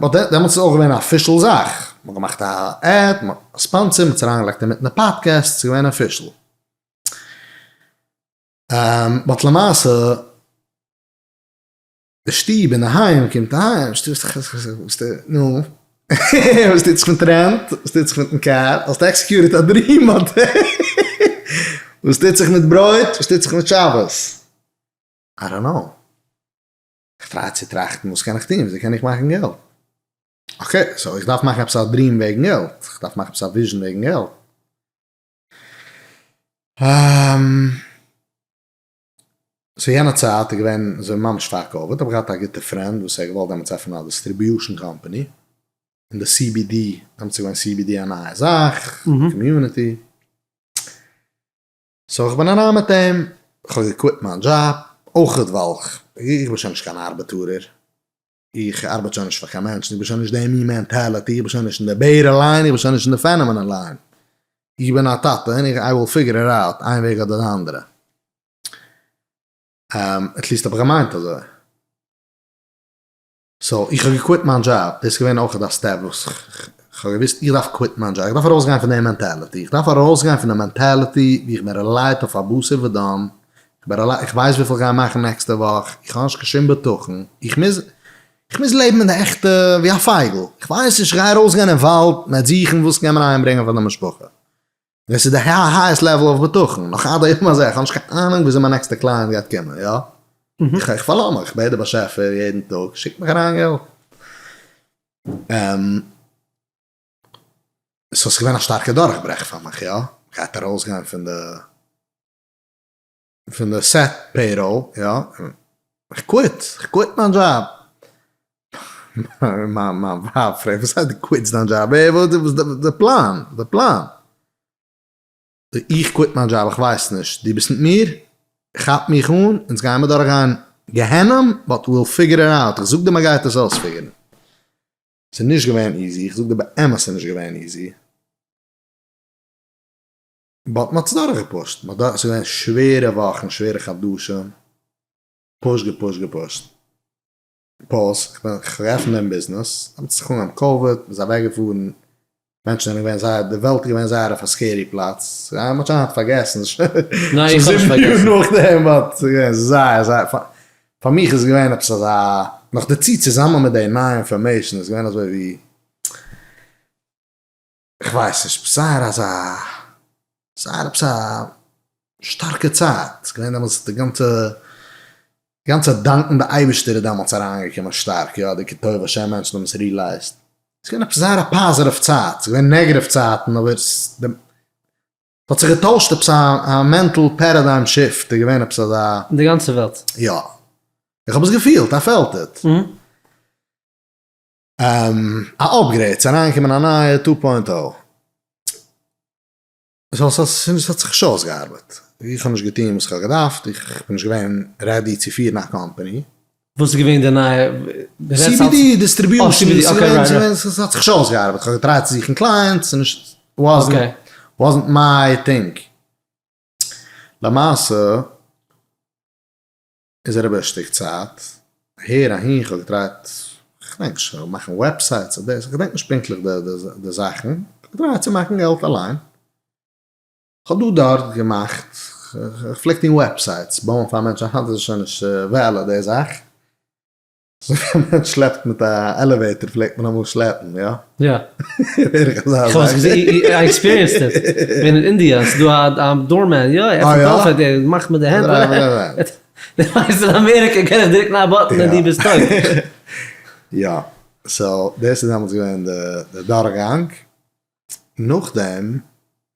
but דעמאלטס איז אויך געווען א official זאך, מ'האט געמאכט א ad, א sponsor, מ'האט עס אריינגעלייגט אינמיטן די פאדקעסט, ס'איז געווען official. But למעשה, די שטוב אינדערהיים קומט אהיים, נו, וואס טוט זיך מיט rent? וואס טוט זיך מיטן קאר? האסט executed א dream אדער? וואס טוט זיך מיט ברויט? וואס טוט זיך מיט שבת? I don't know. איך try צו טראכטן וואס קען איך טון, וויאזוי קען איך מאכן געלט? Okay, so איך דארף מאכן עפעס א dream וועגן געלט, איך דארף מאכן עפעס א vision וועגן געלט. So יענע צייט איז געווען אזוי ממש פאר COVID, האב איך געהאט א גוטע friend וואס ער האט געוואלט דעמאלטס עפענען א distribution company אין די CBD, דעמאלטס איז געווען CBD א נייע זאך, community, so איך בין אריין מיט אים, איך האב גע quit מיין דזשאב, אויכעט ווייל איך בין שוין נישט קיין ארבעטארער, איך ארבעט שוין נישט פאר קיין מענטשן, איך בין שוין נישט די מין mentality, איך בין שוין נישט אין די בערע line, איך בין שוין נישט אין די פענאמענע line, איך בין א טאטע און איך I will figure it out איין וועג אדער די אנדערע. At least האב איך געמיינט אזוי. So איך האב גע quit מיין דזשאב, דאס איז געווען אויך א step וואס כ'האב געוואוסט איך דארף quit ן מיין דזשאב, איך דארף ארויסגיין פון די mentality, איך דארף ארויסגיין פון די mentality ווי איך בין relied אויף א בשר ודם, איך בין relied, איך ווייס וויפיל איך גיי מאכן נעקסטע וואך, איך האב נישט קיין שום בטחון, איך מוז, איך מוז לעבן אין די עכטע ווי א פייגל, איך ווייס נישט, איך גיי ארויסגיין אין וואלד, מען וועט זוכן וואס קען מען אהיימברענגען פאר די משפחה. דאס איז די highest level of בטחון, נאך עד היום הזה, איך האב נישט קיין אהנונג וויאזוי מיין נעקסטע client גייט קומען, יא? איך פארלאז מיך, איך בעט די באשעפער יעדן טאג, שיק מיך אריין געלט. So ס'איז געווען א שטארקע דורכברעך פאר מיך, יא? גייט ארויסגיין פון די פון די set payroll, יא? איך quit, איך quit מיין דזשאב. מיין ווייב פרעגט, וואס הייסט דו quit סט דיין דזשאב? וואס איז די פלאן? די פלאן? איך quit מיין דזשאב, איך ווייס נישט, דו ביסט מיט מיר? כאפ מיך אן, אונז גיימער דורכגיין גיהנום, but we'll figure it out, איך זאג דיר מ'גייט עס אויס figure ן. ס'איז נישט געווען easy, איך זאג דיר באמת ס'איז נישט געווען easy. But מ'האט עס דורכגע push ט, מ'האט דורך, ס'איז געווען שווערע וואכן, שווערע חדשים, push גע push ט גע push ט. Pause, איך בין, כ'האב געעפנט דעם ביזנעס, דעמאלטס האט זיך אנגעהויבן COVID, מ'איז אוועקגעפארן, מענטשן זענען געווען זייער, די וועלט איז געווען זייער אויף א scary פלאץ, מ'האט שוין היינט פארגעסן, ניין, איך האב נישט זיבן יאר פארגעסן. נאכדעם, but ס'איז געווען זייער זייער, פאר מיך איז עס געווען עפעס אזא, נאכדערצו צוזאמען מיט די נייע information איז געווען אזוי ווי, כ'ווייס נישט, זייער אזא, זייער עפעס א שטארקע צייט, ס'איז געווען דעמאלטס די גאנצע, די גאנצע דאנקן די אייבערשטער איז דעמאלטס אריינגעקומען שטארק, יא, די כי טוב השם מענטשן האבן עס realized, ס'איז געווען עפעס זייער א positive צייט, ס'איז געווען negative צייטן אבער ס'האט זיך געטוישט עפעס א mental paradigm shift איז געווען עפעס אזא. אין די גאנצע וועלט. יא. איך האב עס געפילט, I felt it. א upgrade, ס'איז אריינגעקומען א נייע two point o. So ס'האט זיך נישט אויסגעארבעט. איך האב נישט געטון וואס איך האב געדארפט, איך בין נישט געווען ready צו פירן א קאמפאני. וואס איז געווען די נייע? CBD distribution, ס'האט זיך נישט אויסגעארבעט. איך האב געטרייט צו זוכן clients, ס'איז נישט, Wasn't my thing. למעשה איז אריבער א שטיק צייט, אהער אהין, כ'האב געטרייט, כ'דענק נישט, מאכן websites אדער דאס, כ'דענק נישט פונקטליך די זאכן, כ'האב געטרייט צו מאכן געלט אליין, כ'האב דא דארט געמאכט, כ'פלעג טון websites, בויען פאר מענטשן, היינט איז עס שוין נישט valid די זאך, אזוי ווי א מענטש שלעפט מיט א elevator פלעגט מען אמאל שלעפן, יא? יא. בערך אזא זאך. כ'האב עס געזען, I experienced it. געווען אין אינדיע, ס'איז דא א doorman, יא, ער עפנט אויף, ער מאכט מיט די הענט. דו ווייסט אין אמעריקע קען איך דרוקן א button און דו ביסט טויט. יא, so דאס איז דעמאלטס געווען די דורכגאנג. נאכדעם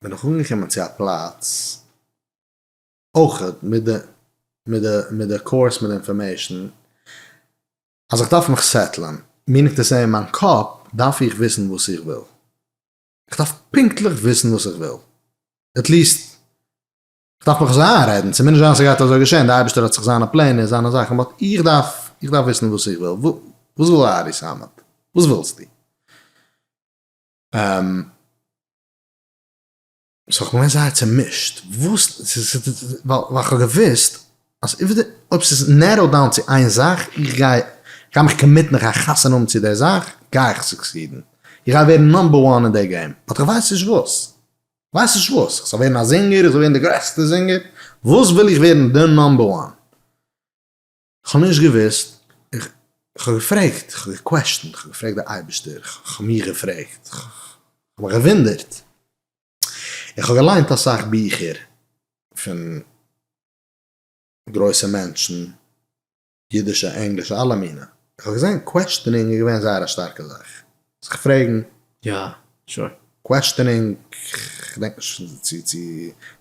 בין איך אנגעקומען צו א פלאץ, אויכעט מיט די מיט די מיט די course מיט די information, אז איך דארף מיך settle ען, meaning to say אין מיין קאפ דארף איך וויסן וואס איך וויל, איך דארף פונקטליך וויסן וואס איך וויל, at least איך דארף מיך אזוי איינרעדן, ס'מוז נישט זיין ס'גייט אזוי געשען, די אייבערשטער האט זיך זיינע פלענער, זיינע זאכן, but איך דארף איך דארף וויסן וואס איך וויל, וואס וויל ארי סאמעט? וואס ווילסטו? So כ'בין געווען זייער צומישט, וואס, ווייל כ'האב געוואוסט אז אויב ס'איז narrow down צו איין זאך, איך גיי גיי מיך commit ן, איך גיי חתונה האבן צו די זאך, גיי איך succeed ן, איך גיי ווערן number one אין די game, but כ'ווייס נישט וואס, כ'ווייס נישט וואס, איך זאל ווערן א זינגער, איך זאל ווערן די גרעסטע זינגער, וואס וויל איך ווערן די number one? כ'האב נישט געוואוסט, איך האב געפרעגט, איך האב גע question ט, איך האב געפרעגט די אייבערשטער, איך האב מיך געפרעגט, איך האב מיך געוואונדערט, איך האב געליינט אסאך ביכער פון גרויסע מענטשן, אידישע, ענגלישע, אלע מיני, איך האב געזען questioning איז געווען זייער א שטארקע זאך, זיך פרעגן. יא, sure. Questioning, כ'דענק נישט צו צו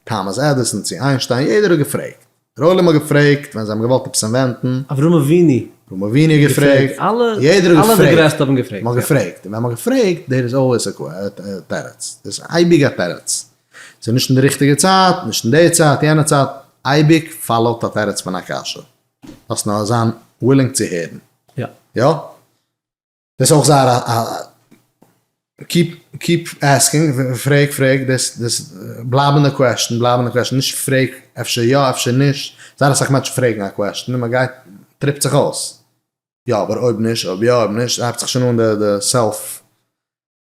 טאמאס עדיסאן צו איינשטיין, יעדער האט געפרעגט. דער עולם האט געפרעגט ווען זיי האבן געוואלט עפעס invent ן. אברהם אבינו. אברהם אבינו האט געפרעגט. יעדער האט געפרעגט. אלע די גרעסטע האבן געפרעגט. מ'האט געפרעגט. און ווען מ'האט געפרעגט, there is always a תירוץ. דאס איז אייביג א תירוץ. ס'איז נישט אין די ריכטיגע צייט, נישט אין די צייט, יענע צייט. אייביג follow ט א תירוץ פון א קשיא. דארפסט נאר זיין willing צו הערן. יא. יא? דאס איז אויך זייער א keep keep asking, פרעג פרעג, דאס דאס בלייב אין די question, בלייב אין די question, נישט פרעג אפשר יא אפשר נישט, זייער אסאך מענטשן פרעגן א question און מען גייט טריפט זיך אויס, יא אבער אויב נישט, אויב יא אויב נישט, הייבט זיך שוין אן די די self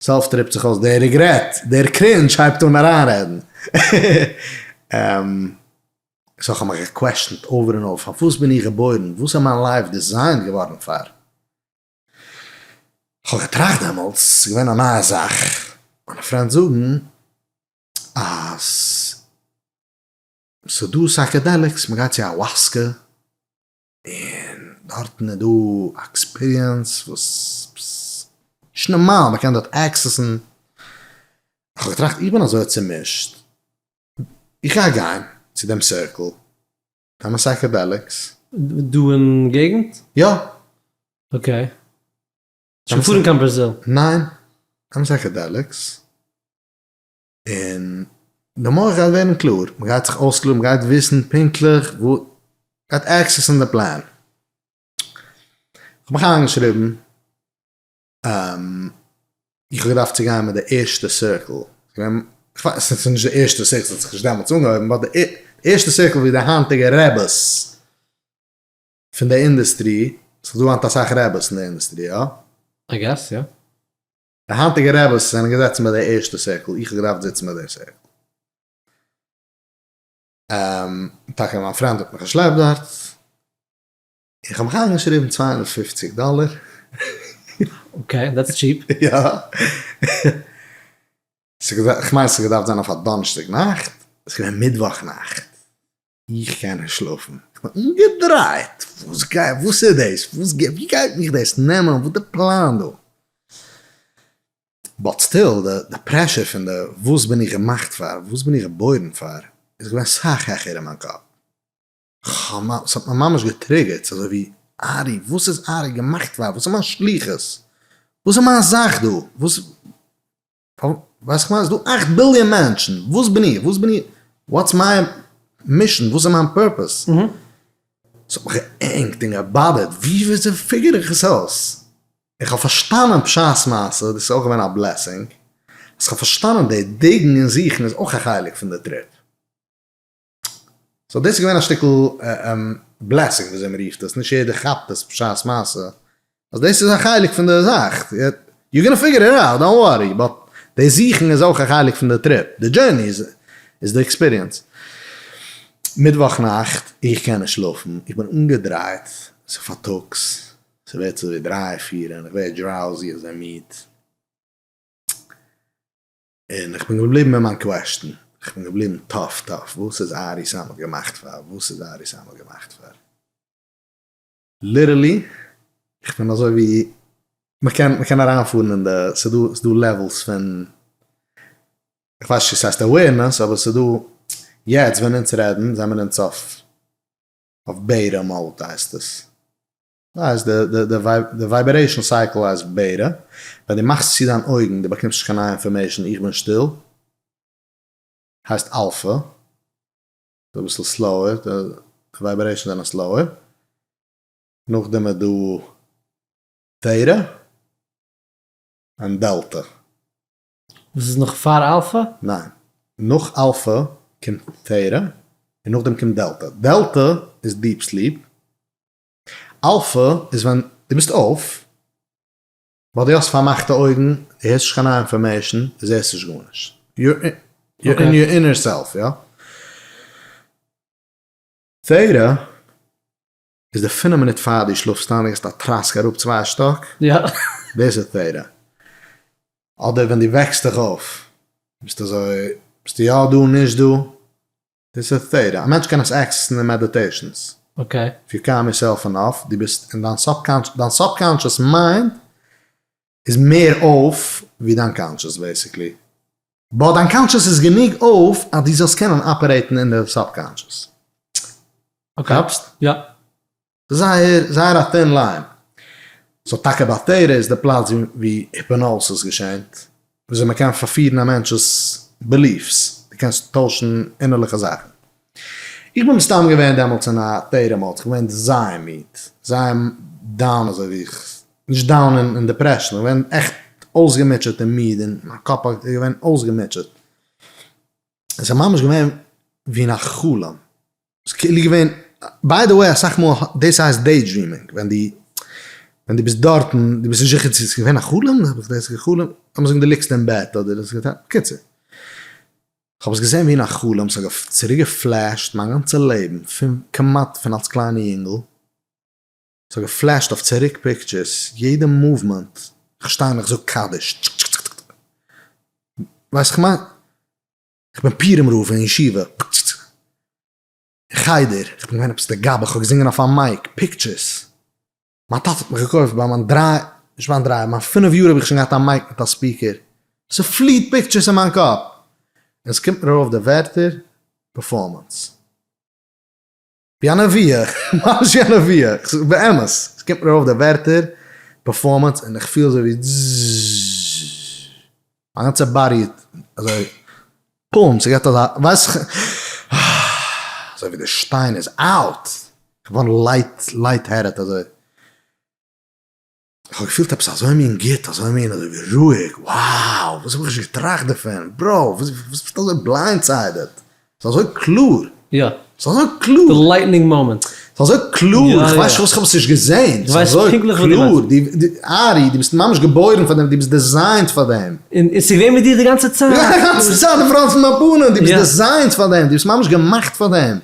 self טריפט זיך אויס, דער regret, דער cringe הייבט אן אריינרעדן. So כ'האב מיך גע question ט over און over, פארוואס בין איך געבוירן, וואס איז מיין life designed געווארן פאר? כ'האב געטראכט דעמאלטס, ס'איז געווען א נייע זאך, מיינע פריינט זאגן אז ס'איז דא psychedelics, מ'גייט צו ayahuasca, און דארטן איז דא א experience וואס נישט נארמאל, מ'קען דארט access ן, כ'האב געטראכט איך בין אזוי צומישט, איך גיי גיין צו דעם circle, נעמען psychedelics. דא אין געגנט? יא. Okay. נישט געפארן קיין בראזיל? ניין. נעמען psychedelics. און די מח גייט ווערן קלאר. מ'גייט זיך אויסקלארן, מ'גייט וויסן פונקטליך וואו, מ'גייט access ן די פלאן. כ'האב מיך איינגעשריבן. איך האב געדארפט צו גיין מיט די ערשטע circle, כ'ווייס ס'איז נישט די ערשטע circle, ס'האט זיך נישט דעמאלטס אנגעהויבן, but די ערשטע circle ווי די היינטיגע רעבעס פון די industry, ס'איז דא היינט אסאך רעבעס אין די industry, יא? I guess, יא. די היינטיגע רעבעס זענען געזעצן ביי די ערשטע circle, איך האב געדארפט זיצן ביי די circle. טאקע מיין פריינט האט מיך געשלעפט דארט. איך האב מיך איינגעשריבן 250 דאלער. Okay, that's cheap. יא. כ'מיין ס'האט געדארפט זיין אויף א דאנערשטאג נאכט, ס'איז געווען מיטוואך נאכט. איך קען נישט שלאפן. איך בין אנגעדרייט. וואס גייט, וואס איז דאס? וואס גייט, ווי גייט מיך דאס נעמען? וואס די פלאן דא? But still, די pressure פון די וואס בין איך געמאכט פאר, וואס בין איך געבוירן פאר, איז געווען סאך העכער אין מיין קאפ. ס'האט מיר ממש גע trigger ט, ס'איז אזוי ווי, ארי, וואס איז ארי געמאכט פאר? וואס איז מיין שליחות? וואס איז מיין זאך דא? וואס, ווייסט כ'מיין, ס'איז דא 8 ביליאן מענטשן, וואס בין איך? וואס בין איך? What's my mission? וואס איז מיין purpose? ס'האט מיך געענגט און גע bother ט, ווי וויאזוי figure איך עס אויס? איך האב פארשטאנען בשעת מעשה, דאס איז אויך געווען א blessing, אז כ'האב פארשטאנען די dig ן און זוכן איז אויך א חלק פון די trip. so דאס איז געווען א שטיקל blessing וויאזוי מ'רופט עס, נישט יעדער כאפט עס בשעת מעשה, אז דאס איז א חלק פון די זאך, you gonna figure it out, don't worry, but די זוכן איז אויך א חלק פון די trip, די journey איז די experience. מיטוואך נאכט, איך קען נישט שלאפן, איך בין אנגעדרייט, ס'איז פארטאגס, ס'ווערט אזוי ווי דריי פיר און איך ווער drowsy אזוי מיד, און איך בין געבליבן אין מיין question, איך בין געבליבן tough tough, וואס איז ארי סאמעט געמאכט פאר, וואס איז ארי סאמעט געמאכט פאר? literally, איך בין אזוי ווי, מ'קען מ'קען אריינפארן אין די, ס'דא ס'דא levels פון, איך ווייס נישט צו ס'הייסט awareness, אבער ס'דא, יעצט ווען אונז רעדן זעמיר אונז אויף אויף beta mode הייסט עס. הייסט די vibration cycle הייסט beta, ווען דו מאכסט צו דיין אויגן דו באקומסט נישט קיין נייע information איך בין שטיל, הייסט אלפא, איז אביסל slower, די vibration זענען slower, נאכדעם איז דא theta און delta. וואס איז נאך פאר אלפא? ניין, נאך אלפא קומט theta און נאכדעם קומט delta, delta איז deep sleep, alpha איז ווען דו ביסט אויף, but דו האסט פארמאכטע אויגן, דו הערסט נישט קיין נייע information, דו זעסט נישט גארנישט, you're in your inner self, יא? theta איז די פינף מינוט פאר דו שלאפסט איין, דו געסט א טראסק אראפ צוויי שטאק, דאס איז theta. אדער ווען דו וועקסט דיך אויף, ביסטו אזוי, ביסטו יא דא, נישט דא, דאס איז theta. א מענטש קען עס access ן אין meditations. okay. If you calm yourself enough, דו ביסט אין דיין subconscious, דיין subconscious mind איז מער אויף ווי דיין conscious basically. But דיין conscious איז גענוג אויף אז דו זאלסט קענען operate ן אין די subconscious. כאפסט? יא. זייער זייער א thin line. So טאקע ביי theta איז די פלאץ ווי hypnosis געשענט, וויאזוי מען קען פארפירן א מענטש'ס beliefs, דו קענסט טוישן אינערליכע זאכן. איך בין מסתם געווען דעמאלטס אין א theta mode, איך בין געווען זייער מיד, זייער down אזוי ווי איך, נישט down אין depression, איך בין געווען עכט אויסגעמוטשעט און מיד און מיין קאפ איז געווען אויסגעמוטשעט. עס איז ממש געווען ווי אין א חלום. ס'איז כאילו געווען, by the way אסאך מאל דאס הייסט day dreaming, ווען דו ווען דו ביסט דארטן, דו ביסט נישט זיכער צו ס'איז געווען א חלום, האב איך דאס גע'חלומ'ט, לאמיר זאגן דו ליגסט אין בעט אדער דאס געטאן, בקיצור, כ'האב עס געזען ווי אין א חלום, ס'האט צוריק גע flash ט מיין גאנצע לעבן, פון כמעט פון אלס קליינע יונגל, ס'האט גע flash ט אויף צוריק pictures, יעדע movement, כ'שטיי און כ'זאג קדיש, טשקטשקטשקטשק, ווייסט כ'מיין, כ'בין פורים רב אין ישיבה, אין חדר, כ'בין געווען עפעס די גבאי, כ'האב געזינגען אויף א mic, pictures, מיין טאטע האט מיך געקויפט ביי מיין דריי, נישט מיין דריי, מיין פינף יאר האב איך שוין געהאט א mic מיט א speaker, ס'פליעט pictures אין מיין קאפ, און ס'קומט מיר ארויף די ווערטער, performance. ווי א נבואה, ממש ווי א נבואה, באמת, עס קומט מיר ארויף די ווערטער, performance, און איך פיל אזוי ווי זזזזזז, מיין גאנצע body אזוי, פום, ס'געט אזא, ווייס איך, אזוי ווי די שטיין איז out, איך געווארן light, light headed אזוי. איך האב געפילט עפעס אזוי מין גוט, אזוי מין אזוי ווי רואיג, wow, וואס האב איך נישט געטראכט דערפון, bro, וואס ביסטו אזוי blindsided, ס'איז אזוי קלאר, יא. ס'איז אזוי קלאר. די lightning moment. ס'איז אזוי קלאר, איך ווייס נישט פארוואס איך האב עס נישט געזען, ס'איז אזוי קלאר, ארי, דו ביסט ממש געבוירן פאר דעם, דו ביסט designed פאר דעם. און ס'איז געווען מיט דיר די גאנצע צייט. יא, די גאנצע צייט, די front פון מיין פנים, דו ביסט designed פאר דעם, דו ביסט ממש געמאכט פאר דעם.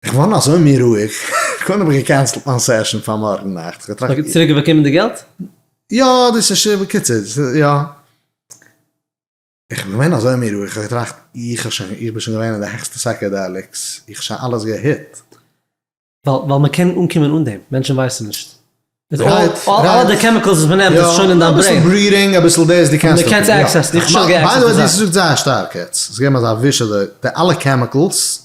איך געווארן אזוי מין רואיג, קודם האב איך גע cancel ט מיין session פאר מארגן נאכט, איך האב געטראכט. צוריק באקומען די געלט? יא, דאס איז שוין, בקיצור, יא. איך בין געווען אזוי מין רואיג, איך האב געטראכט, איך האב שוין, איך בין שוין געווען אין די העכסטע psychedelics, איך האב שוין אלעס גע hit. ווייל מען קען אנקומען אן דעם, מענטשן ווייסן נישט. אלע די chemicals וואס מ'נעמט איז שוין אין דיין brain. אביסל breathing, אביסל דאס, דו קענסט. מ'קען עס access ן, איך האב שוין גע access ט. By the way, דו האסט געזאגט זייער שטארק יעצט, האסט געגעבן אזא וויש אזוי, די אלע chemicals.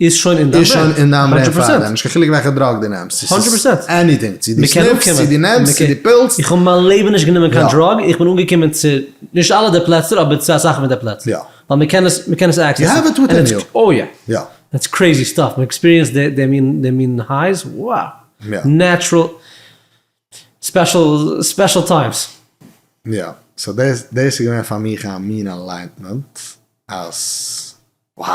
איז שוין אין דיין brain. איז שוין אין דיין brain פארדעם, נישט קיין חילוק וועלכע drug דו נעמסט. הונדרעט פראצענט. Anything, צו דו sniff סט, צו דו נעמסט, צו דו פילסט. איך האב מיין לעבן נישט גענומען קיין drug, איך בין אנגעקומען צו, נישט אלע די פלעצער, אבער צו אסאך פון די פלעצער. יא. ווייל מ'קען עס, מ'קען עס access ן. You have it within you. Oh yeah. יא. That's crazy stuff, מ' experience די מין, די מין highs, wow. Natural special special times. יא. so דאס דאס איז געווען פאר מיך א מין enlightenment אז wow!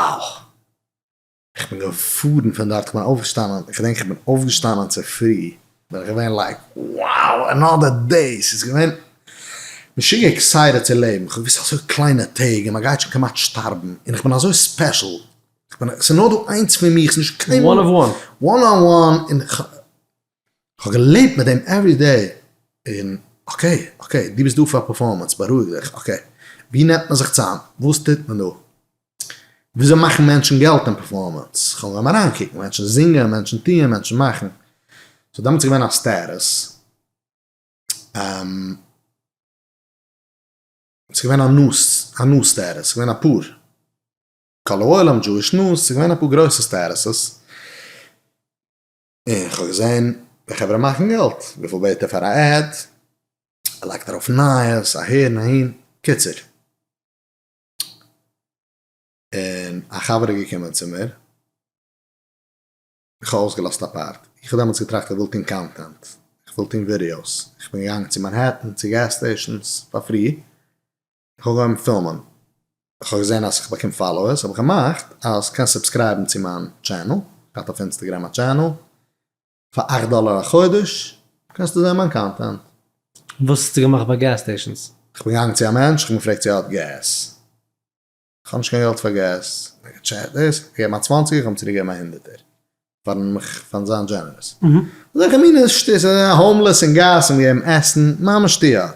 איך בין געפארן פון דארט, איך בין אויפגעשטאנען, איך געדענק איך בין אויפגעשטאנען צופרי, בין איך געווען like wow another day, ס'איז געווען משוגע excited צו לעבן, איך האב געוואוסט אזוי קליינע טעג און מען גייט שוין כמעט שטארבן, און איך בין אזוי special, איך בין, ס'איז נאר דא איינס פון מיך, ס'איז נישט קיינמאל, one of one. one on one, און איך האב געלעבט מיט דעם every day, און okay, okay, דו ביסט דא פאר performance, בארואיג דיך, okay, ווי נעמט מען זיך צאם, וואס טוט מען דא? וויאזוי מאכן מענטשן געלט אין performance? כ'וועל אנגעהויבן אריינקוקן, מענטשן זינגען, מענטשן טוען, מענטשן מאכן. so דעמאלטס איז געווען א status, ס'איז געווען א news, א news status, ס'איז געווען אפאר, כל העולם, Jewish News, ס'איז געווען אפאר גרויסע statuses, און כ'האב געזען די חברה מאכן געלט, וויפיל בעט ער פאר א ad, ער לייגט ארויף נייעס, אהער און אהין, קיצור. און א חבר איז געקומען צו מיר, איך האב אויסגעלאזט א part, איך האב דעמאלטס געטראכט איך וויל טון content, איך וויל טון ווידיאוס, איך בין געגאנגען צו מאנהעטן צו gas stations פאר free, איך האב אנגעהויבן פילמען, איך האב געזען אז איך באקום followers, האב איך געמאכט אז קענסט subscribe ן צו מיין channel, איך האט אויף Instagram א channel, פאר אכט דאלער א חודש קענסטו זען מיין content. וואס האסטו געמאכט ביי gas stations? איך בין געגאנגען צו א מענטש, איך האב אים געפרעגט צו ער האט געז. איך האב נישט קיין געלט פאר געז. ער האט געטשעט דאס, איך געב אים א צוואנציגער, איך האב אים צוריק געגעבן א הונדערטער. פארן מיך פארן זיין generous. אזעלכע מיני שטות, homeless אין גאס, אים געגעבן עסן, ממש שטויות.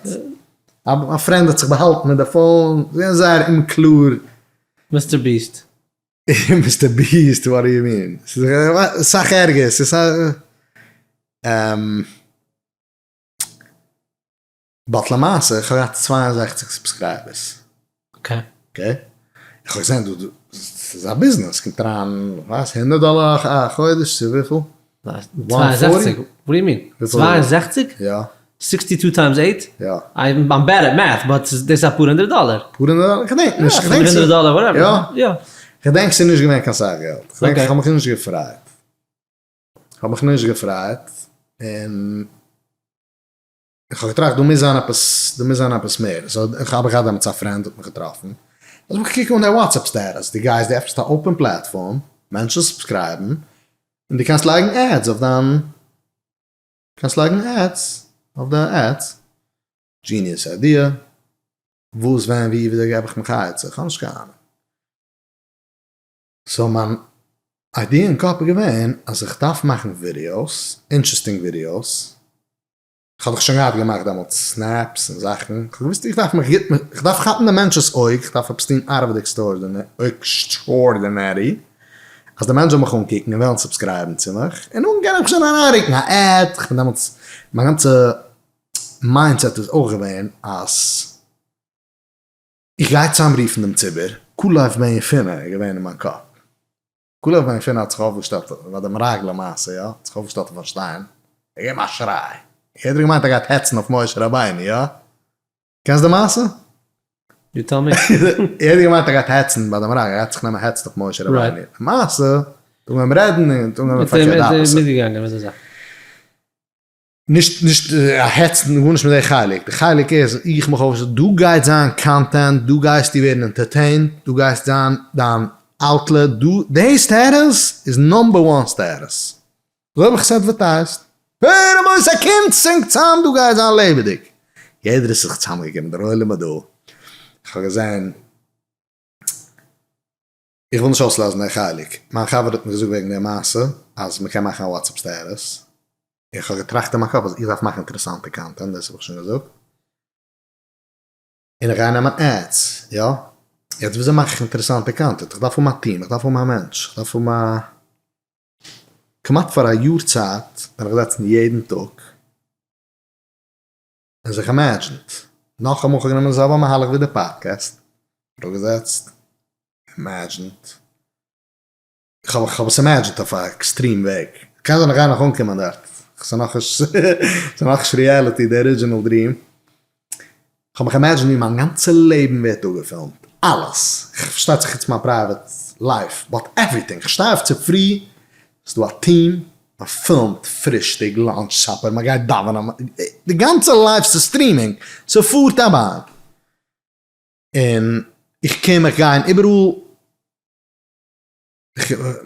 א friend האט זיך באהאלטן מיט די phone, ס'איז געווען זייער אומקלאר. Mister Beast. Mister Beast, what do you mean? ס'איז אסאך ערגער, ס'איז א. but למעשה, איך האב געהאט 62 subscribers. okay. okay? איך האב געזען דא, ס'איז א ביזנעס, קומט אריין, כ'ווייס, הונדערט דאלער א חודש, צו וויפיל? 62? What do you mean? 62? יא. 62 times 8? יא. I'm bad at math, but דאס איז אפאר הונדערט דאלער. אפאר הונדערט דאלער? כ'דענק נישט. יא, הונדערט דאלער, whatever. יא? כ'דענק ס'איז נישט געווען קיין סאך געלט. כ'דענק איך האב מיך נישט געפרייט. כ'האב מיך נישט געפרייט, און איך האב געטראכט דא מוז זיין עפעס, דא מוז זיין עפעס מער, so איך האב געהאט דעמאלטס א friend האט מיך געטראפן, אז איך קוק אן די WhatsApp status, דו גייסט דו עפנסט א open platform, מענטשן subscribe ן, און דו קענסט לייגן ads אויף דיין, קענסט לייגן ads אויף די ads, genius idea, וואס ווען ווי וויאזוי געב איך מיך א עצה, איך האב נישט קיין אהנונג. so מיין idea אין קאפ איז געווען אז איך דארף מאכן ווידיאוס, interesting ווידיאוס, איך האב דאך שוין געהאט געמאכט דעמאלטס snaps און זאכן, איך האב געוואוסט איך דארף מיך גוט, איך דארף כאפן די מענטש'ס אויג, איך דארף עפעס טון out of the extraordinary, אז די מענטש זאל מיך אנקוקן און וועלן subscribe ן צו מיך, און נאכדעם קען איך שוין אריינרוקן א ad, איך בין דעמאלטס, מיין גאנצע mindset איז אויך געווען אז. איך גיי צוזאמרופן דעם ציבור, כלב בן יפונה איז געווען אין מיין קאפ. כלב בן יפונה האט זיך אויפגעשטעלט ביי די מרגלים מעשה, יא, האט זיך אויפגעשטעלט אויף א שטיין, און געגעבן א שריי. יעדער האט געמיינט ער גייט העצן אויף משה רבינו, יא? קענסט די מעשה? You tell me. יעדער האט געמיינט ער גייט העצן ביי די מרגלים, ער גייט זיך נעמען העצן אויף משה רבינו. למעשה, האט אנגעהויבן רעדן און האט אנגעהויבן פארקערט די opposite. מיטגעגאנגען מיט די זאך. נישט נישט העצן גארנישט מיט די חלק, די חלק איז איך מיך אויף דא גייט זיין content, דא גייסטו ווערן entertained, דא גייסט זיין דיין outlet, דא די status איז number one status, אזוי האב איך עס advertised, הער רבותי קומטס ענק צאם דא גייט זיין לעבעדיג, יעדער איז זיך צאמגעקומען דער עולם איז דא, איך האב געזען. איך וויל נישט אויסלאזן די חלק, מיין חבר האט מיר געזאגט וועגן די מעשה אז מ'קען מאכן א WhatsApp status, איך האב געטראכט אין מיין קאפ אז איך דארף מאכן אינטערעסאנטע content, דאס האב איך שוין געזאגט, און איך גיי נעמען ads, יא? יעצט וויאזוי מאך איך אינטערעסאנטע content? איך דארף האבן א טיעם, איך דארף האבן א מענטש, איך דארף האבן א. כמעט פאר א יאר צייט בין איך געזעצן יעדן טאג און זיך imagine ט, נאכאמאל כ'האב גענומען די זעלבע מהלך ווי די פאדקעסט, אראפגעזעצט, imagine ט, כ'האב כ'האב עס imagine ט אויף א extreme וועג, קען זיין איך גיי נאך אנקומען דארט, ס'איז נאכנישט ס'איז נאכנישט reality די original dream, כ'האב מיך imagine ט ווי מיין גאנצע לעבן ווערט אפגעפילמט, אלעס, פארשטייט זיך חוץ מיין private life, but everything, כ'שטיי אויף צופרי, ס'איז דא א טיעם, מען פילמט פרישטאג, lunch, supper, מען גייט דאווענען, די גאנצע life ס'איז streaming, ס'פארט א באן. און איך קום איך גיי און איבעראל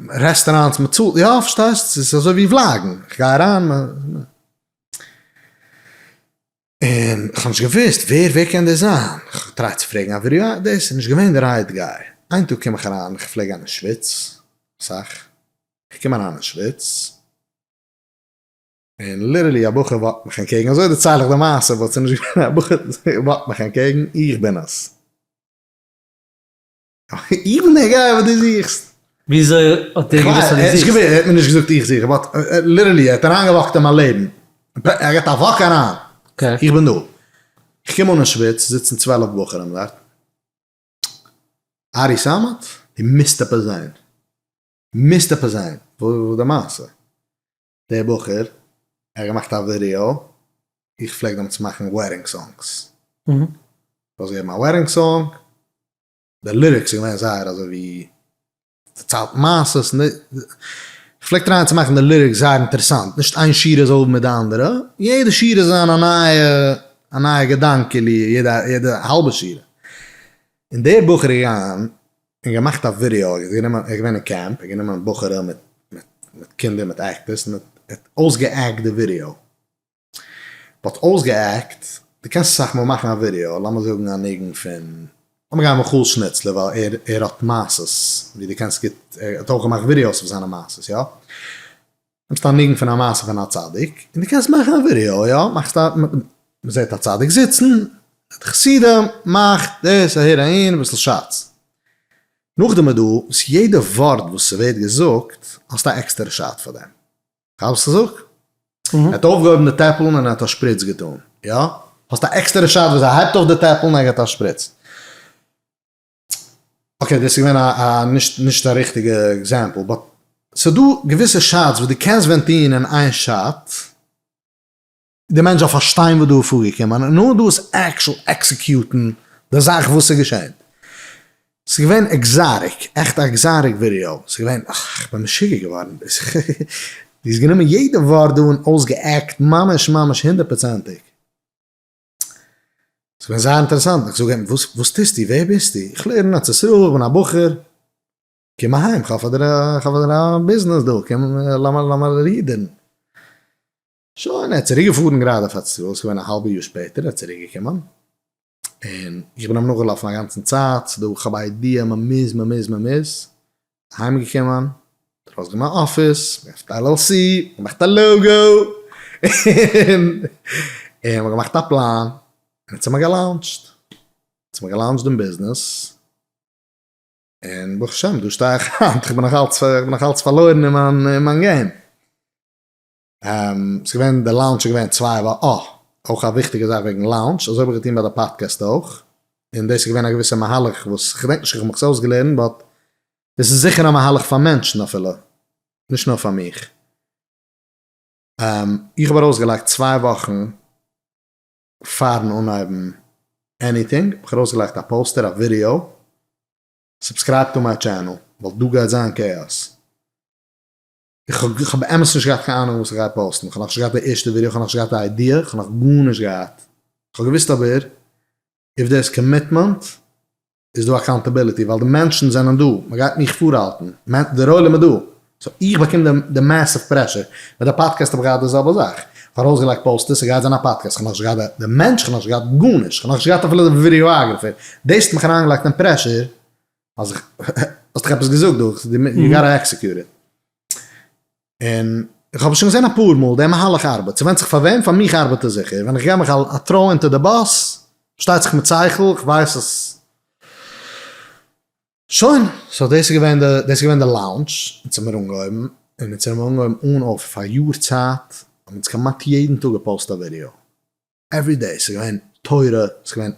restaurants מען צאלט יא פארשטייסט ס'איז אזוי ווי vlog ן איך גיי אריין און איך האב נישט געוואוסט ווער ווער קען דאס זיין איך האב געטרייט צו פרעגן א ווידעא דאס איז נישט געווען די right guy איין טאג קום איך אריין איך פלעג גיין אין שוויץ אסאך איך קום אריין אין שוויץ און literally א בחור walk ט מיך אנטקעגן, אזוי דערצייל איך די מעשה, but ס'איז נישט געווען א בחור walk ט מיך אנטקעגן, איך בין עס. איך בין דער guy וואס דו זוכסט. וויאזוי האט ער געוואוסט אז דו זוכסט? ער האט מיר נישט געזאגט איך זוך, but literally ער האט אריינגע walk ט אין מיין לעבן, ער געבט א walk אריין, איך בין דא. איך קום אן אין שוויץ, זיצן 12 בחורים דארט. ארי סאמעט? דו מוזט עפעס זען. מוזט עפעס זען. וואס איז די מעשה? דער בחור, ער האט געמאכט א ווידעא, איך פלעג דעמאלטס מאכן wedding songs, ארויסגעגעבן א wedding song, די lyrics איז געווען זייער אזוי ווי דערציילט מעשות, איך פלעג try ען צו מאכן די lyrics זייער אינטערעסאנט, נישט איין שורה זאל האבן מיט די אנדערע, יעדע שורה זאל זיין א נייע א נייע געדאנק כאילו יעדע יעדע האלבע שורה, און דער בחור איז געגאנגען און געמאכט א ווידעא, ער האט גענומען, ער איז געווען אין קעמפ, ער האט גענומען בחורים מיט מיט קינדער מיט actors און האט אויסגע act די ווידעא, but אויסגע act, דו קענסט אסאך מאל מאכן א ווידעא, לאמיר זאגן א ניגון פון, לאמיר גיין מיכאל שניצלער ווייל ער ער האט מעשות ווי דו קענסט גוט, ער האט אויך געמאכט ווידעאס אויף זיינע מעשות, יא? נעמסט א ניגון פון א מעשה פון א צדיק און דו קענסט מאכן א ווידעא, יא? מאכסט א, מ'זעט א צדיק זיצן, די חסידים, מאכט דאס אהער אהין, אביסל shots. נאכדעם איז דא וואס יעדע ווארט וואס ס'ווערט געזאגט האסטו א עקסטערע shot פאר דעם. כאפסט וואס איך זאג? ער האט אויפגעהויבן די טעפל און ער האט א שפריץ געטאן, יא? האסט א עקסטערע shot וואס ער הייבט אויף די טעפל און ער געבט א שפריץ. okay דאס איז געווען א נישט נישט א ריכטיגע example but ס'דא געוויסע shots וואס דו קענסט ווען טון אין איין shot די מענטש זאל פארשטיין וואס דא איז פארגעקומען און נאר דאס actual execute ן די זאך וואס איז געשען. ס'איז געווען exotic, עכט א exotic ווידעא, ס'איז געווען, איך בין משוגע געווארן, דו האסט גענומען יעדע ווארט דא און אויסגע act ממש ממש הונדערט פראצענטיג. ס'איז געווען זייער אינטערעסאנט, איך זאג אים, וואס וואס טוסטו, ווער ביסטו? איך לערן אין ארץ ישראל, איך בין א בחור, קום אהיים, איך האב פאר דיר א, איך האב פאר דיר א ביזנעס דא, קום לאמיר לאמיר רודערן. שוין, ער האט צוריק געפארן גראדע אויף ארץ ישראל, ס'איז געווען א האלבע יאר שפעטער, ער האט צוריק געקומען, און איך בין אים נאכגעלאפן א גאנצן צייט, ס'איז דא, איך האב א idea, מ'מוז, מ'מוז, מ'מוז, אהיים געקומען, ארויסגענומען א אפיס, געעפנט א LLC, געמאכט א logo, און מ'האט געמאכט א פלאן, און יעצט האט מען גע launch ט, יעצט האט מען גע launch ט דעם ביזנעס, און ברוך השם דא שטיי איך היינט, איך בין נאכאלץ, איך בין נאכאלץ פארלוירן אין מיין, אין מיין game. ס'איז געווען, די launch איז געווען צוויי וואכן, אה, אויך א וויכטיגע זאך וועגן launch, אזוי האב איך געטון ביי די פאדקעסט אויך, און דאס איז געווען א געוויסע מהלך וואס, כ'געדענק נישט איך האב מיך עס אויסגעלערנט, but דאס איז זיכער א מהלך פאר מענטשן אפילו, נישט נאר פאר מיך. איך האב ארויסגעלייגט צוויי וואכן פארן אנהייבן anything, האב איך ארויסגעלייגט א poster, א ווידעא, subscribe to my channel, ווייל דא גייט זיין chaos. איך האב באמת נישט געהאט קיין אהנונג וואס איך גיי post ן, איך האב נאכנישט געהאט די ערשטע ווידעא, איך האב נאכנישט געהאט די idea, איך האב נאך גארנישט געהאט. איך האב געוואוסט אבער, if there is commitment, איז דא accountability, ווייל די מענטשן זענען דא, מען גייט מיך פארהאלטן, דער עולם איז דא, so איך באקום די massive pressure. מיט די פאדקעסט האב איך געהאט די זעלבע זאך, איך האב ארויסגעלייגט posters, ס'גייט זיין א פאדקעסט, איך האב נאכנישט געהאט די מענטש, איך האב נאכנישט געהאט גארנישט, איך האב נאכנישט געהאט אפילו די videographer, דאס האט מיך אריינגעלייגט אין pressure, אז איך, האסט דאך עפעס געזאגט דא, you gotta execute it. און איך האב עס שוין געזען אפאר מאל, די מהלך ארבעט, ס'ווענדט זיך פאר וועם, פאר מיך ארבעט עס זיכער, ווען איך געב מיך א throw אונטער די באס, פארשטייט זיך מיט שכל, איך ווייס אז, שוין, so דאס איז געווען די, דאס איז געווען די launch, אונז האמיר אנגעהויבן, און אונז האמיר אנגעהויבן אן אויף פאר א יאר צייט, האבן אונז כמעט יעדן טאג גע post א ווידעא, every day, ס'איז געווען תורה, ס'איז געווען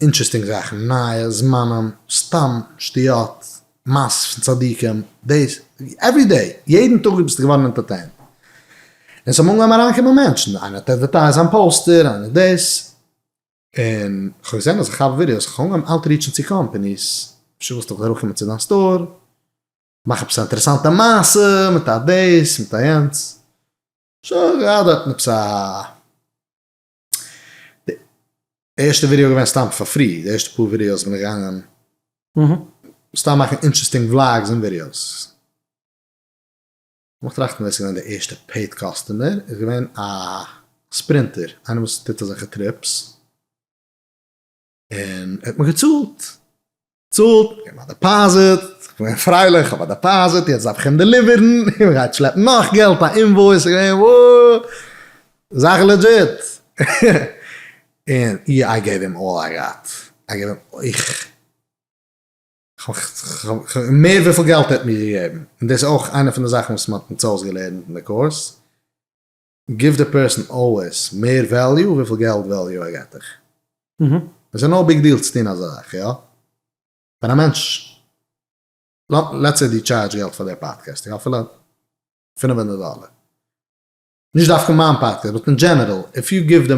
interesting זאכן, נייע זמנים, סתם שטויות, מעשות פון צדיקים, דאס, every day, יעדן טאג ביסטו געווארן entertained. און ס'האבן אנגעהויבן אריינקומען מענטשן, איינער האט advertised זיין poster, איינער דאס, און כ'האב געזען אז איך כאפ ווידיאוס, כ'האב אנגעהויבן outreach ן צו companies, אפשר ווילסטו איך זאל אראפקומען צו דיין store, מאך עפעס א אינטערעסאנטע מעשה, מיט א דאס, מיט א יענץ. שוין געהאט דארטן עפעס א. ערשטע ווידיאו געווען סתם פאר free, די ערשטע פאר ווידיאוס בין איך געגאנגען סתם מאכן interesting vlogs און ווידיאוס. לאמיך טראכטן ווער ס'איז געווען די ערשטע paid customer, איז געווען א sprinter, איינער וואס טוט אזעלכע trips, און ער האט מיר געצאלט, צאלט, געבן א deposit, איך בין געווען פרייליך, איך האב א deposit, יעצט דארף איך אים deliver ן, און מ'גייט שלעפן נאך געלט, א invoice, איז געווען וואו, זאך legit, און I gave him all I got, I gave him, איך, מער וויפיל געלט ער האט מיר געגעבן, און דאס איז אויך איינע פון די זאכן וואס מ'האט אונז אויסגעלערנט אין די קורס, give the person always מער value וויפיל געלט value ער געט דיך. עס איז no big deal צו טון אזא זאך, יא? ווען א מענטש, let's say דו charge געלט פאר די פאדקעסט, יא? אפילו 500 דאלער. נישט דווקא מיין פאדקעסט, but in general, if you give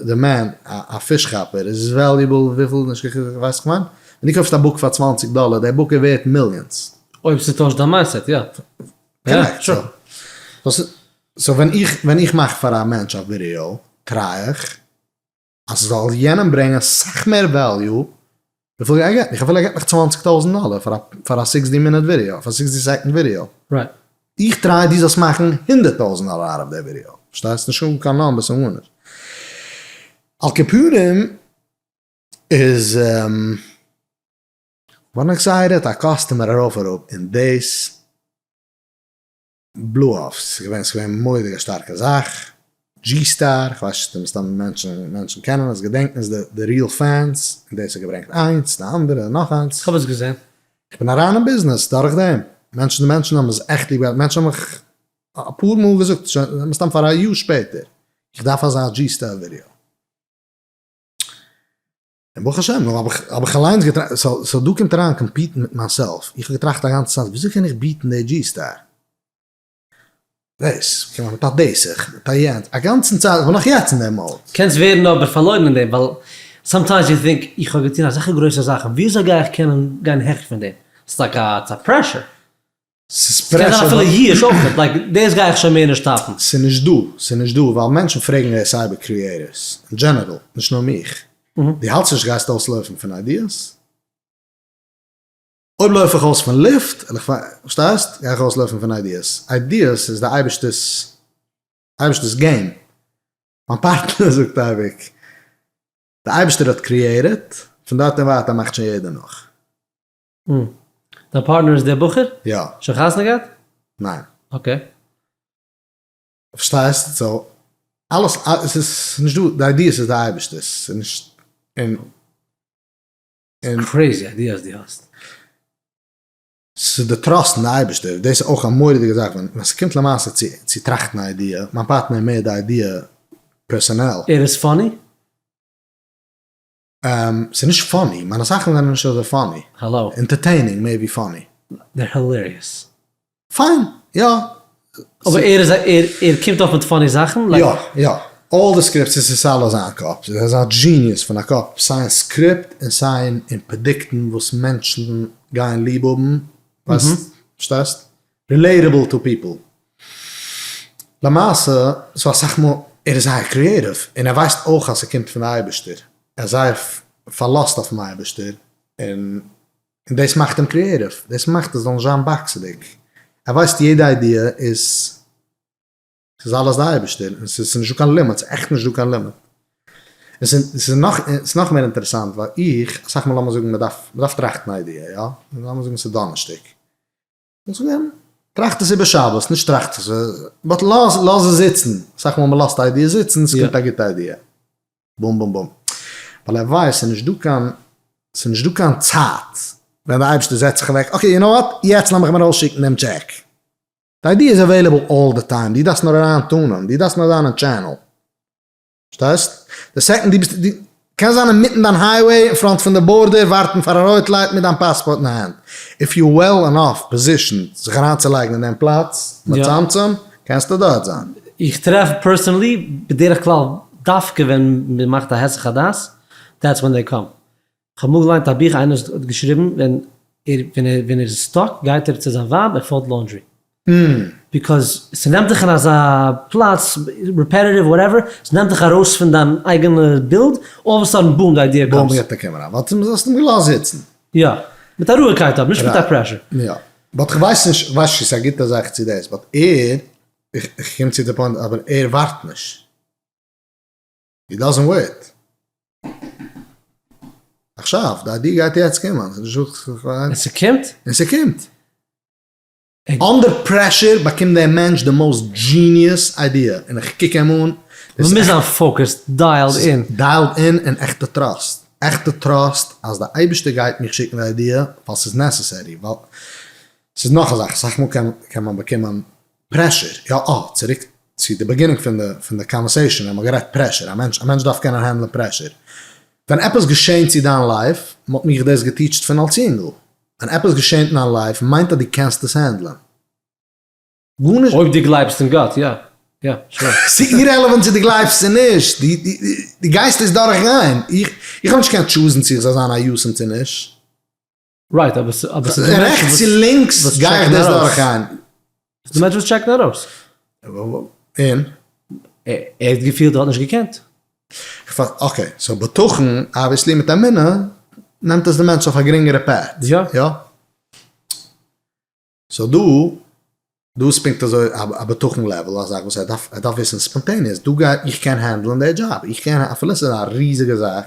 the man א פיש כאפער, איז עס valuable וויפיל, נישט ווייסט איך מיין? ווען דו קויפסט א book פאר 20 דאלער, די book איז ווערט millions. אויב ס'טוישט דיין mindset, יא. Correct. So ווען איך ווען איך מאך פאר א מענטש א ווידעא try איך אז ס'זאל יענעם ברענגען סאך מער value וויפיל ער געט מיך, אפילו ער געט מיך 20 טויזנט דאלער פאר א פאר א 60 מינוט ווידעא, פאר 60 second ווידעא. איך try דו זאלסט מאכן 100 טויזנט דאלער אויף די ווידעא. פארשטייסט? נישט אן קיין numbers און גארנישט. על כל פנים איז געווארן excited, א customer ארויף אראפ און דאס blew off, ס'איז געווען ס'איז געווען מורא'דיג א שטארקע זאך, G-Star, כ'ווייס נישט צו מסתם מענטשן מענטשן קענען עס, געדענקן עס די real fans, און דאס האט געברענגט איינס, די אנדערע, נאך איינס. כ'האב עס געזען. כ'בין אריין אין ביזנעס דורך דעם, מענטשן די מענטשן האבן עס עכט ליב געהאט, מענטשן האבן מיך אפאר מאל געזאגט, שוין מסתם פאר א יאר שפעטער, איך דארף אזא G-Star ווידעא. און ברוך השם, נו האב איך האב איך אליינס געטראכט, so so דא קומט אריין compete ן מיט myself, איך האב געטראכט א גאנצע צייט וויאזוי קען איך beat ן די G-Star? דאס, קומען מיט א דאס, מיט א יענץ, א גאנצן צייט, איך בין נאך יעצט אין דעם mode. קענסט ווערן אבער פארלוירן אין דעם, ווייל sometimes you think איך האב געטון אזעלכע גרויסע זאכן, וויאזוי גיי איך קענען גיין העכער פון דעם? ס'איז like א ס'איז א pressure. ס'איז ס'קען זיין pressure אפילו ייאוש אויך, like דאס גיי איך שוין מער נישט top ן. ס'איז נישט דא, ס'איז נישט דא, ווייל מענטשן פרעגן דאס אייביג creators, אין general, נישט נאר מיך. דו האלטסט נישט גייסט אויסלויפן פון ideas? אויב לויף איך אויס פון לופט, וועל איך פארשטייסט? גיי איך אויסלויפן פון ideas. Ideas איז די אייבערשטער'ס אייבערשטער'ס game. מיין פארטנער זאגט אייביג, די אייבערשטער האט created, פון דארט און ווייטער מאכט שוין יעדער נאך. דיין פארטנער איז דער בחור? יא. שוין חתונה געהאט? ניין. Okay. פארשטייסט? So אלעס עס איז נישט דא, די ideas איז די אייבערשטער'ס, ס'איז נישט און און. Crazy ideas דו האסט. ס'איז די trust אין די אייבערשטער, דאס איז אויך א מורא'דיגע זאך ווען ווען ס'קומט למעשה צו צו טראכטן א idea, מיין פארטנער איז מער די idea personnel. ער איז funny? ס'איז נישט funny, מיינע זאכן זענען נישט אזוי funny. האלא. Entertaining מער ווי funny. They're hilarious. פיין, יא. אבער ער איז א ער ער קומט אויף מיט funny זאכן? יא, יא. All די scripts איז עס אלעס זיין קאפ. ער איז א genius פון א קאפ. סיי אין script און סיי אין predict ן וואס מענטשן גייען ליב האבן. ווייסט? פארשטייסט? Relatable to people. למעשה, so אסאך מאל, ער איז זייער creative, און ער ווייסט אויך אז ס'קומט פון די אייבערשטער, ער איז זייער פארלאזט אויפן אייבערשטער, און און דאס מאכט אים creative, דאס מאכט עס זאל נישט זיין באקסעדיג, ער ווייסט יעדע idea איז, ס'איז אלעס די אייבערשטער, און ס'איז נישטא קיין limit, ס'איז עכט נישטא קיין limit. און ס'איז נאך, ס'איז נאך מער אינטערעסאנט, ווייל איך, אסאך מאל לאמיר זאגן מ'דארף, מ'דארף טראכטן א idea, יא? לאמיר זאגן ס'איז דאנערשטאג, זאג אים, טראכט עס איבער שבת, נישט טראכט עס, but לאז לאז עס זיצן, אסאך מאל מ'לאזט א idea זיצן, ס'קומט א גוטע idea, בום בום בום, ווייל ער ווייסט ס'איז נישט דא קיין, ס'איז נישט דא קיין צייט ווען די אייבערשטער זעצט זיך אוועק, okay you know what, יעצט לאמיך מיר ארויסשיקן דעם טשעק, די idea איז available all the time, דו דארפסט נאר אריין tune ען, דו דארפסט נאר זיין אין channel. פארשטייסט? די second דו ביסט, דו קענסט זיין אינמיטן דיין highway אין front פון די border ווארטן פאר א רויט light מיט דיין פאספארט אין די האנט, if you well enough positioned זיך אריינצולייגן אין דעם פלאץ, מצמצם, קענסטו דארט זיין. איך טרעף personally בדרך כלל דווקא ווען מען מאכט א היסח הדעת, that's when they come. כ'האב אמאל געליינט א בוך איינער האט געשריבן ווען ער ווען ער איז stuck גייט ער צו זיין ווייב ער fold laundry. Because ס'נעמט דיך אין אזא פלאץ, repetitive whatever, ס'נעמט דיך ארויס פון דיין אייגענע בילד, all of a sudden boom די idea comes. Boom געט א קום אריין, ווייל דו האסט אים געלאזט זיצן. יא, מיט א רואיגקייט אבער, נישט מיט א pressure. יא, but כ'ווייס נישט, כ'ווייס נישט צו ס'איז א גוטע זאך צו דאס, but ער, איך קום צו די point, אבער ער ווארט נישט. He doesn't wait. עכשיו, די idea גייט יעצט קומען, ס'איז נישט דא. און ס'קומט? און ס'קומט. Under pressure באקומט דער מענטש די most genius idea, און איך קוק אים אן. מ'מוז זיין focused, dialed in. Dialed in און עכטע trust. עכטע trust אז די אייבערשטער גייט מיך שיקן די idea ווייל ס'איז necessary. ווייל ס'איז נאך א זאך, אסאך מאל קען מען באקומען pressure. יא אה, צוריק צו די beginning פון די conversation ווען מ'האט גערעדט pressure. א מענטש א מענטש דארף קענען handle ען pressure. ווען עפעס געשענט צו דיין life, מ'האט מיך דאס גע teach ט פון אלס יונגל, ווען עפעס געשענט אין דיין life מיינט אז דו קענסט עס handle ען. גארנישט. אויב דו גלייבסט אין גאט, יא. יא, שוין. ס'איז irrelevant צו דו גלייבסט צו נישט, דו גייסט עס דורך גיין. איך האב נישט קיין choose ן צו איך זאל זיין א יתום צו נישט. Right, אבער ס'איז דא מענטשן רעכטס צו לינקס גיי איך דאס דורך גיין. ס'איז דא מענטשן וואס check ן ארויס. און? ער האט געפילט ער האט נישט געקענט. Okay, so בטחון, obviously מיט אמונה, נעמט עס די מענטש אויף א גרינגערע path. יא. יא. So דא, דא איז פונקט אזוי א בטחון level, א זאך וואס ער דארף, ער דארף וויסן spontaneous, דא גייט, איך קען handle ען די דזשאב, איך קען, אפילו עס איז א ריזיגע זאך,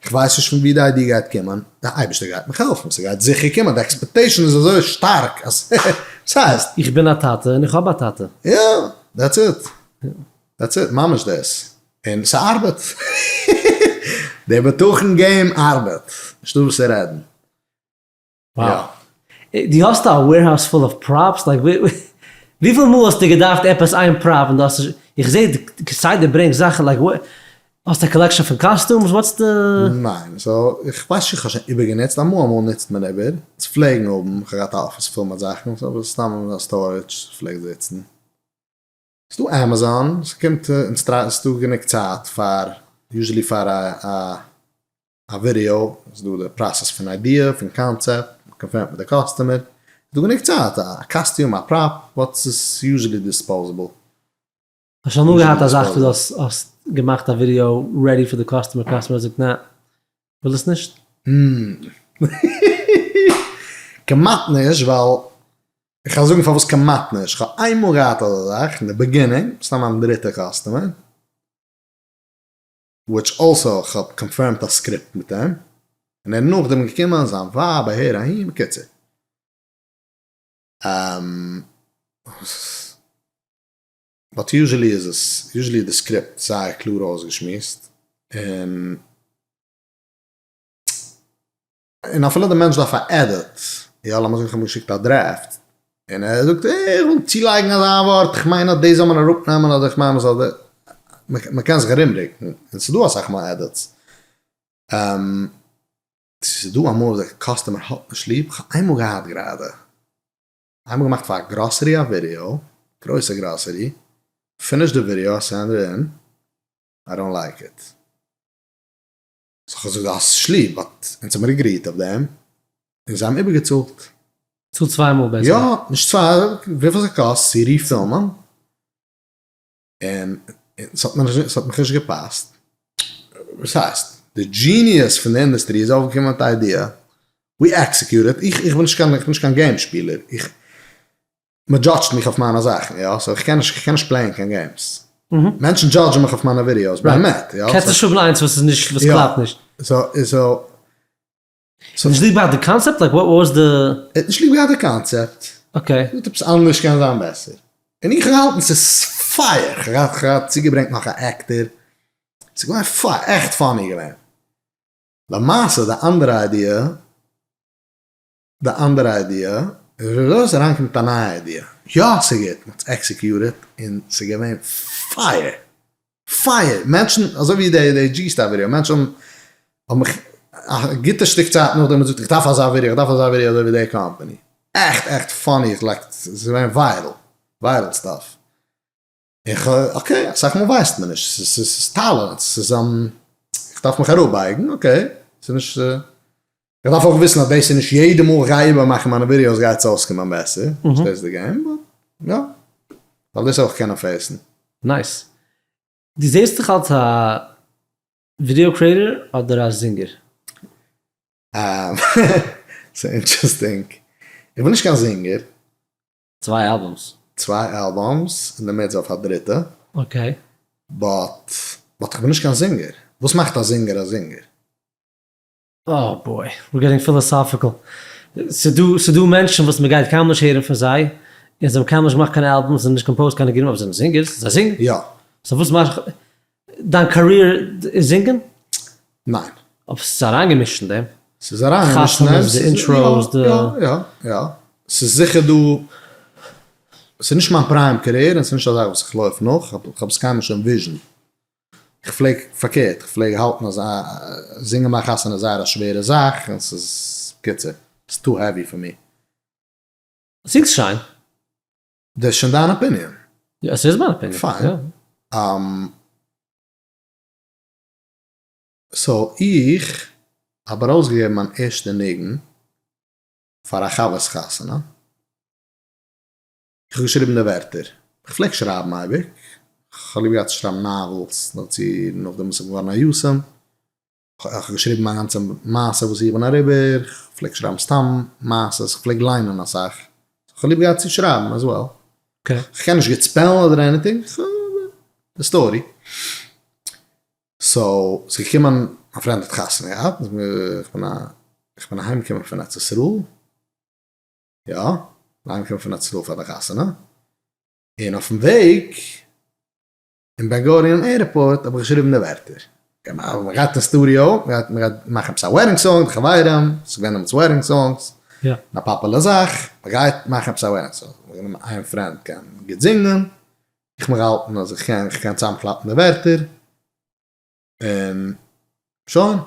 איך ווייס נישט פון ווי די idea גייט קומען, די אייבערשטער גייט מיך העלפן, ס'גייט זיכער קומען, די expectation איז אזוי שטארק אז ס'הייסט. איך בין א טאטע און איך האב א טאטע. יא, that's it. That's it, ממש דאס. און ס'ארבעט. די בטחון game ארבעט. נישטא וואס צו רעדן. Wow. דו האסט א warehouse full of props? Like וויפיל מאל האסטו געדארפט עפעס איין prop און דו האסט נישט, איך זעה כסדר ברענגסט זאכן like האסט א collection פון costumes? What's the. ניין, so איך ווייס נישט איך האב שוין איבערגענוצט, אמאל אמאל נוצט מען איבער, אונז פלעגן האבן, איך האב געהאט א אפיס פול מיט זאכן, סאו סתם א storage פלעגט זיצן. ס'דא Amazon, ס'קומט און ס'דא גענוג צייט פאר, usually פאר א א ווידעא, ס'דא די process פון idea, פון concept, מ'קאנפערמט מיט די customer, ס'דא גענוג צייט, א costume, א prop, וואטס איז usually disposable. האסט שוין אמאל געהאט א זאך וואס דו האסט געמאכט א ווידעא ready פאר די customer, customer זאגט נע, כ'וויל עס נישט? כמעט נישט, ווייל איך וועל זאגן פארוואס כמעט נישט, כ'האב איינמאל געהאט אזא זאך אין די beginning, סתם מיין דריטע customer, which also כ'האב confirmed א script מיט אים, און ער איז נאכדעם געקומען, זיין ווייב אהער אהין, בקיצור. But usually איז עס, usually איז די script זייער קלאר אויסגעשמועסט, און און אפילו די מענטש דארף א edit, יא לאמיר זאגן איך האב אים געשיקט א draft, און ער זאגט אה איך וויל צולייגן אזא ווארט, איך מיין אז דאס זאל מען אראפנעמען אדער איך מיין מ'זאל די, מ'קען זיך ארומרוקן, און ס'דא אסאך מאל edits. ס'איז דא אמאל וואס די customer האט נישט ליב, כ'האב איינמאל געהאט גראדע, איינמאל געמאכט פאר א גראסערי א ווידעא, גרויסע גראסערי, finish די ווידעא, send it in, I don't like it. So כ'האב געזאגט האסט נישט ליב, but אונז האמיר agreed אויף דעם, און זיי האבן איבערגעצאלט. צאלט צוויי מאל בעסער. יא, נישט צוויי, וויפיל ס'קאסט צו refilm ען, און ס'האט מיר ס'האט מיך נישט געפאסט. וואס הייסט? די genius פון די אינדוסטרי איז אויפגעקומען מיט א idea, we executed, איך איך בין נישט קיין איך בין נישט קיין game שפילער, איך מען judge ט מיך אויף מיינע זאכן, יא, so איך קען נישט, איך קען נישט play ען קיין games. מענטשן judge ן מיך אויף מיינע ווידיאוס, באמת, יא. קענסט נישט האבן איינס וואס איז נישט, וואס קלאפט נישט. So, so. נישט ליב געהאט די concept? Like what was the. ער האט נישט ליב געהאט די concept. Okay. ער האט עפעס אנדערש קען זיין בעסער. און איך האב געהאלטן ס'איז fire, כ'האב געהאט צוגעברענגט נאך א actor, ס'איז געווען fire, עכט funny געווען. למעשה די אנדערע idea די אנדערע idea איז ארויס אריינקומען מיט א נייע idea, יא ס'גוט, מ'האט עס executed און ס'איז געווען fire! Fire! מענטשן, אזוי ווי די די G-Star ווידעא, מענטשן האבן האבן מיך א גוטע שטיק צייט נאכדעם געזאגט איך דארף אזא ווידעא, איך דארף אזא ווידעא אזוי ווי די קאמפאני. עכט עכט funny, איך like, ס'איז געווען viral, viral stuff. איך okay, אסאך מאל ווייסט מען נישט, ס'איז talent, ס'איז איך דארף מיך אראפבייגן, okay, ס'איז נישט, איך דארף אויך וויסן אז דאס איז נישט יעדע מאל איך גיי איבערמאכן מיינע ווידיאוס גייט עס אויסקומען בעסער, נישט דאס איז די game, but. יא, ווייל דאס אויך קענען face ן. Nice. דו זעסט דיך אלס א video creator אדער א זינגער? ס'איז interesting. איך בין נישט קיין זינגער. צוויי albums. צוויי albums, אין די midst אויף א דריטע. Okay. But, but איך בין נישט קיין זינגער. וואס מאכט א זינגער א זינגער? Oh boy, we're getting philosophical. ס'דא, ס'דא מענטשן וואס מ'גייט קיינמאל נישט הערן פון זיי, און זיי האבן קיינמאל נישט געמאכט קיין albums און נישט composed קיין ניגונים, אבער זיי זענען זינגערס, זיי זינגען. יא. So וואס מאכט, דיין קאריער איז זינגען? ניין. אבער ס'איז אריינגעמישט אין דעם. ס'איז אריינגעמישט אין דעם. חתונות, די intros, די. יא, יא, יא. ס'איז זיכער דא, ס'איז נישט מיין prime career און ס'איז נישט א זאך וואס איך לויף נאך, כ'האב עס קיינמאל נישט envisioned. איך פלעג פארקערט, איך פלעג האלטן אז זינגען ביי א חתונה איז זייער א שווערע זאך, און ס'איז, בקיצור, ס'איז too heavy פאר מיר. זינגסט שיין. דאס איז שוין דיין opinion. יא, עס איז מיין opinion. פיין. So איך האב ארויסגעגעבן מיין ערשטע ניגון פאר א חבר'ס חתונה. איך האב געשריבן די ווערטער. איך פלעג שרייבן אייביג. איך האב ליב געהאט צו שרייבן novels, נאכדערצו נאכדעם וואס איך בין געווארן א יתום. איך האב געשריבן מיין גאנצע מעשה וואס איך בין אריבער. איך פלעג שרייבן סתם מעשות. איך פלעג ליינען אסאך. איך האב ליב געהאט צו שרייבן as well. איך קען נישט גוט spell ן אדער anything. די story. So, ס'איז געקומען, מיין friend האט חתונה געהאט. איך בין אהיימגעקומען פון ארץ ישראל. יא, אהיימגעקומען פון ארץ ישראל פאר די חתונה, און אויפן וועג אין בן גוריון airport האב איך געשריבן די ווערטער. מען גייט אין סטודיאו, מען גייט מאכן עפעס א wedding song, די חברים, ס'איז געווען דעמאלטס wedding songs, א פאפולער זאך, מען גייט מאכן עפעס א wedding song, מ'האט גענומען איין friend קען גוט זינגען, איך מיך געהאלטן אז איך קען, איך קען צוזאמקלאפן די ווערטער, און שוין.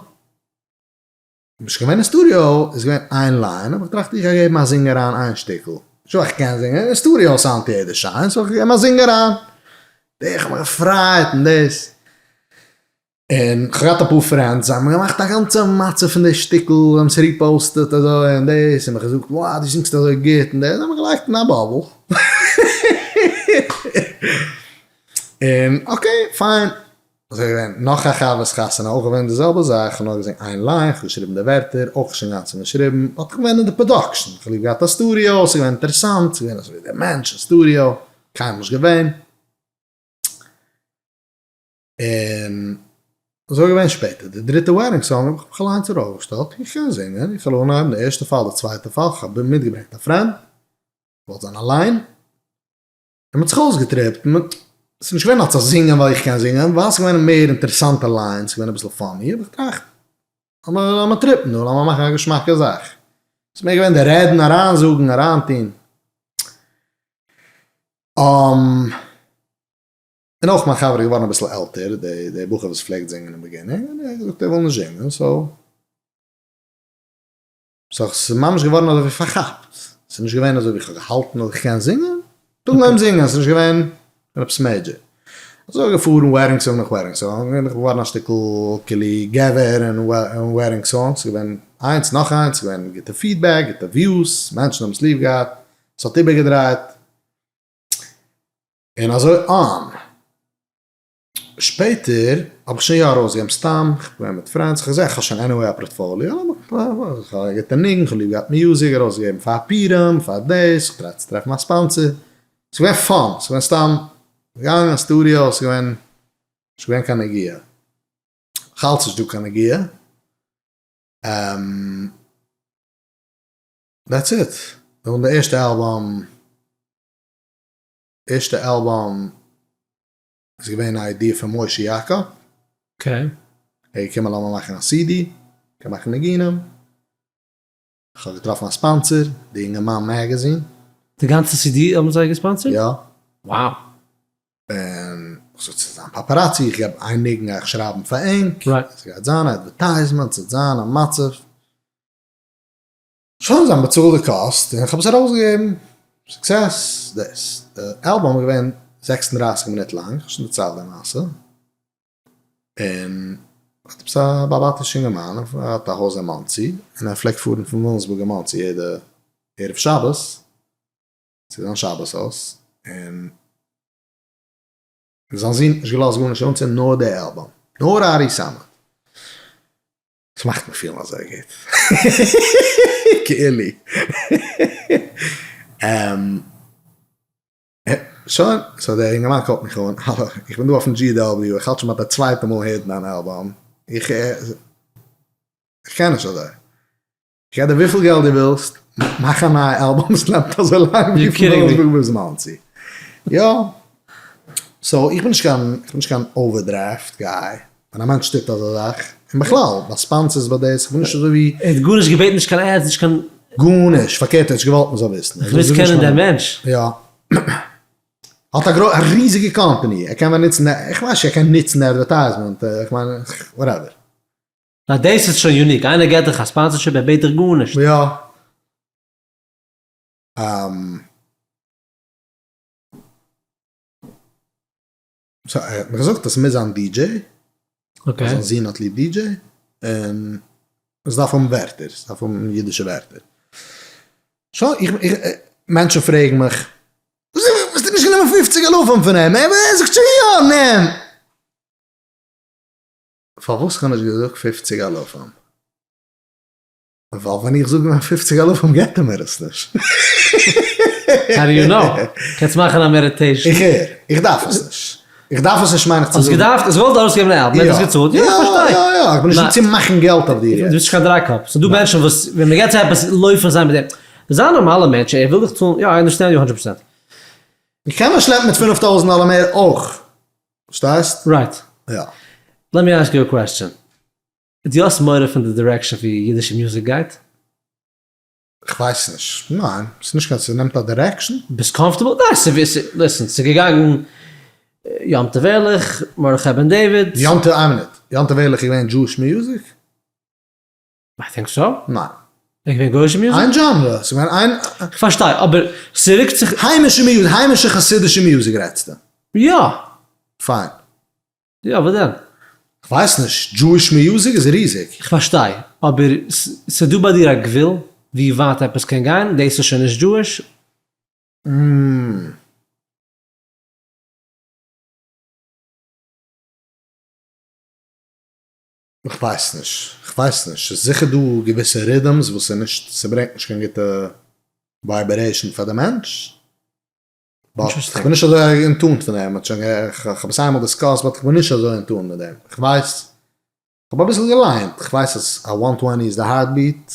נישט געווען אין סטודיאו, איז געווען איין line, האב איך געטראכט איך גיי געבן א זינג אריין איין שטיקל, שוין איך קען זינגען, אין סטודיאו sound ט יעדער שיין, so איך געבן א זינג אריין, איך האב מיך געפרייט און דאס, און כ'האב געהאט אפאר friends, זיי האבן געמאכט א גאנצע מצב פון די שטיקל, זיי האבן עס reposted אזוי און דאס, און מיך געזאגט wow דו זינגסט אזוי גוט און דאס, זיי האבן מיך געלייגט אין א bubble, און okay פיין. אזוי געווען נאך א חבר'ס חתונה אויך געווען די זעלבע זאך, כ'האב נאר געזען איין line, כ'האב געשריבן די ווערטער, אויך נישט אינגאנצן געשריבן, but כ'בין געווען אין די production, כ'האב ליב געהאט א סטודיאו, ס'איז געווען אינטערעסאנט, ס'איז געווען אזוי ווי דער מענטש אין סטודיאו, קיינמאל נישט געווען. און אזוי געווען שפעטער, די דריטע wedding song האב איך מיך אליינס ארויפגעשטעלט, איך קען זינגען, איך וועל אנהייבן די ערשטע פאל, די צווייטע פאל, כ'האב מיטגעברענגט א friend, געוואלט זיין אליין, און מ'האט זיך אויסגעטריפט, מ'האט, ס'איז נישט געווען אלס א זינגען ווייל איך קען זינגען, ווייל ס'איז געווען מער אינטערעסאנטע lines, ס'איז געווען אביסל funny, האב איך געטראכט, לאמיר לאמיר טריפן דא, לאמיר מאכן א געשמאקע זאך. ס'איז מער געווען די רעדן, אריינזאגן, אריינטון. און אויך מיין חבר איז געווארן אביסל עלטער, די די בחור וואס פלעגט זינגען אין beginning, און ער האט געזאגט ער וויל נישט זינגען, so. So ס'איז ממש געווארן אזוי ווי פארכאפט, ס'איז נישט געווען אזוי ווי כ'האב געהאלטן אז איך קען זינגען, כ'האב אנגעהויבן זינגען, ס'איז נישט געווען עפעס major. אזוי געפארן wedding song נאך wedding song, און איך בין געווארן א שטיקל כאילו גבר אין wedding song, ס'איז געווען איינס נאך איינס, ס'איז געווען גוטע feedback, גוטע views, מענטשן האבן עס ליב געהאט, ס'האט איבערגעדרייט, און אזוי אן. שפעטער האב איך שוין יא ארויסגעגעבן סתם, כ'בין געווען מיט friends, כ'האב געזען כ'האב שוין anyway א portfolio, כ'האב א גוטע ניגון, כ'האב ליב געהאט music, ארויסגעגעבן פאר פורים, פאר דאס, כ'טריי צו טרעפן א sponsor, ס'איז געווען fun, ס'איז געווען סתם געגאנגען אין סטודיאו, ס'איז געווען, נישט געווען קיין נגיעה, כ'האלט ס'נישט דא קיין נגיעה, that's it, און די ערשטע album, ערשטע album איז געווען א idea פון משה יאקאב. Okay. ער איז געקומען לאמיר מאכן א CD, קען מאכן ניגונים. איך האב געטראפן א sponsor, די אינגערמאן magazine. די גאנצע CD האבן זיי געספאנסערט? יא. Wow. און איך זאג ס'איז זיין paparazzi, איך געב איין ניגון גיי איך שרייבן פאר ענק, ס'גייט זיין א advertisement, ס'וועט זיין א מצב. שוין זיי האבן באצאלט די קאסט און איך האב עס ארויסגעגעבן, success דאס. די אלבום איז געווען 36 מינוט לאנג, איך האב שוין דערציילט די מעשה, און האט עפעס א באלעבאטישע אינגערמאן, ער האט א הויז אין מאנסי, און ער פלעגט פארן פון וויליאמסבורג אין מאנסי יעדע ערב שבת, צו זיין שבת הויז. און זיין זון האט נישט געלאזט גארנישט אנצינדן נאר די אלבום, נאר ארי סאמעט. ס'מאכט מיך פילן אזוי גוט. כאילו. שוין, so דער אינגערמאן call ט מיך אן, האלא, איך בין דא אויפן GW, איך האלט שוין ביי די צווייטע מאל הערן דיין אלבום, איך קען נישט אזוי. איך געב דיר וויפיל געלט דו ווילסט, מאך א נייע אלבום, עס נעמט אזוי לאנג ווי פון וויליאמסבורג ביז מאנסי. יא, so איך בין נישט קיין, איך בין נישט קיין overdraft guy, ווען א מענטש טוט אזא זאך, און בכלל ביי sponsors ביי דאס, איך בין נישט אזוי ווי. ער האט גארנישט געבעטן נישט קיין ads נישט קיין. גארנישט, פארקערט ער האט נישט געוואלט מען זאל וויסן. איך מוז קענען דעם מענטש. יא. האט א גרוי א ריזיגע קאמפאני, ער קען ווען נוצן, איך ווייס נישט ער קען נוצן די advertisement, איך מיין whatever. נאר דאס איז שוין unique, איינער געט דיך א sponsorship ער בעט דיך גארנישט. יא. so ער האט מיר געזאגט אז ס'מוז זיין DJ, okay. זיין זון האט ליב DJ, און עס דארף האבן ווערטער, עס דארף האבן אידישע ווערטער. שוין, איך, איך, מענטשן פרעגן מיך, וואס האסטו נישט גענומען פופציג אלפים פון אים? ער זאגט שוין יא, נעם! פארוואס כ'האב נישט געזאגט פופציג אלפים? ווייל ווען איך זאג אים פופציג אלפים געט ער מיר עס נישט. How do you know? קענסט מאכן א meditation. איך הער, איך דארף עס נישט. איך דארף עס נישט מיין איך צו זאגן. האסט געדארפט, האסט געוואלט ארויסגעבן א אלבום, ער האט עס געצאלט, יא איך פארשטיי. יא יא יא, איך בין נישט דא צו מאכן געלט אויף דיר יעצט. דו ביסט נישט קיין דריי קאפ. ס'דא מענטשן וואס ווען מ'געט זיי עפעס לויפן זיי מיט דעם. זיי נארמאלע מענטש, ער וויל דיך צאלן, יא I understand you hundred percent. איך קען מיר שלעפן מיט 5000 דאלער מער אויך. פארשטייסט? Right. יא. Let me ask you a question. דו האסט מורא פון די direction ווי אידישע מוזיק גייט? כ'ווייס נישט. ניין, ס'איז נישט קיין, ס'נעמט א direction. ביסט comfortable? ניין, ס'איז, listen, ס'איז געגאנגען יום טוב ערליך, מרדכי בן דוד. יום טוב, איין מינוט, יום טוב ערליך איז געווען Jewish music? I think so. ניין. איז געווען גוי'אישע מוזיק? איין genre, ס'איז געווען איין. כ'פארשטיי, אבער ס'רוקט זיך. היימישע מוזיק, היימישע חסידישע מוזיק רעדסטו? יא. פיין. יא, וואס דען? כ'ווייס נישט, Jewish music איז ריזיג. כ'פארשטיי, אבער ס'דא ביי דיר א גבול ווי ווייט עפעס קען גיין, דאס איז שוין נישט Jewish. כ'ווייס נישט, כ'ווייס נישט, ס'איז זיכער דא געוויסע rhythms וואס איז נישט, ס'ברענגט נישט קיין גוטע vibration פאר די מענטש, but כ'בין נישט אזוי in tune פון דעם, מ'האט שוין, כ'האב עס איינמאל discussed but כ'בין נישט אזוי in tune מיט דעם, כ'ווייס, כ'האב אביסל געליינט, כ'ווייס אז א one twenty איז די heartbeat,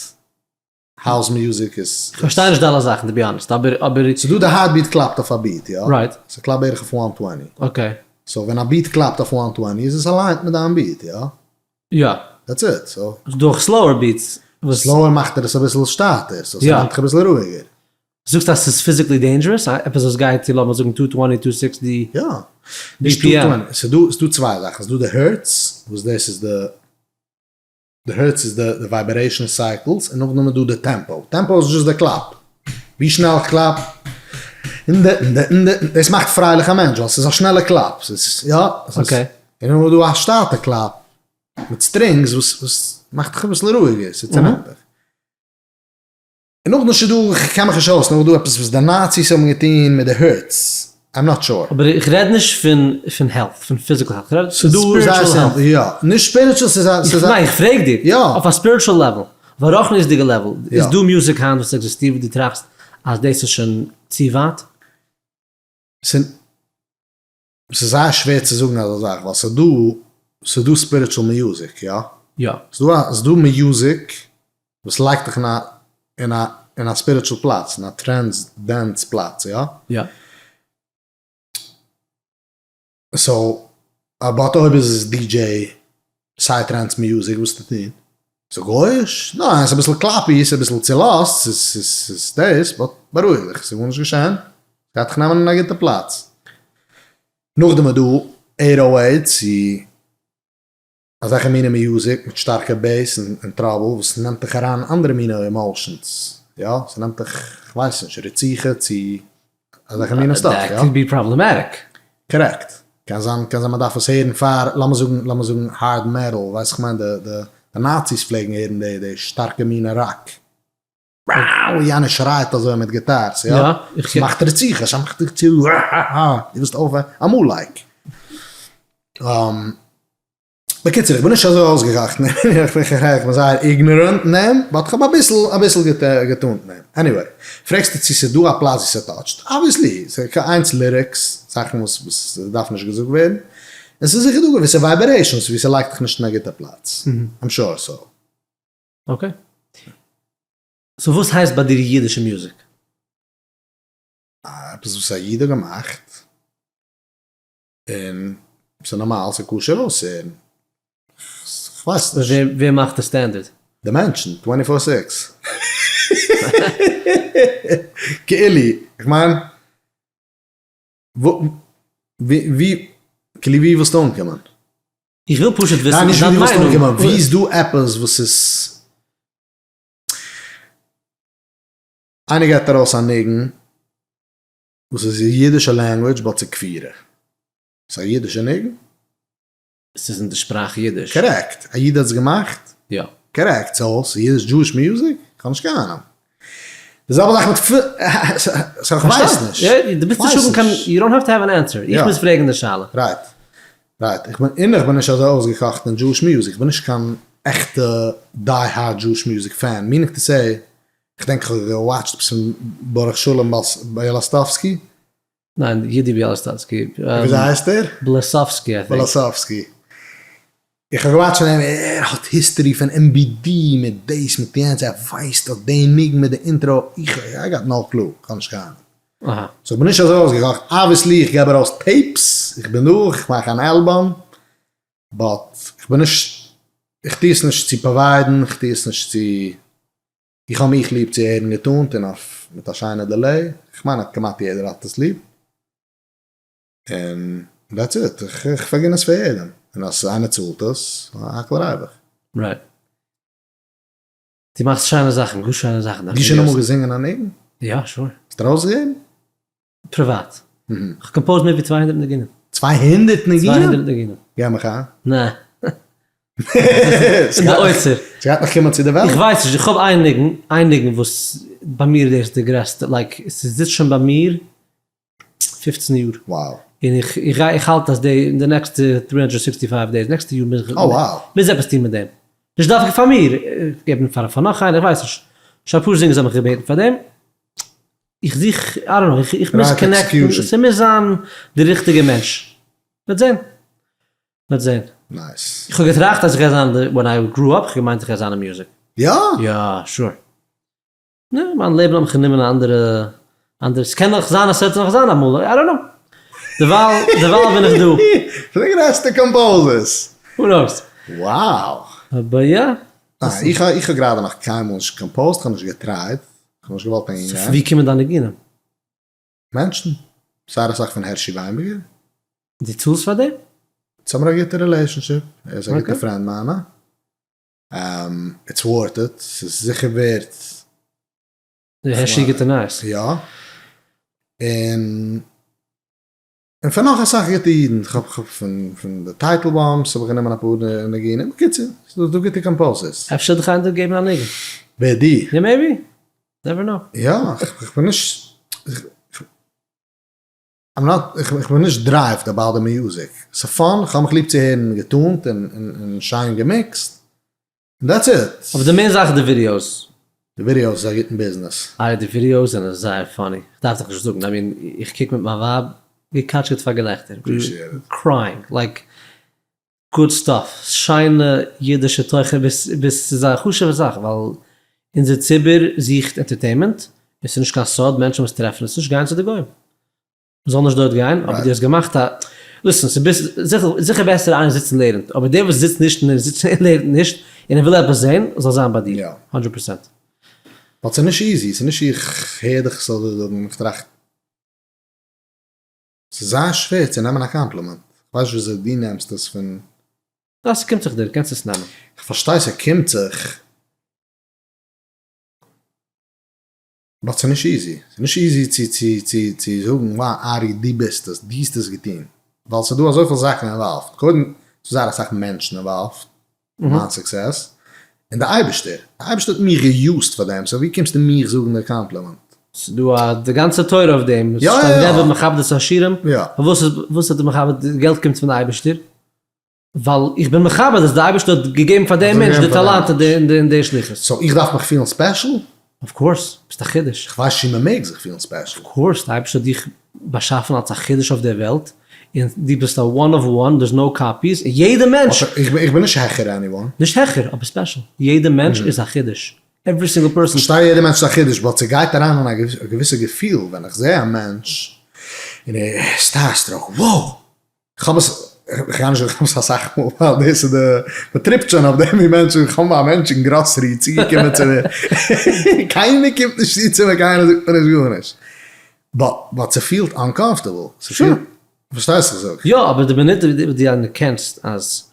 house music איז. כ'פארשטיי נישט די אלע זאכן to be honest, אבער אבער. ס'דא די heartbeat קלאפט אויף א beat, יא? Right. ס'קלאפט בערך אויף one twenty. Okay. So ווען א beat קלאפט אויף one twenty איז עס aligned מיט דיין beat, יא? יא. That's it, so. דורך slower beats וואס. Slower מאכט ער עס אביסל שטאטער, so ס'נעמט דיך אביסל רואיגער. זאגסט אז ס'איז physically dangerous? עפעס וואס גייט צו לאמיר זאגן two twenty, two sixty יא. נישט two twenty, ס'דא ס'דא צוויי זאכן, ס'דא די hertz וואס דאס איז די די hertz איז די vibration cycles, און נאכדעם איז דא די tempo, tempo איז just די קלאפ, ווי שנעל איך קלאפ, און די און די און די, דאס מאכט פרייליך א מענטש ווייל ס'איז א שנעלע קלאפ, ס'איז יא, Okay. און נאכדעם איז דא א שטאטע קלאפ מיט strings וואס וואס מאכט דיך אביסל רואיגער, ס'צענעמט דיך. און נאכדעם איז דא, איך קען מיך נישט אויס, נאכדעם איז דא עפעס וואס די נאציס האבן געטון מיט די hertz, I'm not sure. אבער איך רעד נישט פון פון health, פון physical health, איך רעד פון spiritual health. יא, נישט spiritual, ס'איז א, ס'איז א. ניין, איך פרעג דיר, יא. אויף א spiritual level, אויף א רוחניות'דיגע level, איז דא מוזיק היינט וואס עקזיסטירט וואס דו טראכסט אז דאס איז שוין צו ווייט? ס'איז זייער שווער צו זאגן אזא זאך, ווייל ס'איז דא, ס'איז דא spiritual music, יא? יא. ס'איז דא, ס'איז דא מוזיק וואס לייגט דיך אין א, אין א, אין א spiritual פלאץ, אין א transcendence פלאץ, יא? יא. So, but אויב איז עס DJ psytrance music וואס טוט טון? ס'איז גוי'איש? ניין, ס'איז אביסל clappy, ס'איז אביסל צולאזט, ס'איז דאס, but בארואיג דיך, ס'איז גארנישט געשען, ס'גייט דיך נעמען אין א גוטע פלאץ. נאכדעם איז דא eight o eight צו אזעלכע מיני מוזיק מיט שטארקע bass און treble וואס נעמט דיך אריין אין אנדערע מיני emotions, יא, ס'נעמט דיך, כ'ווייס נישט, רציחה צו אזעלכע מיני stuff, יא. That could be problematic. Correct. קען זיין, קען זיין מ'דארף עס הערן פאר, לאמיר זאגן, לאמיר זאגן hard metal, ווייסט איך מיין די, די נאציס פלעגן הערן די, די שטארקע מיני rock. יענער שרייט אזוי מיט guitars, יא? ס'מאכט רציחה, ס'מאכט דיך צו דו ווילסט אויפהערן, אמאל like. בקיצור, איך בין נישט אזוי אויסגעקאכט אין דעם, איך בין זייער ignorant אין דעם, but כ'האב אביסל אביסל געטאנט אין דעם. Anyway, פרעגסטו צו ס'איז דא א פלאץ ווי ס' touch ט? Obviously, איינס lyrics, זאכן וואס וואס דארף נישט געזאגט ווערן, און ס'איז זיכער דא געוויסע vibrations ווי ס'לייגט דיך נישט אין א גוטע פלאץ, I'm sure so. Okay. So וואס הייסט ביי דיר אידישע מוזיק? עפעס וואס א איד האט געמאכט, און ס'איז נארמאל, ס'איז כשר אויסצוהערן. כ'ווייס נישט. ווער מאכט די standard? די מענטשן, twenty four six. כאילו, כ'מיין, ווי, כאילו ווי ווילסטו אנקומען? איך וויל פשוט וויסן ניין נישט דיין ווי ווילסטו מיינונג. אנקומען, ווי איז דא עפעס וואס איז. איינער געבט ארויס א ניגון וואס איז אידישע language but ס'איז כפירה. ס'איז א אידישע ניגון? ס'איז אין די שפראך אידיש. Correct. א איד האט עס געמאכט? יא. Correct. So ס'איז אידיש Jewish music? כ'האב נישט קיין אהנונג. די זעלבע זאך מיט פ. So כ'ווייס נישט. יא, דו מוזט נישט האבן קיין, you don't have to have an answer. איך מוז פרעגן די שאלה. Right. Right. איך בין, און איך בין נישט אזוי אויסגעקאכט אין Jewish music. איך בין נישט קיין עכטע die hard Jewish music fan. Meaning to say, כ'דענק כ'האב גע watch ט עפעס פון ברוך שלום ביאלאסטאווסקי. ניין, יודי ביאלאסטאווסקי. וויאזוי הייסט ער? בלעסאווסקי I think. בלעסאווסקי. איך האב גע watch ט פון אים, ער האט history פון MBD מיט דאס מיט יענץ, ער ווייסט אויף די ניגון מיט די intro, איך I got no clue, כ'האב נישט קיין אהנונג. So כ'בין נישט אזוי אויסגעקאכט, obviously איך געב ארויס tapes, איך בין דא, איך מאך אן album, but כ'בין נישט, איך טו עס נישט צו provide ן, איך טו עס נישט צו. איך האב מיך ליב צו הערן גע tune ט און אויף מיט א שיינע delay, כ'מיין אז כמעט יעדער האט עס ליב, און that's it, איך פארגין עס פאר יעדעם, און אז איינער צאלט עס, הכל ריווח. Right. דו מאכסט שיינע זאכן, גאר שיינע זאכן. דו שוין אמאל געזינגען א ניגון? יא, sure. האסט ארויסגעגעבן? פריוואט. כ'האב composed מער ווי 200 ניגונים. 200 ניגונים? 200 ניגונים. גיי מיך איין. נע. אין די אוצר. ס'גייט נאך קומען צו די וועלט. איך ווייס נישט, איך האב איין ניגון, איין ניגון וואס ביי מיר איז דאס די גרעסטע, like ס'זיצט שוין ביי מיר 15 יאר. Wow. און איך איך גיי איך האלט אז די אין די נעקסטע 365 days, נעקסטע יאר מוז איך מוז עפעס טון מיט דעם. נישט דווקא פאר מיר, געבן פאר פאר נאך איינער, איך ווייס נישט. שוין אפאר זינגערס האבן מיך געבעטן פאר דעם. איך זוך, I don't know, איך מוז connect ן, ס'מוז זיין די ריכטיגע מענטש. מ'וועט זען. מ'וועט זען. Nice. איך האב געטראכט אז איך גיי זיין, when I grew up, איך האב געמיינט איך גיי זיין אין מוזיק. יא? יא, sure. נע, מיין לעבן האט מיך גענומען א אנדערע, אנדערע, ס'קען נאך זיין אז ס'וועט נאך זיין אמאל, I don't know. דערווייל, דערווייל בין איך דא. פון די גרעסטע composers. Who knows. Wow. אבער יא. איך האב גראדע נאך קיינמאל נישט composed, כ'האב נישט גע try ט. כ'האב נישט געוואלט אהין גיין. ווי קומען דיינע ניגונים? מענטשן. זייער אסאך פון הערשי וויינבערגער. דו צאלסט פאר דעם? אונז האמיר א גוטע relationship, ער איז א גוטע פרענד מיינע. It's worth it, ס'איז זיכער ווערט. הערשי גוטע נייעס. יא. און און פון נאך אסאך גוטע אידן, כ'האב כ'האב פון פון די טייטלבאומס האב איך גענומען אפאר ניגונים, בקיצור, ס'איז דא גוטע composers. אפשר דיך איינער געבן א ניגון. ווער דו? יא maybe, never know. יא, כ'בין נישט, I'm not, כ'בין נישט driven about די music, ס'איז fun, כ'האב מיך ליב צו הערן גע tune ט און שיין גע mixed, that's it. אבער די main זאך איז די ווידיאוס. די ווידיאוס איז א גוטן ביזנעס. איי די ווידיאוס זענען זייער funny, איך דארף דיך נישט זאגן, I mean איך קוק מיט מיין ווייב, געקאטשקעט פאר געלעכטער, crying, like good stuff, שיינע אידישע תוכן, ביז ס'איז א חשוב'ע זאך ווייל אונזער ציבור זוכט entertainment, און ס'איז נישט קיין סוד מענטשן וואס טרעפן עס נישט גייען צו די גוים. מ'זאל נישט דארט גיין, אבער דו האסט געמאכט א, listen, ס'איז זיכער בעסער איינער זיצט און לערנט, אבער דער וואס זיצט נישט און ער זיצט און לערנט נישט, און ער וויל עפעס זען, זאל זיין ביי דיר, הונדרעט פראצענט. But ס'איז נישט easy, ס'איז נישט איך הער דיך עס אזוי זאגן, איך טראכט, ס'איז זייער שווער צו נעמען א קאמפלימענט, כ'ווייס נישט וויאזוי דו נעמסט עס פון. יא, ס'קומט זיך דיר, קענסט עס נעמען. כ'פארשטיי ס'קומט זיך. But ס'איז נישט easy, ס'איז נישט easy צו צו צו צו זאגן wow ארי דו ביסט עס, דו האסט עס געטון, ווייל ס'איז דא אזויפיל זאכן involved, קודם ס'איז זייער אסאך מענטשן involved אין מיין success. און די אייבערשטער, די אייבערשטער האט מיך גע use ט פאר דעם, so ווי קומסטו מיך זאגן די קאמפלימענט? ס'איז דא א די גאנצע תורה אויף דעם, עס שטייט רבי מכבד את העשירים, פארוואס איז וואס האט ער מכבד, די געלט קומט פון די אייבערשטער, ווייל איך בין מכבד אז די אייבערשטער האט געגעבן פאר דעם מענטש די טאלאנט און די שליחות. so איך דארף מיך פילן special? of course, ביסט א חידוש. איך ווייס נישט צו מען מעג זיך פילן special. of course, די אייבערשטער האט דיך באשאפן אלס א חידוש אויף דער וועלט, און דו ביסט א one of one, there's no copies, און יעדע מענטש. איך בין נישט העכער anyone. נישט העכער, אבער special. יעדע מענטש איז א חידוש. every single person. כ'פארשטיי יעדע מענטש איז א חידוש, but ס'גייט אריין אין א געוויסע געפיל ווען איך זע א מענטש און ער איז starstruck, wow! כ'האב עס, כ'גיי נישט זאגן כ'האב עס אסאך מאל ווייל דאס איז די, מ'טריפט שוין אויף דעם ווי מענטשן, כ'האב א מענטש אין גראסערי צוגעקומען צו מיר, קיינער קומט נישט צו צו מיר קיינער זאגט מיר נישט גארנישט, but ס'פילט uncomfortable, ס'פילט, פארשטייסט וואס איך זאג? יא, אבער די מינוט דו אנערקענסט אז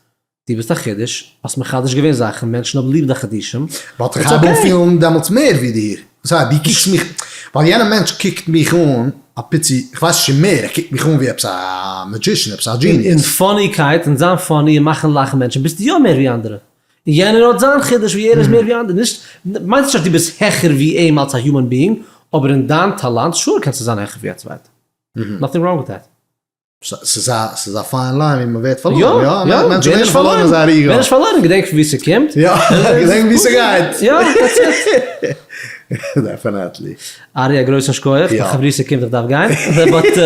דו ביסט א חידוש, האסט מחדש געווען זאכן, מענטשן האבן ליב די חידושים, but איך הייב אן פילן דעמאלטס מער ווי דיר, וואס הייסט דו קוקסט מיך, ווייל יענער מענטש קוקט מיך אן א פיצי, איך ווייס נישט צו מער, ער קוקט מיך אן ווי עפעס א magician, עפעס א genius. אין funny קייט, אין זיין funny און מאכן לאכן מענטשן ביסטו יא מער ווי אנדערע, און יענער האט זיין חידוש ווי ער איז מער ווי אנדערע, נישט, מיינט נישט אז דו ביסט העכער ווי אים אלס א human being, אבער אין דיין טאלאנט, sure קענסטו זיין העכער ווי א צווייטער, nothing wrong with that. ס'איז א ס'איז א fine line ווי מ'ווערט פארלוירן, יא, יא, מענטשן ווערן פארלוירן אין זייער ego. ווער נישט פארלוירן, געדענק פון וואו ס'קומט. יא, געדענק וואו ס'גייט. יא, that's it. Definitely. ארי א גרויסן שכוח, מיין חברותא קומט איך דארף גיין, but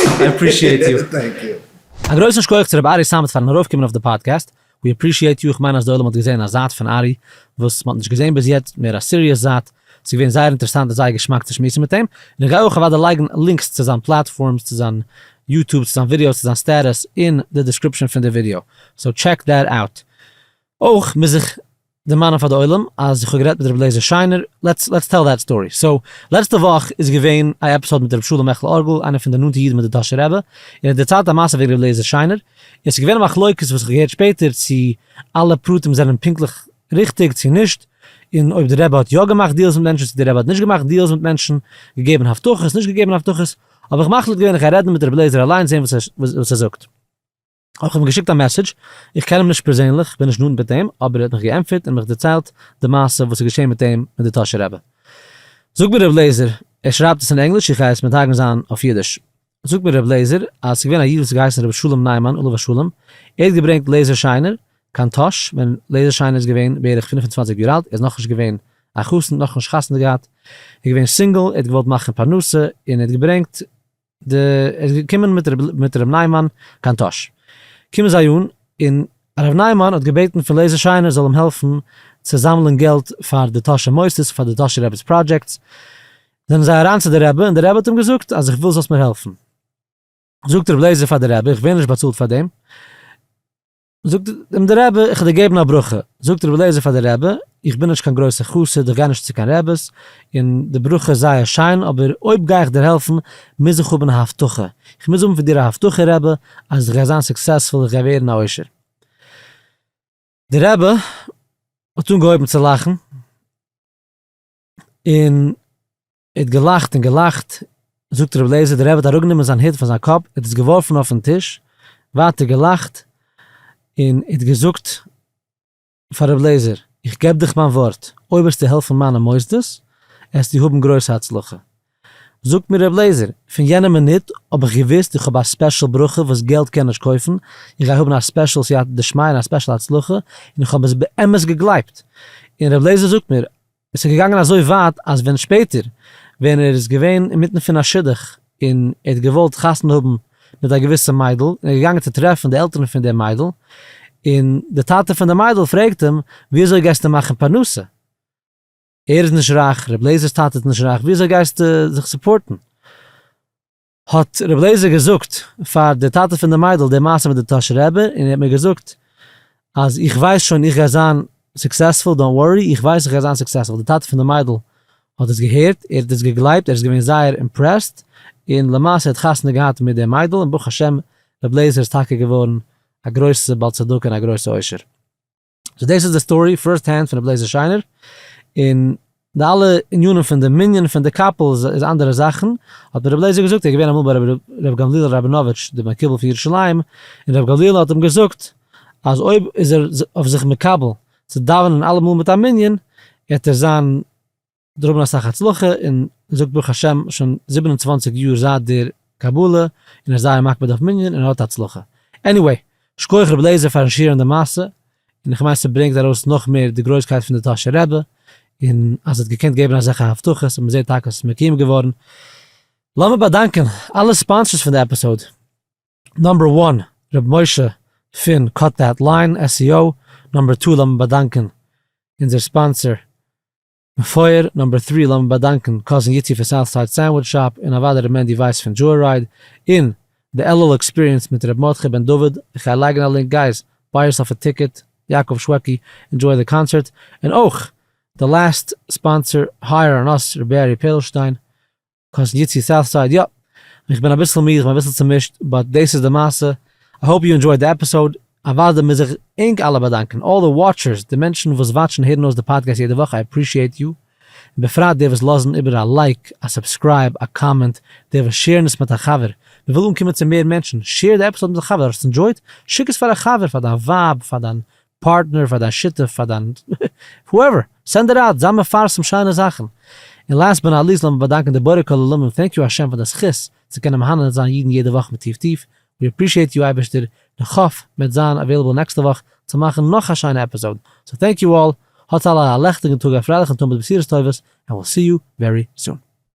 I appreciate you. Thank you. א גרויסן שכוח צו רבי ארי סאמעט פארן ארויפקומען אויף די פאדקעסט, we appreciate you, איך מיין אז די עולם האט געזען א זייט פון ארי וואס מ'האט נישט געזען ביז יעצט, מער א serious זייט, ס'איז געווען זייער אינטערעסאנט און זייער געשמאק צו שמועסן מיט אים, און איך גיי אויך אוודאי לייגן links צו זיין platforms, צו זיין YouTube, צו זיין ווידיאוס, צו זיין status אין די description פון די ווידיאו, so check that out. אויך מוז איך דערמאנען פאר די עולם אז איך האב גערעדט מיט רבי לעזער שיינער, let's let's tell that story. So לעצטע וואך איז געווען א episode מיט רבי שלום מעכל ארגל, איינער פון די נאנטע אידן מיט די טאהשער רבי, און ער האט דערציילט א מעשה וועגן רבי לעזער שיינער, און ס'איז געווען א מחלוקת וואס איך האב געהערט שפעטער צו אלע פרטים זענען פונקטליך ריכטיג צו נישט, און אויב די רבי האט יא געמאכט deals מיט מענטשן צו די רבי האט נישט געמאכט deals מיט מענטשן, געגעבן הבטחות נישט געגעבן הבטחות, האב איך מחליט געווען איך גיי רעדן מיט רבי לעזער אליינס זען וואס ער זאגט. האב איך אים געשיקט א message, איך קען אים נישט פערזענליך, כ'בין נישט נאנט מיט אים, אבער ער האט מיך געענטפערט און מיך דערציילט די מעשה וואס איז געשען מיט אים מיט די טאהשער רבי. זאגט מיר ר' לעזער, ער שרייבט עס אין ענגליש, איך גיי עס מתרגם זיין אויף אידיש. זאגט מיר ר' לעזער אז ס'איז געווען א איד וואס האט געהייסן ר' שלום ניימאן עליו השלום, ער האט געברענגט לעזער שיינער קיין טאהש ווען לעזער שיינער איז געווען בערך 25 יאר אלט, ער איז נאכנישט געווען א חתן, נאכנישט חתונה געהאט, ער איז געווען סינגל, ער האט געוואלט מאכן פרנסה, און ער האט געברענגט די ער איז געקומען מיט מיט ר' ניימאן קיין טאהש, קומען זיי אן און הרב ניימאן האט געבעטן פון לעזער שיינער זאל אים העלפן צו זאמלען געלט פאר די טאהשער מוסדות פאר די טאהשער רבי'ס projects, זענען זיי אריין צו די רבי און די רבי האט אים געזאגט אז איך וויל זאלסט מיר העלפן, זאגט ר' לעזער פאר די רבי איך ווער נישט באצאלט פאר דעם, זאגט אים דער רבי, איך וועל דיר געבן א ברכה. זאגט רבי אליעזר פאר דער רבי, איך בין נישט קיין גרויסער חסיד, איך גיי נישט צו קיין רעבעס, און די ברכה איז זייער שיין, אבער אויב גיי איך דיר העלפן, מוז איך האבן א הבטחה. איך מוז האבן פון דיר א הבטחה רבי, אז איך גיי זיין successful, איך גיי ווערן א עושר. דער רבי האט אנגעהויבן צו לאכן, און ער האט געלאכט און געלאכט, זאגט רבי אליעזר, דער רבי האט אראפגענומען זיין הוט פון זיין קאפ, ער האט עס געווארפן אויפן טיש, ווייטער געלאכט, און ער האט געזאגט פאר רבי אליעזר, איך געב דיך מיין ווארט, אויב וועסטו העלפן מיינע מוסדות, עסטו האבן גרויסע הצלחה. זאגט מיר רבי אליעזר, פון יענע מינוט האב איך געוואוסט איך האב א special ברכה וואס געלט קען נישט קויפן, איך גיי האבן א special סייעתא דשמיא און א special הצלחה, און איך האב עס באמת געגלייבט. און רבי אליעזר זאגט מיר, עס איז געגאנגען אזוי ווייט אז ווען שפעטער ווען ער איז געווען אינמיטן פון א שידוך און ער האט געוואלט חתונה האבן מיט א געוויסע מיידל און ער איז געגאנגען צו טרעפן די עלטערן פון די מיידל און די טאטע פון די מיידל פרעגט אים ווי אזוי גייסטו מאכן פרנסה? ער איז נישט רייך, ר' לעזער'ס טאטע איז נישט רייך, ווי אזוי גייסטו זיך support ן? האט רבי אליעזר געזאגט פאר די טאטע פון די מיידל די מעשה מיט די טאהשער רבי, און ער האט מיר געזאגט אז איך ווייס שוין איך גיי זיין successful, don't worry, איך ווייס איך גיי זיין successful, די טאטע פון די מיידל האט עס געהערט, ער האט עס געגלייבט, ער איז געווען זייער impressed, און למעשה ער האט חתונה געהאט מיט די מיידל, און ברוך השם רבי אליעזר איז טאקע געווארן א גרויסע בעל צדקה און א גרויסע עושר. So דאס איז די story first hand פון רבי לעזער שיינער, און די אלע ענינים פון די מנין פון די קאפל איז אנדערע זאכן, האט מיר רבי לעזער געזאגט, ער איז געווען אמאל ביי רבי גמליאל ראבינאוויטש די מקובל פון ירושלים, און רבי גמליאל האט אים געזאגט אז אויב איז ער אויף זיך מקבל. צו דאווענען אלעמאל מיט א מנין, וועט ער זיין דערהאבן אסאך הצלחה, און זאגט ברוך השם שוין 27 יאר זייט דער קבלה, און ער איז זייער מקפיד אויף מנין און ער האט הצלחה. Anyway, שכוח רבי לעזער פארן share ן די מעשה, און איך מיין ס'ברענגט ארויס נאך מער די גרויסקייט פון די טאהשער רבי, און אז ער האט געקענט געבן אזעלכע הבטחות און מ'זעט טאקע אז ס'איז מקוים געווארן. לאמיר באדאנקען אלע sponsors פון די episode. Number one, ר' משה פון Cut That Line SEO. Number two, לאמיר באדאנקען אונזער sponsor מפואר. Number three, לאמיר באדאנקען cousin יצי פון Southside Sandwich Shop, און אוודאי ר' מענדי ווייס פון Joyride, און די אלול Experience מיט ר' מרדכי בן דוד, איך גיי לייגן א link guys, buy yourself a ticket, יעקב שוועקי, enjoy די קאנצערט, און אויך די last sponsor hire on us ר' בערי פערלשטיין, cousin יצי Southside, יא, איך בין אביסל מיד, איך בין אביסל צומישט, but דאס איז די מעשה, I hope you enjoyed די episode, אוודאי מוז איך ענק אלע באדאנקען, all the watchers, די מענטשן וואס watch ן הערן אויס די פאדקעסט יעדע וואך, I appreciate you, און בפרט די וואס לאזן איבער א like, א subscribe, א comment, די וואס share ן עס מיט א חבר, מען וויל אנקומען צו מער מענטשן, share די episode מיט א חבר, האסט enjoyed? שיק עס פאר א חבר, פאר דיין ווייב, פאר דיין פארטנער, פאר דיין שותף, פאר דיין whoever, send it out, זיי מפרסם שיינע זאכן. און last but not least לאמיר באדאנקען די בורא כל עולמים, thank you השם פאר די זכות צו קענען מהנה זיין אידן יעדע וואך מיט טיף טיף, we appreciate you אייבערשטער, און כ'האף מ'וועט זיין available נעקסטע וואך צו מאכן נאך א שיינע episode, so thank you all, האטס אלע א לעכטיגן טאג א פרייליכן טאג מיט בשורות טובות, and we'll see you very soon.